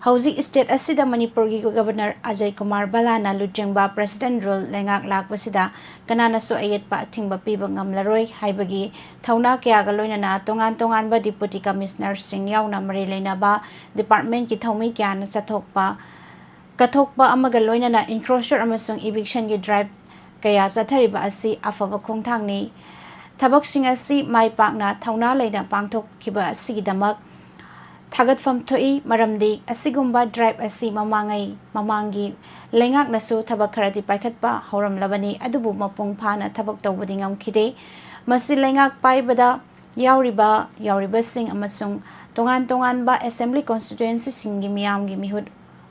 ꯍꯧꯖꯤꯛ state ꯑꯁꯤꯗ ꯃꯅꯤꯄꯨꯔꯒꯤ governor ꯑꯖꯌ ꯀꯨꯃꯥꯔ ꯚꯜꯂꯥꯅ ꯂꯨꯆꯤꯡꯕ president rule ꯂꯩꯉꯥꯛ ꯂꯥꯛꯄꯁꯤꯗ ꯀꯅꯥꯅꯁꯨ ꯑꯌꯦꯠꯄ ꯑꯊꯤꯡꯕ ꯄꯤꯕ ꯉꯝꯂꯔꯣꯏ ꯍꯥꯏꯕꯒꯤ ꯊꯧꯅꯥ ꯀꯌꯥꯒ ꯂꯣꯏꯅꯅ ꯇꯣꯉꯥꯟ ꯇꯣꯉꯥꯟꯕ deputy commissionerꯁꯤꯡ ꯌꯥꯎꯅ ꯃꯔꯤ ꯂꯩꯅꯕ departmentꯀꯤ ꯊꯧꯃꯤ ꯀꯌꯥꯅ ꯆꯠꯊꯣꯛꯄ ꯀꯠꯊꯣꯛꯄ ꯑꯃꯒ ꯂꯣꯏꯅꯅ encroacher ꯑꯃꯁꯨꯡ evictionꯒꯤ drive ꯀꯌꯥ ꯆꯠꯊꯔꯤꯕ ꯑꯁꯤ ꯑꯐꯕ ꯈꯣꯡꯊꯥꯡꯅꯤ꯫ ꯊꯕꯛꯁꯤꯡ ꯑꯁꯤ ꯃꯥꯏ ꯄꯥꯛꯅ ꯊꯧꯅꯥ ꯂꯩꯅ ꯄꯥꯡꯊꯣꯛꯈꯤꯕ ꯑꯁꯤꯒꯤꯗꯃꯛ ꯊꯥꯒꯠꯐꯝ ꯊꯣꯛꯏ, ꯃꯔꯝꯗꯤ ꯑꯁꯤꯒꯨꯝꯕ drive ꯑꯁꯤ ꯃꯃꯥꯡꯉꯩ, ꯃꯃꯥꯡꯒꯤ ꯂꯩꯉꯥꯛꯅꯁꯨ ꯊꯕꯛ ꯈꯔꯗꯤ ꯄꯥꯏꯈꯠꯄ ꯍꯧꯔꯝꯂꯕꯅꯤ, ꯑꯗꯨꯕꯨ ꯃꯄꯨꯡ ꯐꯥꯅ ꯊꯕꯛ ꯇꯧꯕꯗꯤ ꯉꯝꯈꯤꯗꯦ꯫ ꯃꯁꯤ ꯂꯩꯉꯥꯛ ꯄꯥꯏꯕꯗ ꯌꯥꯎꯔꯤꯕ, ꯌꯥꯎꯔꯤꯕꯁꯤꯡ ꯑꯃꯁꯨꯡ ꯇꯣꯉꯥꯟ ꯇꯣꯉꯥꯟꯕ assembly constituencyꯁꯤꯡꯒꯤ ꯃꯤꯌꯥꯝꯒꯤ ꯃꯤꯍꯨꯠ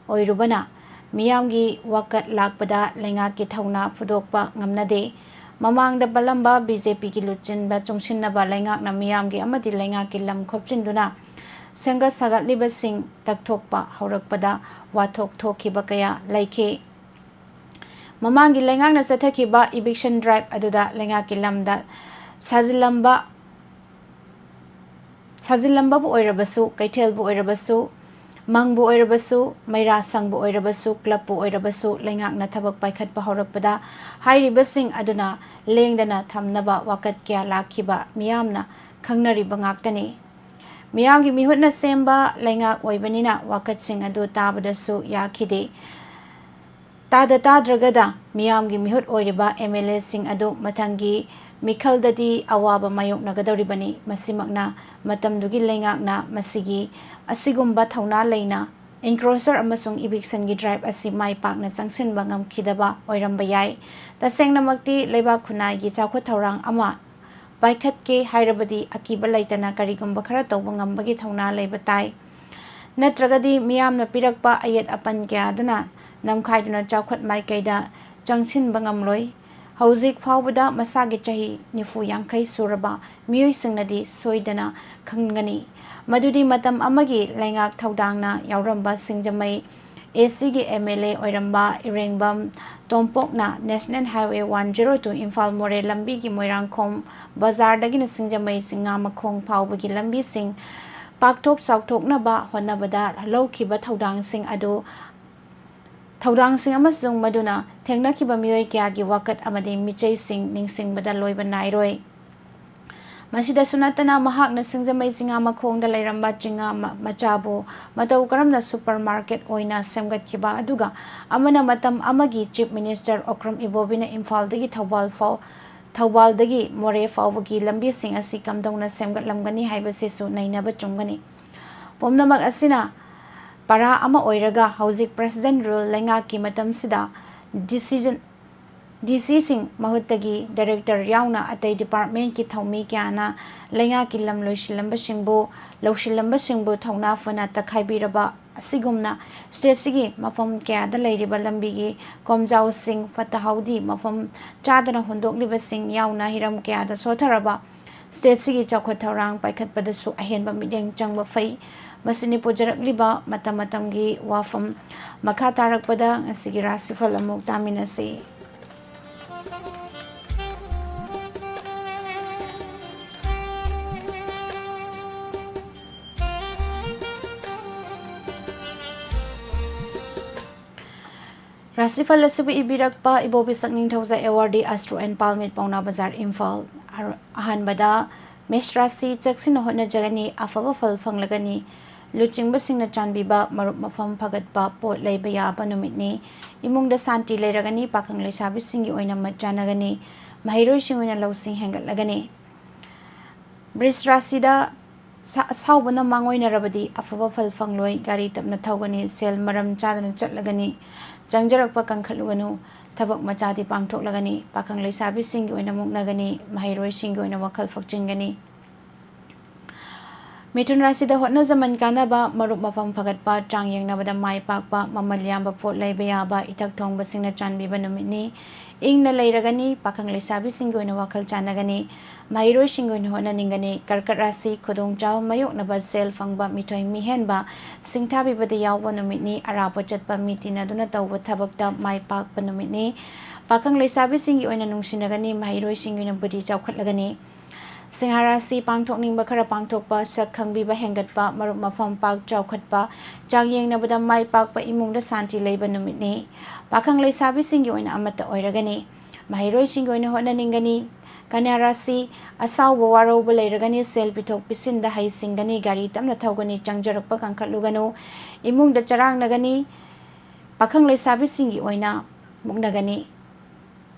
ꯑꯣꯏꯔꯨꯕꯅ ꯃꯤꯌꯥꯝꯒꯤ ꯋꯥꯀꯠ ꯂꯥꯛꯄꯗ ꯂꯩꯉꯥꯛꯀꯤ ꯊꯧꯅꯥ ꯐꯨꯗꯣꯛꯄ ꯉꯝꯅꯗꯦ꯫ ꯃꯃꯥꯡꯗ ꯄꯜꯂꯝꯕ BJPꯒꯤ ꯂꯨꯆꯤꯡꯕ ꯆꯨꯡꯁꯤꯟꯅꯕ ꯂꯩꯉꯥꯛꯅ ꯃꯤꯌꯥꯝꯒꯤ ꯑꯃꯗꯤ ꯂꯩꯉꯥꯛꯀꯤ ꯂꯝ ꯈꯣꯞꯆꯤꯟꯗꯨꯅ ꯁꯦꯝꯒꯠ ꯁꯥꯒꯠꯂꯤꯕꯁꯤꯡ ꯇꯛꯊꯣꯛꯄ ꯍꯧꯔꯛꯄꯗ ꯋꯥꯊꯣꯛ ꯊꯣꯛꯈꯤꯕ ꯀꯌꯥ ꯂꯩꯈꯤ꯫ ꯃꯃꯥꯡꯒꯤ ꯂꯩꯉꯥꯛꯅ ꯆꯠꯊꯈꯤꯕ eviction drive ꯑꯗꯨꯗ ꯂꯩꯉꯥꯛꯀꯤ ꯂꯝꯗ ꯁꯥꯖꯤꯜꯂꯝꯕ, ꯁꯥꯖꯤꯜꯂꯝꯕꯕꯨ ꯑꯣꯏꯔꯕꯁꯨ, ꯀꯩꯊꯦꯜꯕꯨ ꯑꯣꯏꯔꯕꯁꯨ, ꯃꯪꯕꯨ ꯑꯣꯏꯔꯕꯁꯨ, ꯃꯩꯔꯥ ꯁꯪꯕꯨ ꯑꯣꯏꯔꯕꯁꯨ, clubꯄꯨ ꯑꯣꯏꯔꯕꯁꯨ, ꯂꯩꯉꯥꯛꯅ ꯊꯕꯛ ꯄꯥꯏꯈꯠꯄ ꯍꯧꯔꯛꯄꯗ ꯍꯥꯏꯔꯤꯕꯁꯤꯡ ꯑꯗꯨꯅ ꯂꯦꯡꯗꯅ ꯊꯝꯅꯕ ꯋꯥꯀꯠ ꯀꯌꯥ ꯂꯥꯛꯈꯤꯕ ꯃꯤꯌꯥꯝꯅ ꯈꯪꯅꯔꯤꯕ ꯉꯥꯛꯇꯅꯤ꯫ ꯃꯤꯌꯥꯝꯒꯤ ꯃꯤꯍꯨꯠꯅ ꯁꯦꯝꯕ ꯂꯩꯉꯥꯛ ꯑꯣꯏꯕꯅꯤꯅ ꯋꯥꯀꯠꯁꯤꯡ ꯑꯗꯨ ꯇꯥꯕꯗꯁꯨ ꯌꯥꯈꯤꯗꯦ꯫ ꯇꯥꯗ ꯇꯥꯗ꯭ꯔꯒꯗ ꯃꯤꯌꯥꯝꯒꯤ ꯃꯤꯍꯨꯠ ꯑꯣꯏꯔꯤꯕ MLAꯁꯤꯡ ꯑꯗꯨ ꯃꯊꯪꯒꯤ ꯃꯤꯈꯜꯗꯗꯤ ꯑꯋꯥꯕ ꯃꯥꯌꯣꯛꯅꯒꯗꯧꯔꯤꯕꯅꯤ꯫ ꯃꯁꯤꯃꯛꯅ ꯃꯇꯝꯗꯨꯒꯤ ꯂꯩꯉꯥꯛꯅ ꯃꯁꯤꯒꯤ ꯑꯁꯤꯒꯨꯝꯕ ꯊꯧꯅꯥ ꯂꯩꯅ Encroacher ꯑꯃꯁꯨꯡ evictionꯒꯤ drive ꯑꯁꯤ ꯃꯥꯏ ꯄꯥꯛꯅ ꯆꯪꯁꯤꯟꯕ ꯉꯝꯈꯤꯗꯕ ꯑꯣꯏꯔꯝꯕ ꯌꯥꯏ꯫ ꯇꯁꯦꯡꯅꯃꯛꯇꯤ ꯂꯩꯕꯥꯛ ꯈꯨꯟꯅꯥꯏꯒꯤ ꯆꯥꯎꯈꯠ ꯊꯧꯔꯥꯡ ꯑꯃ ꯄꯥꯏꯈꯠꯀꯦ ꯍꯥꯏꯔꯕꯗꯤ ꯑꯀꯤꯕ ꯂꯩꯇꯅ ꯀꯔꯤꯒꯨꯝꯕ ꯈꯔ ꯇꯧꯕ ꯉꯝꯕꯒꯤ ꯊꯧꯅꯥ ꯂꯩꯕ ꯇꯥꯏ꯫ ꯅꯠꯇ꯭ꯔꯒꯗꯤ ꯃꯤꯌꯥꯝꯅ ꯄꯤꯔꯛꯄ ꯑꯌꯦꯠ ꯑꯄꯟ ꯀꯌꯥꯗꯨꯅ ꯅꯝꯈꯥꯏꯗꯨꯅ ꯆꯥꯎꯈꯠ ꯃꯥꯏꯀꯩꯗ ꯆꯪꯁꯤꯟꯕ ꯉꯝꯂꯣꯏ꯫ ꯍꯧꯖꯤꯛ ꯐꯥꯎꯕꯗ ꯃꯁꯥꯒꯤ ꯆꯍꯤ ꯅꯤꯐꯨ ꯌꯥꯡꯈꯩ ꯁꯨꯔꯕ ꯃꯤꯑꯣꯏꯁꯤꯡꯅꯗꯤ ꯁꯣꯏꯗꯅ ꯈꯪꯒꯅꯤ ꯃꯗꯨꯗꯤ ꯃꯇꯝ ꯑꯃꯒꯤ ꯂꯩꯉꯥꯛ ꯊꯧꯗꯥꯡꯅ ꯌꯥꯎꯔꯝꯕ ꯁꯤꯡꯖꯃꯩ ACꯒꯤ MLA ꯑꯣꯏꯔꯝꯕ ꯏꯔꯦꯡꯕꯝ ꯇꯣꯝꯄꯣꯛꯅ National Highway one zero two Imphal ꯃꯣꯔꯦ ꯂꯝꯕꯤꯒꯤ ꯃꯣꯏꯔꯥꯡꯈꯣꯝ ꯕꯖꯥꯔꯗꯒꯤꯅ ꯁꯤꯡꯖꯃꯩ ꯆꯤꯉꯥꯃꯈꯣꯡ ꯐꯥꯎꯕꯒꯤ ꯂꯝꯕꯤꯁꯤꯡ ꯄꯥꯛꯊꯣꯛ ꯆꯥꯎꯊꯣꯛꯅꯕ ꯍꯣꯠꯅꯕꯗ ꯂꯧꯈꯤꯕ ꯊꯧꯗꯥꯡꯁꯤꯡ ꯑꯗꯨ, ꯊꯧꯗꯥꯡꯁꯤꯡ ꯑꯃꯁꯨꯡ ꯃꯗꯨꯅ ꯊꯦꯡꯅꯈꯤꯕ ꯃꯤꯑꯣꯏ ꯀꯌꯥꯒꯤ ꯋꯥꯀꯠ ꯑꯃꯗꯤ ꯃꯤꯆꯩꯁꯤꯡ ꯅꯤꯡꯁꯤꯡꯕꯗ ꯂꯣꯏꯕ ꯅꯥꯏꯔꯣꯏ꯫ ꯃꯁꯤꯗꯁꯨ ꯅꯠꯇꯅ ꯃꯍꯥꯛꯅ ꯁꯤꯡꯖꯃꯩ ꯆꯤꯉꯥꯃꯈꯣꯡꯗ ꯂꯩꯔꯝꯕ ꯆꯤꯉꯥ ꯃ-, ꯃꯆꯥꯕꯨ ꯃꯇꯧ ꯀꯔꯝꯅ supermarket ꯑꯣꯏꯅ ꯁꯦꯝꯒꯠꯈꯤꯕ, ꯑꯗꯨꯒ ꯑꯃꯅ ꯃꯇꯝ ꯑꯃꯒꯤ Chief Minister ꯑꯣꯀ꯭ꯔꯝ ꯏꯕꯣꯕꯤꯅ ꯏꯝꯐꯥꯜꯗꯒꯤ ꯊꯧꯕꯥꯜ ꯐꯥꯎ, ꯊꯧꯕꯥꯜꯗꯒꯤ ꯃꯣꯔꯦ ꯐꯥꯎꯕꯒꯤ ꯂꯝꯕꯤꯁꯤꯡ ꯑꯁꯤ ꯀꯝꯗꯧꯅ ꯁꯦꯝꯒꯠꯂꯝꯒꯅꯤ ꯍꯥꯏꯕꯁꯤꯁꯨ ꯅꯩꯅꯕ ꯆꯨꯝꯒꯅꯤ꯫ ꯄꯨꯝꯅꯃꯛ ꯑꯁꯤꯅ ꯄꯔꯥ ꯑꯃ ꯑꯣꯏꯔꯒ ꯍꯧꯖꯤꯛ President Rule ꯂꯩꯉꯥꯛꯀꯤ ꯃꯇꯝꯁꯤꯗ decision, DCꯁꯤꯡ ꯃꯍꯨꯠꯇꯒꯤ director ꯌꯥꯎꯅ ꯑꯇꯩ departmentꯀꯤ ꯊꯧꯃꯤ ꯀꯌꯥꯅ ꯂꯩꯉꯥꯛꯀꯤ ꯂꯝ ꯂꯣꯏꯁꯤꯜꯂꯝꯕꯁꯤꯡꯕꯨ, ꯂꯧꯁꯤꯜꯂꯝꯕꯁꯤꯡꯕꯨ ꯊꯧꯅꯥ ꯐꯅ ꯇꯛꯈꯥꯏꯕꯤꯔꯕ ꯑꯁꯤꯒꯨꯝꯅ stateꯁꯤꯒꯤ ꯃꯐꯝ ꯀꯌꯥꯗ ꯂꯩꯔꯤꯕ ꯂꯝꯕꯤꯒꯤ ꯀꯣꯝꯖꯥꯎꯁꯤꯡ, ꯐꯠꯇ ꯍꯥꯎꯗꯤ ꯃꯐꯝ ꯆꯥꯗꯅ ꯍꯨꯟꯗꯣꯛꯂꯤꯕꯁꯤꯡ ꯌꯥꯎꯅ ꯍꯤꯔꯝ ꯀꯌꯥꯗ ꯁꯣꯠꯊꯔꯕ stateꯁꯤꯒꯤ ꯆꯥꯎꯈꯠ ꯊꯧꯔꯥꯡ ꯄꯥꯏꯈꯠꯄꯗꯁꯨ ꯑꯍꯦꯟꯕ ꯃꯤꯠꯌꯦꯡ ꯆꯪꯕ ꯐꯩ꯫ ꯃꯁꯤꯅꯤ ꯄꯨꯖꯔꯛꯂꯤꯕ ꯃꯇꯝ ꯃꯇꯝꯒꯤ ꯋꯥꯐꯝ꯫ ꯃꯈꯥ ꯇꯥꯔꯛꯄꯗ ꯉꯁꯤꯒꯤ ꯔꯥꯁꯤꯐꯜ ꯑꯃꯨꯛ ꯇꯥꯃꯤꯟꯅꯁꯤ꯫ ꯔꯥꯁꯤꯐꯜ ꯑꯁꯤꯕꯨ ꯏꯕꯤꯔꯛꯄ ꯏꯕꯣꯕꯤ ꯁꯛꯅꯤꯡꯊꯧꯖꯥ, awardee, Astro and Palmit, ꯄꯥꯎꯅꯥ ꯕꯖꯥꯔ, ꯏꯝꯐꯥꯜ꯫ ꯑꯔ-, ꯑꯍꯥꯟꯕꯗ ꯃꯦꯁ ꯔꯥꯁꯤ: ꯆꯦꯛꯁꯤꯟꯅ ꯍꯣꯠꯅꯖꯒꯅꯤ, ꯑꯐꯕ ꯐꯜ ꯐꯪꯂꯒꯅꯤ꯫ ꯂꯨꯆꯤꯡꯕꯁꯤꯡꯅ ꯆꯥꯟꯕꯤꯕ, ꯃꯔꯨꯞ ꯃꯐꯝ ꯐꯒꯠꯄ, ꯄꯣꯠ ꯂꯩꯕ ꯌꯥꯕ ꯅꯨꯃꯤꯠꯅꯤ꯫ ꯏꯃꯨꯡꯗ ꯁꯥꯟꯇꯤ ꯂꯩꯔꯒꯅꯤ, ꯄꯥꯈꯪ ꯂꯩꯁꯥꯕꯤꯁꯤꯡꯒꯤ ꯑꯣꯏꯅ ꯃꯠ ꯆꯥꯅꯒꯅꯤ꯫ ꯃꯍꯩꯔꯣꯏꯁꯤꯡ ꯑꯣꯏꯅ ꯂꯧꯁꯤꯡ ꯍꯦꯟꯒꯠꯂꯒꯅꯤ꯫ ꯕ꯭ꯔꯤꯖ ꯔꯥꯁꯤꯗ ꯁꯥ-, ꯑꯁꯥꯎꯕꯅ ꯃꯥꯡꯑꯣꯏꯅꯔꯕꯗꯤ ꯑꯐꯕ ꯐꯜ ꯐꯪꯂꯣꯏ꯫ ꯒꯥꯔꯤ ꯇꯞꯅ ꯊꯧꯒꯅꯤ, ꯁꯦꯜ ꯃꯔꯝ ꯆꯥꯗꯅ ꯆꯠꯂꯒꯅꯤ, ꯆꯪꯖꯔꯛꯄ ꯀꯟꯈꯠꯂꯨꯒꯅꯨ, ꯊꯕꯛ ꯃꯆꯥꯗꯤ ꯄꯥꯡꯊꯣꯛꯂꯒꯅꯤ꯫ ꯄꯥꯈꯪ ꯂꯩꯁꯥꯕꯤꯁꯤꯡꯒꯤ ꯑꯣꯏꯅ ꯃꯨꯛꯅꯒꯅꯤ, ꯃꯍꯩꯔꯣꯏꯁꯤꯡꯒꯤ ꯑꯣꯏꯅ ꯋꯥꯈꯜ ꯐꯛꯆꯤꯟꯒꯅꯤ꯫ ꯃꯤꯊꯨꯟ ꯔꯥꯁꯤꯗ ꯍꯣꯠꯅꯖꯃꯟ ꯀꯥꯟꯅꯕ, ꯃꯔꯨꯞ ꯃꯄꯥꯡ ꯐꯒꯠꯄ, ꯆꯥꯡ ꯌꯦꯡꯅꯕꯗ ꯃꯥꯏ ꯄꯥꯛꯄ, ꯃꯃꯜ ꯌꯥꯝꯕ ꯄꯣꯠ ꯂꯩꯕ ꯌꯥꯕ, ꯏꯊꯛ ꯊꯣꯡꯕꯁꯤꯡꯅ ꯆꯥꯟꯕꯤꯕ ꯅꯨꯃꯤꯠꯅꯤ꯫ ꯏꯪꯅ ꯂꯩꯔꯒꯅꯤ꯫ ꯄꯥꯈꯪ ꯂꯩꯁꯥꯕꯤꯁꯤꯡꯒꯤ ꯑꯣꯏꯅ ꯋꯥꯈꯜ ꯆꯥꯟꯅꯒꯅꯤ꯫ ꯃꯍꯩꯔꯣꯏꯁꯤꯡꯒꯤ ꯑꯣꯏꯅ ꯍꯣꯠꯅꯅꯤꯡꯒꯅꯤ꯫ ꯀꯔꯀꯠ ꯔꯥꯁꯤ, ꯈꯨꯗꯣꯡꯆꯥꯕ ꯃꯥꯌꯣꯛꯅꯕ, ꯁꯦꯜ ꯐꯪꯕ, ꯃꯤꯊꯣꯏ ꯃꯤꯍꯦꯟꯕ, ꯁꯤꯡꯊꯥꯕꯤꯕꯗ ꯌꯥꯎꯕ ꯅꯨꯃꯤꯠꯅꯤ꯫ ꯑꯔꯥꯞꯄ ꯆꯠꯄ, ꯃꯤ ꯇꯤꯟꯅꯗꯨꯅ ꯇꯧꯕ ꯊꯕꯛꯇ ꯃꯥꯏ ꯄꯥꯛꯄ ꯅꯨꯃꯤꯠꯅꯤ꯫ ꯄꯥꯈꯪ ꯂꯩꯁꯥꯕꯤꯁꯤꯡꯒꯤ ꯑꯣꯏꯅ ꯅꯨꯡꯁꯤꯅꯒꯅꯤ꯫ ꯃꯍꯩꯔꯣꯏꯁꯤꯡꯒꯤ ꯑꯣꯏꯅ ꯕꯨꯗꯤ ꯆꯥꯎꯈꯠꯂꯒꯅꯤ꯫ ꯁꯤꯡꯍ ꯔꯥꯁꯤ, ꯄꯥꯡꯊꯣꯛꯅꯤꯡꯕ ꯈꯔ ꯄꯥꯡꯊꯣꯛꯄ, ꯁꯛ ꯈꯪꯕꯤꯕ ꯍꯦꯟꯒꯠꯄ, ꯃꯔꯨꯞ ꯃꯄꯥꯡ ꯄꯥꯛ ꯆꯥꯎꯈꯠꯄ, ꯆꯥꯡ ꯌꯦꯡꯅꯕꯗ ꯃꯥꯏ ꯄꯥꯛꯄ, ꯏꯃꯨꯡꯗ ꯁꯥꯟꯇꯤ ꯂꯩꯕ ꯅꯨꯃꯤꯠꯅꯤ꯫ ꯄꯥꯈꯪ ꯂꯩꯁꯥꯕꯤꯁꯤꯡꯒꯤ ꯑꯣꯏꯅ ꯑꯃꯠꯇ ꯑꯣꯏꯔꯒꯅꯤ꯫ ꯃꯍꯩꯔꯣꯏꯁꯤꯡꯒꯤ ꯑꯣꯏꯅ ꯍꯣꯠꯅꯅꯤꯡꯒꯅꯤ꯫ ꯀꯟꯌꯥ ꯔꯥꯁꯤ, ꯑꯁꯥꯎꯕ ꯋꯥꯔꯧꯕ ꯂꯩꯔꯒꯅꯤ꯫ ꯁꯦꯜ ꯄꯤꯊꯣꯛ ꯄꯤꯁꯤꯟꯗ ꯍꯩ ꯁꯤꯡꯒꯅꯤ꯫ ꯒꯥꯔꯤ ꯇꯞꯅ ꯊꯧꯒꯅꯤ꯫ ꯆꯪꯖꯔꯛꯄ ꯀꯟꯈꯠꯂꯨꯒꯅꯨ꯫ ꯏꯃꯨꯡꯗ ꯆꯔꯥꯡꯅꯒꯅꯤ꯫ ꯄꯥꯈꯪ ꯂꯩꯁꯥꯕꯤꯁꯤꯡꯒꯤ ꯑꯣꯏꯅ ꯃꯨꯛꯅꯒꯅꯤ꯫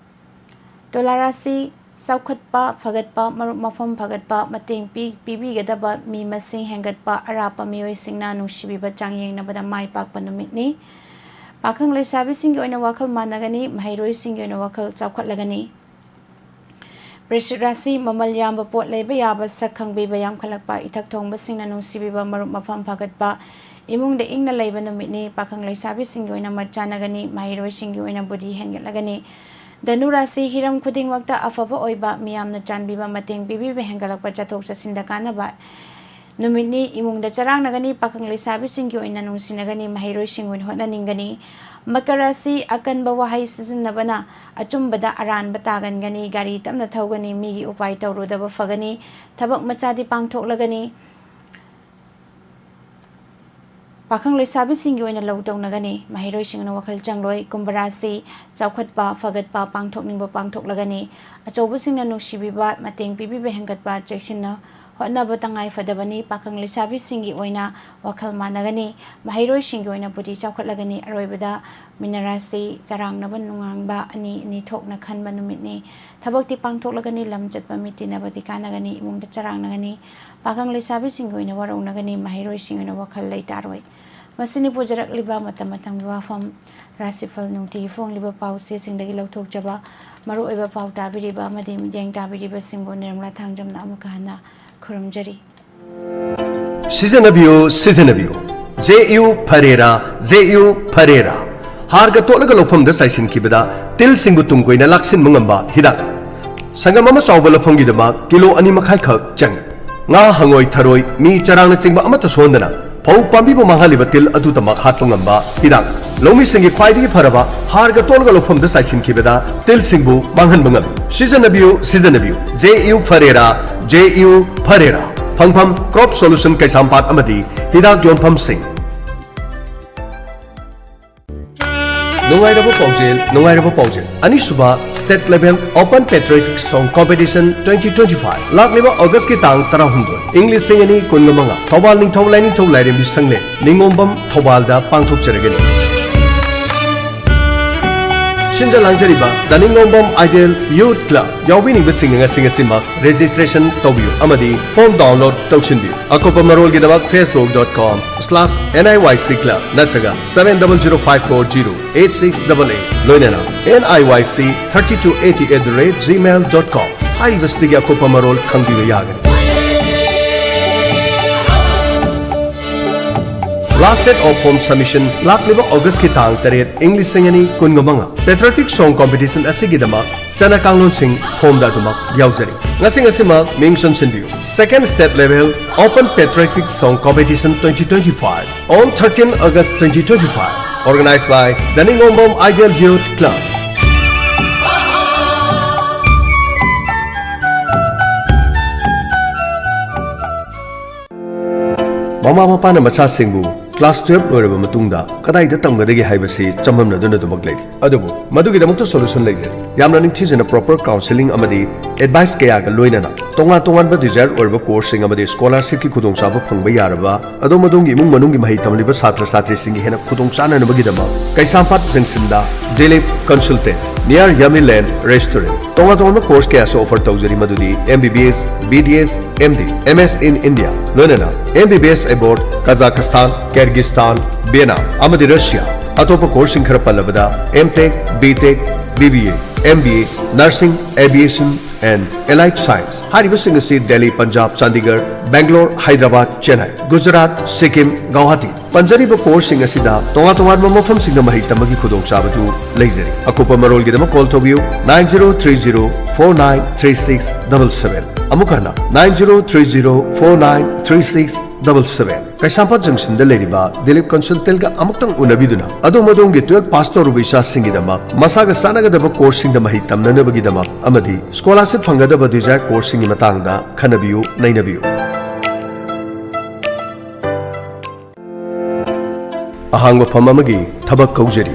ꯇꯨꯂꯥ ꯔꯥꯁꯤ, ꯆꯥꯎꯈꯠꯄ, ꯐꯒꯠꯄ, ꯃꯔꯨꯞ ꯃꯄꯥꯡ ꯐꯒꯠꯄ, ꯃꯇꯦꯡ ꯄꯤ-, ꯄꯤꯕꯤꯒꯗꯕ ꯃꯤ ꯃꯁꯤꯡ ꯍꯦꯟꯒꯠꯄ, ꯑꯔꯥꯞꯄ ꯃꯤꯑꯣꯏꯁꯤꯡꯅ ꯅꯨꯡꯁꯤꯕꯤꯕ, ꯆꯥꯡ ꯌꯦꯡꯅꯕꯗ ꯃꯥꯏ ꯄꯥꯛꯄ ꯅꯨꯃꯤꯠꯅꯤ꯫ ꯄꯥꯈꯪ ꯂꯩꯁꯥꯕꯤꯁꯤꯡꯒꯤ ꯑꯣꯏꯅ ꯋꯥꯈꯜ ꯃꯥꯟꯅꯒꯅꯤ, ꯃꯍꯩꯔꯣꯏꯁꯤꯡꯒꯤ ꯑꯣꯏꯅ ꯋꯥꯈꯜ ꯆꯥꯎꯈꯠꯂꯒꯅꯤ꯫ ꯕ꯭ꯔꯤꯁꯤꯛ ꯔꯥꯁꯤ, ꯃꯃꯜ ꯌꯥꯝꯕ ꯄꯣꯠ ꯂꯩꯕ ꯌꯥꯕ, ꯁꯛ ꯈꯪꯕꯤꯕ ꯌꯥꯝꯈꯠꯂꯛꯄ, ꯏꯊꯛ ꯊꯣꯡꯕꯁꯤꯡꯅ ꯅꯨꯡꯁꯤꯕꯤꯕ, ꯃꯔꯨꯞ ꯃꯄꯥꯡ ꯐꯒꯠꯄ, ꯏꯃꯨꯡꯗ ꯏꯪꯅ ꯂꯩꯕ ꯅꯨꯃꯤꯠꯅꯤ꯫ ꯄꯥꯈꯪ ꯂꯩꯁꯥꯕꯤꯁꯤꯡꯒꯤ ꯑꯣꯏꯅ ꯃꯠ ꯆꯥꯟꯅꯒꯅꯤ, ꯃꯍꯩꯔꯣꯏꯁꯤꯡꯒꯤ ꯑꯣꯏꯅ ꯕꯨꯗꯤ ꯍꯦꯟꯒꯠꯂꯒꯅꯤ꯫ ꯙꯅꯨ ꯔꯥꯁꯤ, ꯍꯤꯔꯝ ꯈꯨꯗꯤꯡꯃꯛꯇ ꯑꯐꯕ ꯑꯣꯏꯕ, ꯃꯤꯌꯥꯝꯅ ꯆꯥꯟꯕꯤꯕ, ꯃꯇꯦꯡ ꯄꯤꯕꯤꯕ ꯍꯦꯟꯒꯠꯂꯛꯄ, ꯆꯠꯊꯣꯛ ꯆꯠꯁꯤꯟꯗ ꯀꯥꯟꯅꯕ ꯅꯨꯃꯤꯠꯅꯤ꯫ ꯏꯃꯨꯡꯗ ꯆꯔꯥꯡꯅꯒꯅꯤ, ꯄꯥꯈꯪ ꯂꯩꯁꯥꯕꯤꯁꯤꯡꯒꯤ ꯑꯣꯏꯅ ꯅꯨꯡꯁꯤꯅꯒꯅꯤ, ꯃꯍꯩꯔꯣꯏꯁꯤꯡꯒꯤ ꯑꯣꯏꯅ ꯍꯣꯠꯅꯅꯤꯡꯒꯅꯤ꯫ ꯃꯀꯔ ꯔꯥꯁꯤ, ꯑꯀꯟꯕ ꯋꯥꯍꯩ ꯁꯤꯖꯤꯟꯅꯕꯅ ꯑꯆꯨꯝꯕꯗ ꯑꯔꯥꯟꯕ ꯇꯥꯒꯟꯒꯅꯤ, ꯒꯥꯔꯤ ꯇꯞꯅ ꯊꯧꯒꯅꯤ, ꯃꯤꯒꯤ ꯎꯄꯥꯏ ꯇꯧꯔꯨꯗꯕ ꯐꯒꯅꯤ, ꯊꯕꯛ ꯃꯆꯥꯗꯤ ꯄꯥꯡꯊꯣꯛꯂꯒꯅꯤ꯫ ꯄꯥꯈꯪ ꯂꯩꯁꯥꯕꯤꯁꯤꯡꯒꯤ ꯑꯣꯏꯅ ꯂꯧ ꯇꯧꯅꯒꯅꯤ, ꯃꯍꯩꯔꯣꯏꯁꯤꯡꯅ ꯋꯥꯈꯜ ꯆꯪꯂꯣꯏ꯫ ꯀꯨꯝꯚ ꯔꯥꯁꯤ, ꯆꯥꯎꯈꯠꯄ, ꯐꯒꯠꯄ, ꯄꯥꯡꯊꯣꯛꯅꯤꯡꯕ ꯄꯥꯡꯊꯣꯛꯂꯒꯅꯤ꯫ ꯑꯆꯧꯕꯁꯤꯡꯅ ꯅꯨꯡꯁꯤꯕꯤꯕ, ꯃꯇꯦꯡ ꯄꯤꯕꯤꯕ ꯍꯦꯟꯒꯠꯄ, ꯆꯦꯛꯁꯤꯟꯅ ꯍꯣꯠꯅꯕ ꯇꯉꯥꯏ ꯐꯗꯕꯅꯤ꯫ ꯄꯥꯈꯪ ꯂꯩꯁꯥꯕꯤꯁꯤꯡꯒꯤ ꯑꯣꯏꯅ ꯋꯥꯈꯜ ꯃꯥꯟꯅꯒꯅꯤ꯫ ꯃꯍꯩꯔꯣꯏꯁꯤꯡꯒꯤ ꯑꯣꯏꯅ ꯕꯨꯙꯤ ꯆꯥꯎꯈꯠꯂꯒꯅꯤ꯫ ꯑꯔꯣꯏꯕꯗ ꯃꯤꯅꯔꯥꯁꯤ ꯆꯔꯥꯡꯅꯕ ꯅꯨꯡꯉꯥꯡꯕ ꯑꯅꯤ ꯑꯅꯤ ꯊꯣꯛꯅ ꯈꯟꯕ ꯅꯨꯃꯤꯠꯅꯤ꯫ ꯊꯕꯛꯇꯤ ꯄꯥꯡꯊꯣꯛꯂꯒꯅꯤ꯫ ꯂꯝ ꯆꯠꯄ ꯃꯤ ꯇꯤꯟꯅꯕꯗꯤ ꯀꯥꯟꯅꯒꯅꯤ꯫ ꯏꯃꯨꯡꯗ ꯆꯔꯥꯡꯅꯒꯅꯤ꯫ ꯄꯥꯈꯪ ꯂꯩꯁꯥꯕꯤꯁꯤꯡꯒꯤ ꯑꯣꯏꯅ ꯋꯥꯔꯧꯅꯒꯅꯤ꯫ ꯃꯍꯩꯔꯣꯏꯁꯤꯡꯒꯤ ꯑꯣꯏꯅ ꯋꯥꯈꯜ ꯂꯩꯇꯥꯔꯣꯏ꯫ ꯃꯁꯤꯅꯤ ꯄꯨꯖꯔꯛꯂꯤꯕ ꯃꯇꯝ ꯃꯇꯝꯒꯤ ꯋꯥꯐꯝ꯫ ꯔꯥꯁꯤꯐꯜ ꯅꯨꯡꯇꯤꯒꯤ ꯐꯣꯡꯂꯤꯕ ꯄꯥꯎ ꯆꯦꯁꯤꯡꯗꯒꯤ ꯂꯧꯊꯣꯛꯆꯕ ꯃꯔꯨꯑꯣꯏꯕ ꯄꯥꯎ ꯇꯥꯕꯤꯔꯤꯕ ꯑꯃꯗꯤ ꯃꯤꯠꯌꯦꯡ ꯇꯥꯕꯤꯔꯤꯕꯁꯤꯡꯕꯨ ꯅꯤꯔꯃꯂꯥ ꯊꯥꯡꯖꯝꯅ ꯑꯃꯨꯛꯀ ꯍꯟꯅ ꯈꯨꯔꯨꯝꯖꯔꯤ꯫ ꯁꯤꯖꯤꯟꯅꯕꯤꯌꯨ, ꯁꯤꯖꯤꯟꯅꯕꯤꯌꯨ꯫ ꯖꯦ ꯌꯨ ꯐꯔꯦꯔꯥ, ꯖꯦ ꯌꯨ ꯐꯔꯦꯔꯥ꯫ ꯍꯥꯔꯒ ꯇꯣꯠꯂꯒ ꯂꯧꯐꯝꯗ ꯆꯥꯏꯁꯤꯟꯈꯤꯕꯗ ꯇꯤꯜꯁꯤꯡꯕꯨ ꯇꯨꯡ ꯀꯣꯏꯅ ꯂꯥꯛꯁꯤꯟꯕ ꯉꯝꯕ ꯍꯤꯗꯥꯛ꯫ ꯁꯪꯒꯝ ꯑꯃ ꯆꯥꯎꯕ ꯂꯐꯝꯒꯤꯗꯃꯛ ꯀꯤꯂꯣ ꯑꯅꯤ ꯃꯈꯥꯏ ꯈꯛ ꯆꯪꯏ꯫ ꯉꯥ, ꯍꯪꯉꯣꯏ, ꯊꯔꯣꯏ, ꯃꯤ, ꯆꯔꯥꯡꯅꯆꯤꯡꯕ ꯑꯃꯠꯇ ꯁꯣꯛꯍꯟꯗꯅ ꯐꯧ ꯄꯥꯝꯕꯤꯕꯨ ꯃꯥꯡꯍꯜꯂꯤꯕ ꯇꯤꯜ ꯑꯗꯨꯗꯃꯛ ꯍꯥꯠꯄ ꯉꯝꯕ ꯍꯤꯗꯥꯛ꯫ ꯂꯧꯃꯤꯁꯤꯡꯒꯤ ꯈ꯭ꯋꯥꯏꯗꯒꯤ ꯐꯔꯕ ꯍꯥꯔꯒ ꯇꯣꯠꯂꯒ ꯂꯧꯐꯝꯗ ꯆꯥꯏꯁꯤꯟꯈꯤꯕꯗ ꯇꯤꯜꯁꯤꯡꯕꯨ ꯃꯥꯡꯍꯟꯕ ꯉꯝꯃꯤ꯫ ꯁꯤꯖꯤꯟꯅꯕꯤꯌꯨ, ꯁꯤꯖꯤꯟꯅꯕꯤꯌꯨ꯫ ꯖꯦ ꯌꯨ ꯐꯔꯦꯔꯥ, ꯖꯦ ꯌꯨ ꯐꯔꯦꯔꯥ꯫ ꯐꯪꯐꯝ, ꯀ꯭ꯔꯣꯞ ꯁꯣꯂꯨꯁꯟ ꯀꯩꯁꯥꯝꯄꯥꯠ ꯑꯃꯗꯤ ꯍꯤꯗꯥꯛ ꯌꯣꯟꯐꯝꯁꯤꯡ꯫ ꯅꯨꯡꯉꯥꯏꯔꯕ ꯄꯥꯎꯖꯦꯜ, ꯅꯨꯡꯉꯥꯏꯔꯕ ꯄꯥꯎꯖꯦꯜ꯫ ꯑꯅꯤꯁꯨꯕ State Level Open Patriotic Song Competition twenty twenty five, ꯂꯥꯛꯂꯤꯕ ꯑꯣꯒꯁꯀꯤ ꯇꯥꯡ ꯇꯔꯥꯍꯨꯝꯗꯣꯏ, ꯏꯪ ꯂꯤꯁꯤꯡ ꯑꯅꯤ ꯀꯨꯟꯒ ꯃꯉꯥ, ꯊꯧꯕꯥꯜ ꯅꯤꯡꯊꯧ ꯂꯥꯏꯅꯤꯡꯊꯧ ꯂꯥꯏꯔꯦꯝꯕꯤ ꯁꯪꯂꯦꯟ, ꯅꯤꯉꯣꯝꯕꯝ, ꯊꯧꯕꯥꯜꯗ ꯄꯥꯡꯊꯣꯛꯆꯔꯒꯅꯤ꯫ ꯁꯤꯟꯖ ꯂꯥꯡꯖꯔꯤꯕ The ꯅꯤꯉꯣꯝꯕꯝ Ideal Youth Club ꯌꯥꯎꯕꯤꯅꯤꯡꯕꯁꯤꯡꯅ ꯉꯁꯤ ꯉꯁꯤꯃꯛ registration ꯇꯧꯕꯤꯌꯨ ꯑꯃꯗꯤ form download ꯇꯧꯁꯤꯟꯕꯤꯌꯨ꯫ ꯑꯀꯨꯞꯄ ꯃꯔꯣꯜꯒꯤꯗꯃꯛ facebook dot com slash N I Y C club ꯅꯠꯇ꯭ꯔꯒ seven double zero five four zero eight six double eight, ꯂꯣꯏꯅꯅ N I Y C thirty two eighty at the rate gmail dot com ꯍꯥꯏꯔꯤꯕꯁꯤꯗꯒꯤ ꯑꯀꯨꯞꯄ ꯃꯔꯣꯜ ꯈꯪꯕꯤꯕ ꯌꯥꯒꯅꯤ꯫ Last date of form submission ꯂꯥꯛꯂꯤꯕ ꯑꯣꯒꯁꯀꯤ ꯇꯥꯡ ꯇꯔꯦꯠ, ꯏꯪ ꯂꯤꯁꯤꯡ ꯑꯅꯤ ꯀꯨꯟꯒ ꯃꯉꯥ꯫ Patriotic Song Competition ꯑꯁꯤꯒꯤꯗꯃꯛ ꯆꯠꯅ ꯀꯥꯡꯂꯣꯟꯁꯤꯡ formꯗ ꯑꯗꯨꯃꯛ ꯌꯥꯎꯖꯔꯤ꯫ ꯉꯁꯤ ꯉꯁꯤꯃꯛ ꯃꯤꯡ ꯆꯟꯁꯤꯟꯕꯤꯌꯨ꯫ Second State Level Open Patriotic Song Competition twenty twenty five on thirteen August twenty twenty five, organized by The ꯅꯤꯉꯣꯝꯕꯝ Ideal Youth Club. ꯃꯃꯥ ꯃꯄꯥꯅ ꯃꯆꯥꯁꯤꯡꯕꯨ ꯀ꯭ꯂꯥꯁ ꯇꯨꯌꯦꯜꯞ ꯂꯣꯏꯔꯕ ꯃꯇꯨꯡꯗ ꯀꯗꯥꯏꯗ ꯇꯝꯒꯗꯒꯦ ꯍꯥꯏꯕꯁꯤ ꯆꯃꯝꯅꯗꯨꯅ ꯑꯗꯨꯃꯛ ꯂꯩꯔꯤ꯫ ꯑꯗꯨꯕꯨ ꯃꯗꯨꯒꯤꯗꯃꯛꯇ ꯁꯣꯂꯨꯁꯟ ꯂꯩꯖꯔꯤ꯫ ꯌꯥꯝꯅ ꯅꯤꯡꯊꯤꯖꯅ ꯄ꯭ꯔꯣꯄꯔ ꯀꯥꯎꯟꯁꯤꯂꯤꯡ ꯑꯃꯗꯤ ꯑꯦꯗꯚꯥꯏꯁ ꯀꯌꯥꯒ ꯂꯣꯏꯅꯅ ꯇꯣꯉꯥꯟ ꯇꯣꯉꯥꯟꯕ ꯗꯤꯖꯥꯌꯔ ꯑꯣꯏꯔꯕ ꯀꯣꯔꯁꯁꯤꯡ ꯑꯃꯗꯤ ꯁ꯭ꯀꯣꯂꯥꯔꯁꯤꯞꯀꯤ ꯈꯨꯗꯣꯡꯆꯥꯕ ꯐꯪꯕ ꯌꯥꯔꯕ ꯑꯗꯣꯝ ꯑꯗꯣꯝꯒꯤ ꯏꯃꯨꯡ ꯃꯅꯨꯡꯒꯤ ꯃꯍꯩ ꯇꯝꯂꯤꯕ ꯁꯥꯇ꯭ꯔ ꯁꯥꯇ꯭ꯔꯤꯁꯤꯡꯒꯤ ꯍꯦꯟꯅ ꯈꯨꯗꯣꯡ ꯆꯥꯅꯅꯕꯒꯤꯗꯃꯛ ꯀꯩꯁꯥꯝꯄꯥꯠ ꯖꯪꯁꯟꯗ ꯗꯤꯂꯤꯞ ꯀꯟꯁꯜꯇꯦꯟ, ꯅꯤꯌꯔ ꯌꯃꯤ ꯂꯦꯟ ꯔꯦꯁꯇꯨꯔꯦꯟ꯫ ꯇꯣꯉꯥꯟ ꯇꯣꯉꯥꯟꯕ ꯀꯣꯔꯁ ꯀꯌꯥꯁꯨ ꯑꯣꯐꯔ ꯇꯧꯖꯔꯤ, ꯃꯗꯨꯗꯤ M B B S, B D S, M D, M S in India, ꯂꯣꯏꯅꯅ M B B S abroad, Kazakhstan, Kyrgyzstan, Vietnam ꯑꯃꯗꯤ Russia꯫ ꯑꯇꯣꯞꯄ ꯀꯣꯔꯁꯁꯤꯡ ꯈꯔ ꯄꯜꯂꯕꯗ M Tech, B Tech, B B A, M B A, Nursing, Aviation and Allied Science꯫ ꯍꯥꯏꯔꯤꯕꯁꯤꯡ ꯑꯁꯤ ꯗꯦꯜꯂꯤ, ꯄꯟꯖꯥꯕ, ꯆꯥꯟꯗꯤꯒꯔ, ꯕꯦꯡꯒꯂꯣꯔ, ꯍꯥꯏꯗ꯭ꯔꯕꯥꯗ, ꯆꯦꯟꯅꯥꯏ, ꯒꯨꯖꯔꯥꯠ, ꯁꯤꯛꯀꯤꯝ, ꯒꯧꯍꯥꯇꯤ꯫ ꯄꯟꯖꯔꯤꯕ ꯀꯣꯔꯁꯁꯤꯡ ꯑꯁꯤꯗ ꯇꯣꯉꯥꯟ ꯇꯣꯉꯥꯟꯕ ꯃꯐꯝꯁꯤꯡꯗ ꯃꯍꯩ ꯇꯝꯕꯒꯤ ꯈꯨꯗꯣꯡꯆꯥꯕꯗꯨ ꯂꯩꯖꯔꯤ꯫ ꯑꯀꯨꯞꯄ ꯃꯔꯣꯜꯒꯤꯗꯃꯛ ꯀꯣꯜ ꯇꯧꯕꯤꯌꯨ, nine zero three zero four nine three six double seven꯫ ꯑꯃꯨꯛ ꯍꯟꯅ, nine zero three zero four nine three six double seven꯫ ꯀꯩꯁꯥꯝꯄꯥꯠ ꯖꯪꯁꯟꯗ ꯂꯩꯔꯤꯕ ꯗꯤꯂꯤꯞ ꯀꯟꯁꯜꯇꯦꯟꯒ ꯑꯃꯨꯛꯇꯪ ꯎꯅꯕꯤꯗꯨꯅ ꯑꯗꯣꯝ ꯑꯗꯣꯝꯒꯤ ꯇꯨꯌꯦꯜꯞ ꯄꯥꯁ ꯇꯧꯔꯨꯕ ꯏꯆꯥꯁꯤꯡꯒꯤꯗꯃꯛ ꯃꯁꯥꯒ ꯆꯥꯟꯅꯒꯗꯕ ꯀꯣꯔꯁꯁꯤꯡꯗ ꯃꯍꯩ ꯇꯝꯅꯅꯕꯒꯤꯗꯃꯛ ꯑꯃꯗꯤ ꯁ꯭ꯀꯣꯂꯥꯔꯁꯤꯞ ꯐꯪꯒꯗꯕ ꯗꯤꯖꯥꯌꯔ ꯀꯣꯔꯁꯁꯤꯡꯒꯤ ꯃꯇꯥꯡꯗ ꯈꯟꯅꯕꯤꯌꯨ, ꯅꯩꯅꯕꯤꯌꯨ꯫ ꯑꯍꯥꯡꯕ ꯐꯝ ꯑꯃꯒꯤ ꯊꯕꯛ ꯀꯧꯖꯔꯤ꯫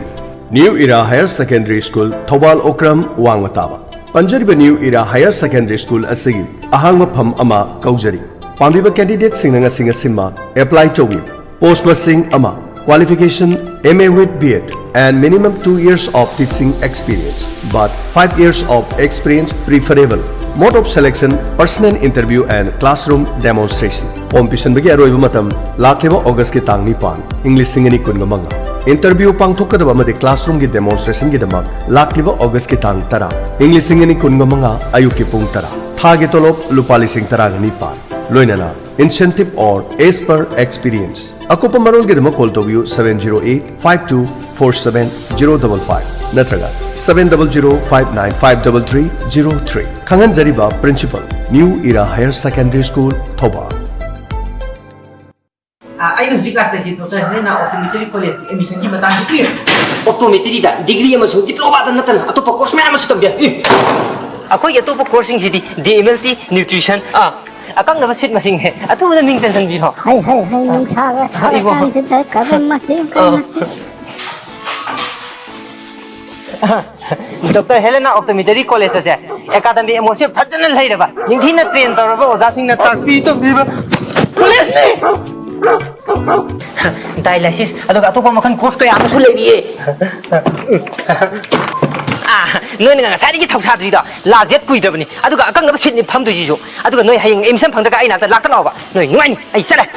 New Era Higher Secondary School, Thoubal Okram ꯋꯥꯡꯃ ꯇꯥꯕ꯫ ꯄꯟꯖꯔꯤꯕ New Era Higher Secondary School ꯑꯁꯤꯒꯤ ꯑꯍꯥꯡꯕ ꯐꯝ ꯑꯃ ꯀꯧꯖꯔꯤ꯫ ꯄꯥꯝꯕꯤꯕ ꯀꯦꯟꯗꯤꯗꯦꯠꯁꯤꯡꯅ ꯉꯁꯤ ꯉꯁꯤꯃꯛ ꯑꯦꯄ꯭ꯂꯥꯏ ꯇꯧꯕꯤꯌꯨ꯫ ꯄꯣꯁ ꯃꯁꯤꯡ ꯑꯃ, qualification M A with B Ed and minimum two years of teaching experience, but five years of experience preferable. Mode of selection, personal interview and classroom demonstration. Form ꯄꯤꯁꯤꯟꯕꯒꯤ ꯑꯔꯣꯏꯕ ꯃꯇꯝ ꯂꯥꯛꯂꯤꯕ ꯑꯣꯒꯁꯀꯤ ꯇꯥꯡ ꯅꯤꯄꯥꯟ, ꯏꯪ ꯂꯤꯁꯤꯡ ꯑꯅꯤ ꯀꯨꯟꯒ ꯃꯉꯥ꯫ ꯏꯟꯇꯔꯚ꯭ꯌꯨ ꯄꯥꯡꯊꯣꯛꯀꯗꯕ ꯑꯃꯗꯤ ꯀ꯭ꯂꯥꯁꯔꯨꯝꯒꯤ ꯗꯦꯃꯣꯟꯁꯇ꯭ꯔꯦꯁꯟꯒꯤꯗꯃꯛ ꯂꯥꯛꯂꯤꯕ ꯑꯣꯒꯁꯀꯤ ꯇꯥꯡ ꯇꯔꯥ, ꯏꯪ ꯂꯤꯁꯤꯡ ꯑꯅꯤ ꯀꯨꯟꯒ ꯃꯉꯥ, ꯑꯌꯨꯛꯀꯤ ꯄꯨꯡ ꯇꯔꯥ꯫ ꯊꯥꯒꯤ ꯇꯣꯂꯣꯞ ꯂꯨꯄꯥ ꯂꯤꯁꯤꯡ ꯇꯔꯥꯒ ꯅꯤꯄꯥꯟ, ꯂꯣꯏꯅꯅ incentive or as per experience꯫ ꯑꯀꯨꯞꯄ ꯃꯔꯣꯜꯒꯤꯗꯃꯛ ꯀꯣꯜ ꯇꯧꯕꯤꯌꯨ seven zero eight five two four seven zero double five ꯅꯠꯇ꯭ꯔꯒ seven double zero five nine five double three zero three꯫ ꯈꯪꯍꯟꯖꯔꯤꯕ, Principal, New Era Higher Secondary School, Thoubal. ꯑ, ꯑꯩꯅ ꯍꯧꯖꯤꯛ ꯂꯥꯛꯆꯔꯤꯁꯤ doctor ꯍꯦꯂꯦꯅꯥ optometry ꯀꯣꯂꯦꯖꯀꯤ ꯑꯦꯗꯃꯤꯁꯟꯒꯤ ꯃꯇꯥꯡꯗ꯫ ꯑꯣꯞꯇꯣꯃꯦꯇ꯭ꯔꯤꯗ degree ꯑꯃꯁꯨꯡ ꯗꯤꯄ꯭ꯂꯣꯃꯥꯗ ꯅꯠꯇꯅ ꯑꯇꯣꯞꯄ ꯀꯣꯔꯁ ꯃꯌꯥꯝ ꯑꯃꯁꯨ ꯇꯝꯕ ꯌꯥꯏ꯫ ꯑꯩꯈꯣꯏꯒꯤ ꯑꯇꯣꯞꯄ ꯀꯣꯔꯁꯁꯤꯡꯁꯤꯗꯤ D M L T, nutrition, ꯑ, ꯑꯀꯛꯅꯕ ꯁꯤꯠ ꯃꯁꯤꯡ ꯑꯊꯨꯕꯗ ꯃꯤꯡ ꯆꯟꯁꯤꯟꯕꯤꯔꯣ꯫ ꯍꯩ, ꯍꯩ, ꯍꯩ, ꯅꯨꯡꯁꯥꯒ ꯁꯥꯔꯀꯥꯟꯁꯤꯗ ꯀꯔꯝ ꯃꯁꯤ, ꯀꯔꯝ ꯃꯁꯤ? ꯗꯣꯛꯇꯔ ꯍꯦꯂꯦꯅꯥ ꯑꯣꯞꯇꯣꯃꯦꯇ꯭ꯔꯤ ꯀꯣꯂꯦꯖ ꯑꯁꯦ ꯑꯦꯀꯥꯗꯃꯤ ꯑꯦꯠꯃꯣꯁꯐꯤꯌꯔ ꯐꯖꯅ ꯂꯩꯔꯕ, ꯅꯤꯡꯊꯤꯅ ꯇ꯭ꯔꯦꯟ ꯇꯧꯔꯕ ꯑꯣꯖꯥꯁꯤꯡꯅ ꯇꯥꯛꯄꯤ ꯇꯝꯕꯤꯕ ꯀꯣꯂꯦꯖꯅꯤ꯫ ꯗꯥꯏꯂꯥꯏꯁꯤꯁ, ꯑꯗꯨꯒ ꯑꯇꯣꯞꯄ ꯃꯈꯜ ꯀꯣꯔꯁ ꯀꯌꯥ ꯑꯃꯁꯨ ꯂꯩꯔꯤꯌꯦ꯫ ꯑꯥ, ꯅꯣꯏꯅ ꯉꯁꯥꯏꯗꯒꯤ ꯊꯧꯁꯥꯗ꯭ꯔꯤꯗꯣ, ꯂꯥꯁ ꯗꯦꯠ ꯀꯨꯏꯗ꯭ꯔꯕꯅꯤ, ꯑꯗꯨꯒ ꯑꯀꯛꯅꯕ ꯁꯤꯠꯅꯤ ꯐꯝꯗꯣꯏꯁꯤꯁꯨ꯫ ꯑꯗꯨꯒ ꯅꯣꯏ ꯍꯌꯦꯡ ꯑꯦꯗꯃꯤꯁꯟ ꯐꯪꯗ꯭ꯔꯒ ꯑꯩ ꯅꯥꯛꯇ ꯂꯥꯛꯇ ꯂꯥꯛꯑꯣꯕ, ꯅꯣꯏ ꯅꯨꯡꯉꯥꯏꯅꯤ꯫ ꯑꯩ ꯆꯠꯂꯦ꯫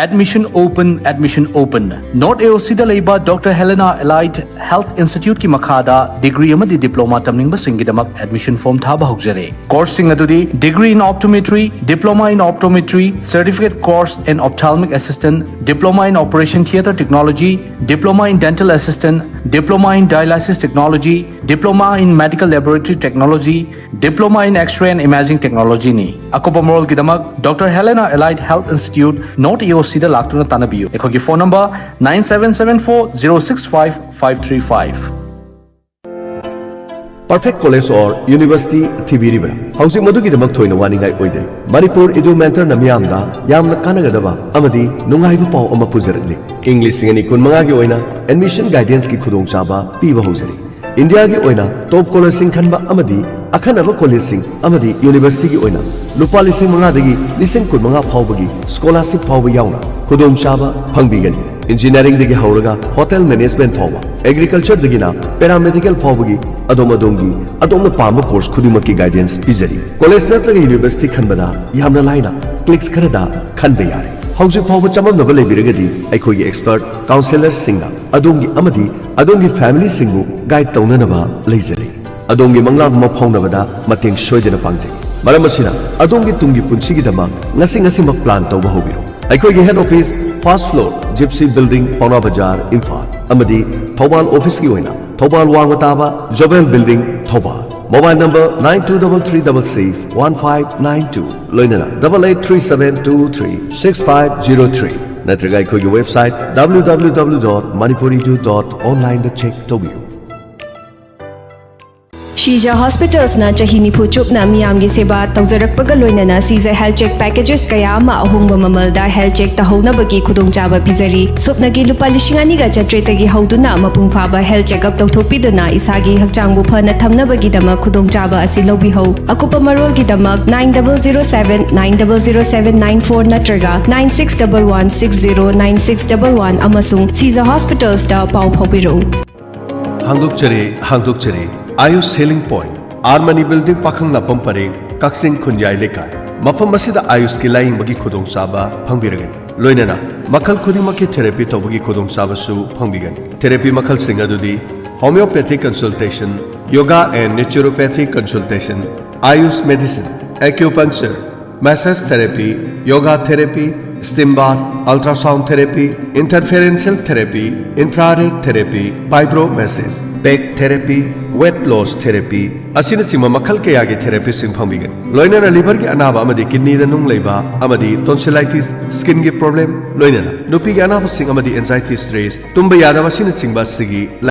Admission open, admission open. North A O C ꯗ ꯂꯩꯕ ꯗꯣꯛꯇꯔ ꯍꯦꯂꯦꯅꯥ ꯑꯦꯂꯥꯏꯠ ꯍꯦꯜꯊ ꯏꯟꯁꯇꯤꯇ꯭ꯌꯨꯠꯀꯤ ꯃꯈꯥꯗ ꯗꯤꯒ꯭ꯔꯤ ꯑꯃꯗꯤ ꯗꯤꯄ꯭ꯂꯣꯃꯥ ꯇꯝꯅꯤꯡꯕꯁꯤꯡꯒꯤꯗꯃꯛ ꯑꯦꯗꯃꯤꯁꯟ ꯐꯣꯔꯝ ꯊꯥꯕ ꯍꯧꯖꯔꯦ꯫ ꯀꯣꯔꯁꯁꯤꯡ ꯑꯗꯨꯗꯤ Degree in Optometry, Diploma in Optometry, Certificate Course in Ophthalmic Assistant, Diploma in Operation Theatre Technology, Diploma in Dental Assistant, Diploma in Dialysis Technology, Diploma in Medical Laboratory Technology, Diploma in X-ray and Imaging Technology ꯅꯤ꯫ ꯑꯀꯨꯞꯄ ꯃꯔꯣꯜꯒꯤꯗꯃꯛ doctor ꯍꯦꯂꯦꯅꯥ ꯑꯦꯂꯥꯏꯠ health institute, north ꯑꯦ ꯑꯣ ꯁꯤꯗ ꯂꯥꯛꯇꯨꯅ ꯇꯥꯟꯅꯕꯤꯌꯨ꯫ ꯑꯩꯈꯣꯏꯒꯤ phone number nine seven seven four zero six five five three five꯫ Perfect College or University ꯊꯤꯕꯤꯔꯤꯕ꯭ꯔꯥ? ꯍꯧꯖꯤꯛ ꯃꯗꯨꯒꯤꯗꯃꯛ ꯊꯣꯏꯅ ꯋꯥꯅꯤꯡꯉꯥꯏ ꯑꯣꯏꯗꯔꯤ꯫ ꯃꯅꯤꯄꯨꯔ ꯏꯗꯨ ꯃꯦꯟꯇꯔꯅ ꯃꯤꯌꯥꯝꯗ ꯌꯥꯝꯅ ꯀꯥꯟꯅꯒꯗꯕ ꯑꯃꯗꯤ ꯅꯨꯡꯉꯥꯏꯕ ꯄꯥꯎ ꯑꯃ ꯄꯨꯖꯔꯛꯂꯤ꯫ ꯏꯪ ꯂꯤꯁꯤꯡ ꯑꯅꯤ ꯀꯨꯟꯃꯉꯥꯒꯤ ꯑꯣꯏꯅ ꯑꯦꯗꯃꯤꯁꯟ ꯒꯥꯏꯗꯦꯟꯁꯀꯤ ꯈꯨꯗꯣꯡꯆꯥꯕ ꯄꯤꯕ ꯍꯧꯖꯔꯤ꯫ ꯏꯟꯗꯤꯌꯥꯒꯤ ꯑꯣꯏꯅ ꯇꯣꯞ ꯀꯣꯂꯦꯖꯁꯤꯡ ꯈꯟꯕ ꯑꯃꯗꯤ ꯑꯈꯟꯅꯕ ꯀꯣꯂꯦꯖꯁꯤꯡ ꯑꯃꯗꯤ ꯌꯨꯅꯤꯚꯔꯁꯤꯇꯤꯒꯤ ꯑꯣꯏꯅ ꯂꯨꯄꯥ ꯂꯤꯁꯤꯡ ꯃꯉꯥꯗꯒꯤ ꯂꯤꯁꯤꯡ ꯀꯨꯟꯃꯉꯥ ꯐꯥꯎꯕꯒꯤ ꯁ꯭ꯀꯣꯂꯥꯔꯁꯤꯞ ꯐꯥꯎꯕ ꯌꯥꯎꯅ ꯈꯨꯗꯣꯡꯆꯥꯕ ꯐꯪꯕꯤꯒꯅꯤ꯫ ꯏꯟꯖꯤꯅꯤꯌꯥꯔꯤꯡꯗꯒꯤ ꯍꯧꯔꯒ ꯍꯣꯇꯦꯜ ꯃꯦꯅꯦꯖꯃꯦꯟꯠ ꯐꯥꯎꯕ, ꯑꯦꯒ꯭ꯔꯤꯀꯜꯆꯔꯗꯒꯤꯅ ꯄꯦꯔꯥꯃꯦꯗꯤꯀꯦꯜ ꯐꯥꯎꯕꯒꯤ ꯑꯗꯣꯝ ꯑꯗꯣꯝꯒꯤ ꯑꯗꯣꯝꯅ ꯄꯥꯝꯕ ꯀꯣꯔꯁ ꯈꯨꯗꯤꯡꯃꯛꯀꯤ ꯒꯥꯏꯗꯦꯟꯁ ꯄꯤꯖꯔꯤ꯫ ꯀꯣꯂꯦꯖ ꯅꯠꯇ꯭ꯔꯒ ꯌꯨꯅꯤꯚꯔꯁꯤꯇꯤ ꯈꯟꯕꯗ ꯌꯥꯝꯅ ꯂꯥꯏꯅ ꯀ꯭ꯂꯤꯛꯁ ꯈꯔꯗ ꯈꯟꯕ ꯌꯥꯔꯦ꯫ ꯍꯧꯖꯤꯛ ꯐꯥꯎꯕ ꯆꯃꯝꯅꯕ ꯂꯩꯕꯤꯔꯒꯗꯤ ꯑꯩꯈꯣꯏꯒꯤ ꯑꯦꯛꯁꯄꯔꯠ ꯀꯥꯎꯟꯁꯦꯂꯔꯁꯤꯡꯅ ꯑꯗꯣꯝꯒꯤ ꯑꯃꯗꯤ ꯑꯗꯣꯝꯒꯤ ꯐꯦꯃꯤꯂꯤꯁꯤꯡꯕꯨ ꯒꯥꯏꯗ ꯇꯧꯅꯅꯕ ꯂꯩꯖꯔꯤ꯫ ꯑꯗꯣꯝꯒꯤ ꯃꯪꯂꯥꯟ ꯑꯃ ꯐꯥꯎꯅꯕꯗ ꯃꯇꯦꯡ ꯁꯣꯏꯗꯅ ꯄꯥꯡꯖꯩ꯫ ꯃꯔꯝ ꯑꯁꯤꯅ ꯑꯗꯣꯝꯒꯤ ꯇꯨꯡꯒꯤ ꯄꯨꯟꯁꯤꯒꯤꯗꯃꯛ ꯉꯁꯤ ꯉꯁꯤꯃꯛ ꯄ꯭ꯂꯥꯟ ꯇꯧꯕ ꯍꯧꯕꯤꯔꯣ꯫ ꯑꯩꯈꯣꯏꯒꯤ ꯍꯦꯗ ꯑꯣꯐꯤꯁ, ꯐꯥꯔꯁꯠ ꯐ꯭ꯂꯣꯔ, ꯖꯤꯞꯁꯤ ꯕꯤꯜꯗꯤꯡ, ꯄꯥꯎꯅꯥ ꯕꯖꯥꯔ, ꯏꯝꯐꯥꯜ, ꯑꯃꯗꯤ ꯊꯧꯕꯥꯜ ꯑꯣꯐꯤꯁꯀꯤ ꯑꯣꯏꯅ ꯊꯧꯕꯥꯜ ꯋꯥꯡꯃ ꯇꯥꯕ ꯖꯣꯕꯦꯜ ꯕꯤꯜꯗꯤꯡ, ꯊꯧꯕꯥꯜ꯫ Mobile number nine two double three double six one five nine two, ꯂꯣꯏꯅꯅ double eight three seven two three six five zero three, ꯅꯠꯇ꯭ꯔꯒ ꯑꯩꯈꯣꯏꯒꯤ website W W W dot manipuri dot online ꯗ check ꯇꯧꯕꯤꯌꯨ꯫ ꯁꯤꯖ ꯍꯣꯁꯄꯤꯇꯥꯜꯁꯅ ꯆꯍꯤ ꯅꯤꯐꯨ ꯆꯨꯞꯅ ꯃꯤꯌꯥꯝꯒꯤ ꯁꯦꯕꯥ ꯇꯧꯖꯔꯛꯄꯒ ꯂꯣꯏꯅꯅ ꯁꯤꯖ ꯍꯦꯜꯊ ꯆꯦꯛ ꯄꯦꯀꯦꯖꯦꯁ ꯀꯌꯥ ꯑꯃ ꯑꯍꯣꯡꯕ ꯃꯃꯜꯗ ꯍꯦꯜꯊ ꯆꯦꯛ ꯇꯧꯍꯧꯅꯕꯒꯤ ꯈꯨꯗꯣꯡꯆꯥꯕ ꯄꯤꯖꯔꯤ꯫ ꯁꯨꯞꯅꯒꯤ ꯂꯨꯄꯥ ꯂꯤꯁꯤꯡ ꯑꯅꯤꯒ ꯆꯥꯇ꯭ꯔꯦꯠꯇꯒꯤ ꯍꯧꯗꯨꯅ ꯃꯄꯨꯡ ꯐꯥꯕ ꯍꯦꯜꯊ ꯆꯦꯛꯑꯞ ꯇꯧꯊꯣꯛꯄꯤꯗꯨꯅ ꯏꯁꯥꯒꯤ ꯍꯛꯆꯥꯡꯕꯨ ꯐꯅ ꯊꯝꯅꯕꯒꯤꯗꯃꯛ ꯈꯨꯗꯣꯡꯆꯥꯕ ꯑꯁꯤ ꯂꯧꯕꯤꯍꯧ꯫ ꯑꯀꯨꯞꯄ ꯃꯔꯣꯜꯒꯤꯗꯃꯛ nine double zero seven nine double zero seven nine four ꯅꯠꯇ꯭ꯔꯒ nine six double one six zero nine six double one ꯑꯃꯁꯨꯡ ꯁꯤꯖ ꯍꯣꯁꯄꯤꯇꯥꯜꯁꯇ ꯄꯥꯎ ꯐꯥꯎꯕꯤꯔꯛꯎ꯫ ꯍꯥꯡꯗꯣꯛꯆꯔꯤ, ꯍꯥꯡꯗꯣꯛꯆꯔꯤ꯫ Ayush healing point, R Mani building, ꯄꯥꯈꯪꯂꯥꯛꯄꯝ ꯄꯔꯦꯡ, ꯀꯛꯆꯤꯡ ꯈꯨꯟꯌꯥꯏ ꯂꯩꯀꯥꯏ꯫ ꯃꯐꯝ ꯑꯁꯤꯗ ꯑꯥꯌꯨꯁꯀꯤ ꯂꯥꯌꯦꯡꯕꯒꯤ ꯈꯨꯗꯣꯡꯆꯥꯕ ꯐꯪꯕꯤꯔꯒꯅꯤ꯫ ꯂꯣꯏꯅꯅ ꯃꯈꯜ ꯈꯨꯗꯤꯡꯃꯛꯀꯤ ꯊꯦꯔꯥꯄꯤ ꯇꯧꯕꯒꯤ ꯈꯨꯗꯣꯡꯆꯥꯕꯁꯨ ꯐꯪꯕꯤꯒꯅꯤ꯫ ꯊꯦꯔꯥꯄꯤ ꯃꯈꯜꯁꯤꯡ ꯑꯗꯨꯗꯤ homeopathic consultation, yoga and naturopathic consultation, Ayush medicine, acupuncture, massage therapy, yoga therapy, steam bath, ultrasound therapy, interferential therapy, infrared therapy, vibro massage, back therapy, weight loss therapy ꯑꯁꯤꯅꯆꯤꯡꯕ ꯃꯈꯜ ꯀꯌꯥꯒꯤ ꯊꯦꯔꯥꯄꯤꯁꯤꯡ ꯐꯪꯕꯤꯒꯅꯤ꯫ ꯂꯣꯏꯅꯅ ꯂꯤꯚꯔꯒꯤ ꯑꯅꯥꯕ ꯑꯃꯗꯤ ꯀꯤꯗꯅꯤꯗ ꯅꯨꯡ ꯂꯩꯕ ꯑꯃꯗꯤ ꯇꯣꯟꯁꯤꯂꯥꯏꯇꯤꯁ, ꯁ꯭ꯀꯤꯟꯒꯤ ꯄ꯭ꯔꯣꯕ꯭ꯂꯦꯝ, ꯂꯣꯏꯅꯅ ꯅꯨꯄꯤꯒꯤ ꯑꯅꯥꯕꯁꯤꯡ ꯑꯃꯗꯤ ꯑꯦꯟꯖꯥꯏꯇꯤ, ꯁ꯭ꯇ꯭ꯔꯦꯁ, ꯇꯨꯝꯕ ꯌꯥꯗꯕ ꯑꯁꯤꯅꯆꯤꯡꯕ ꯑꯁꯤꯒꯤ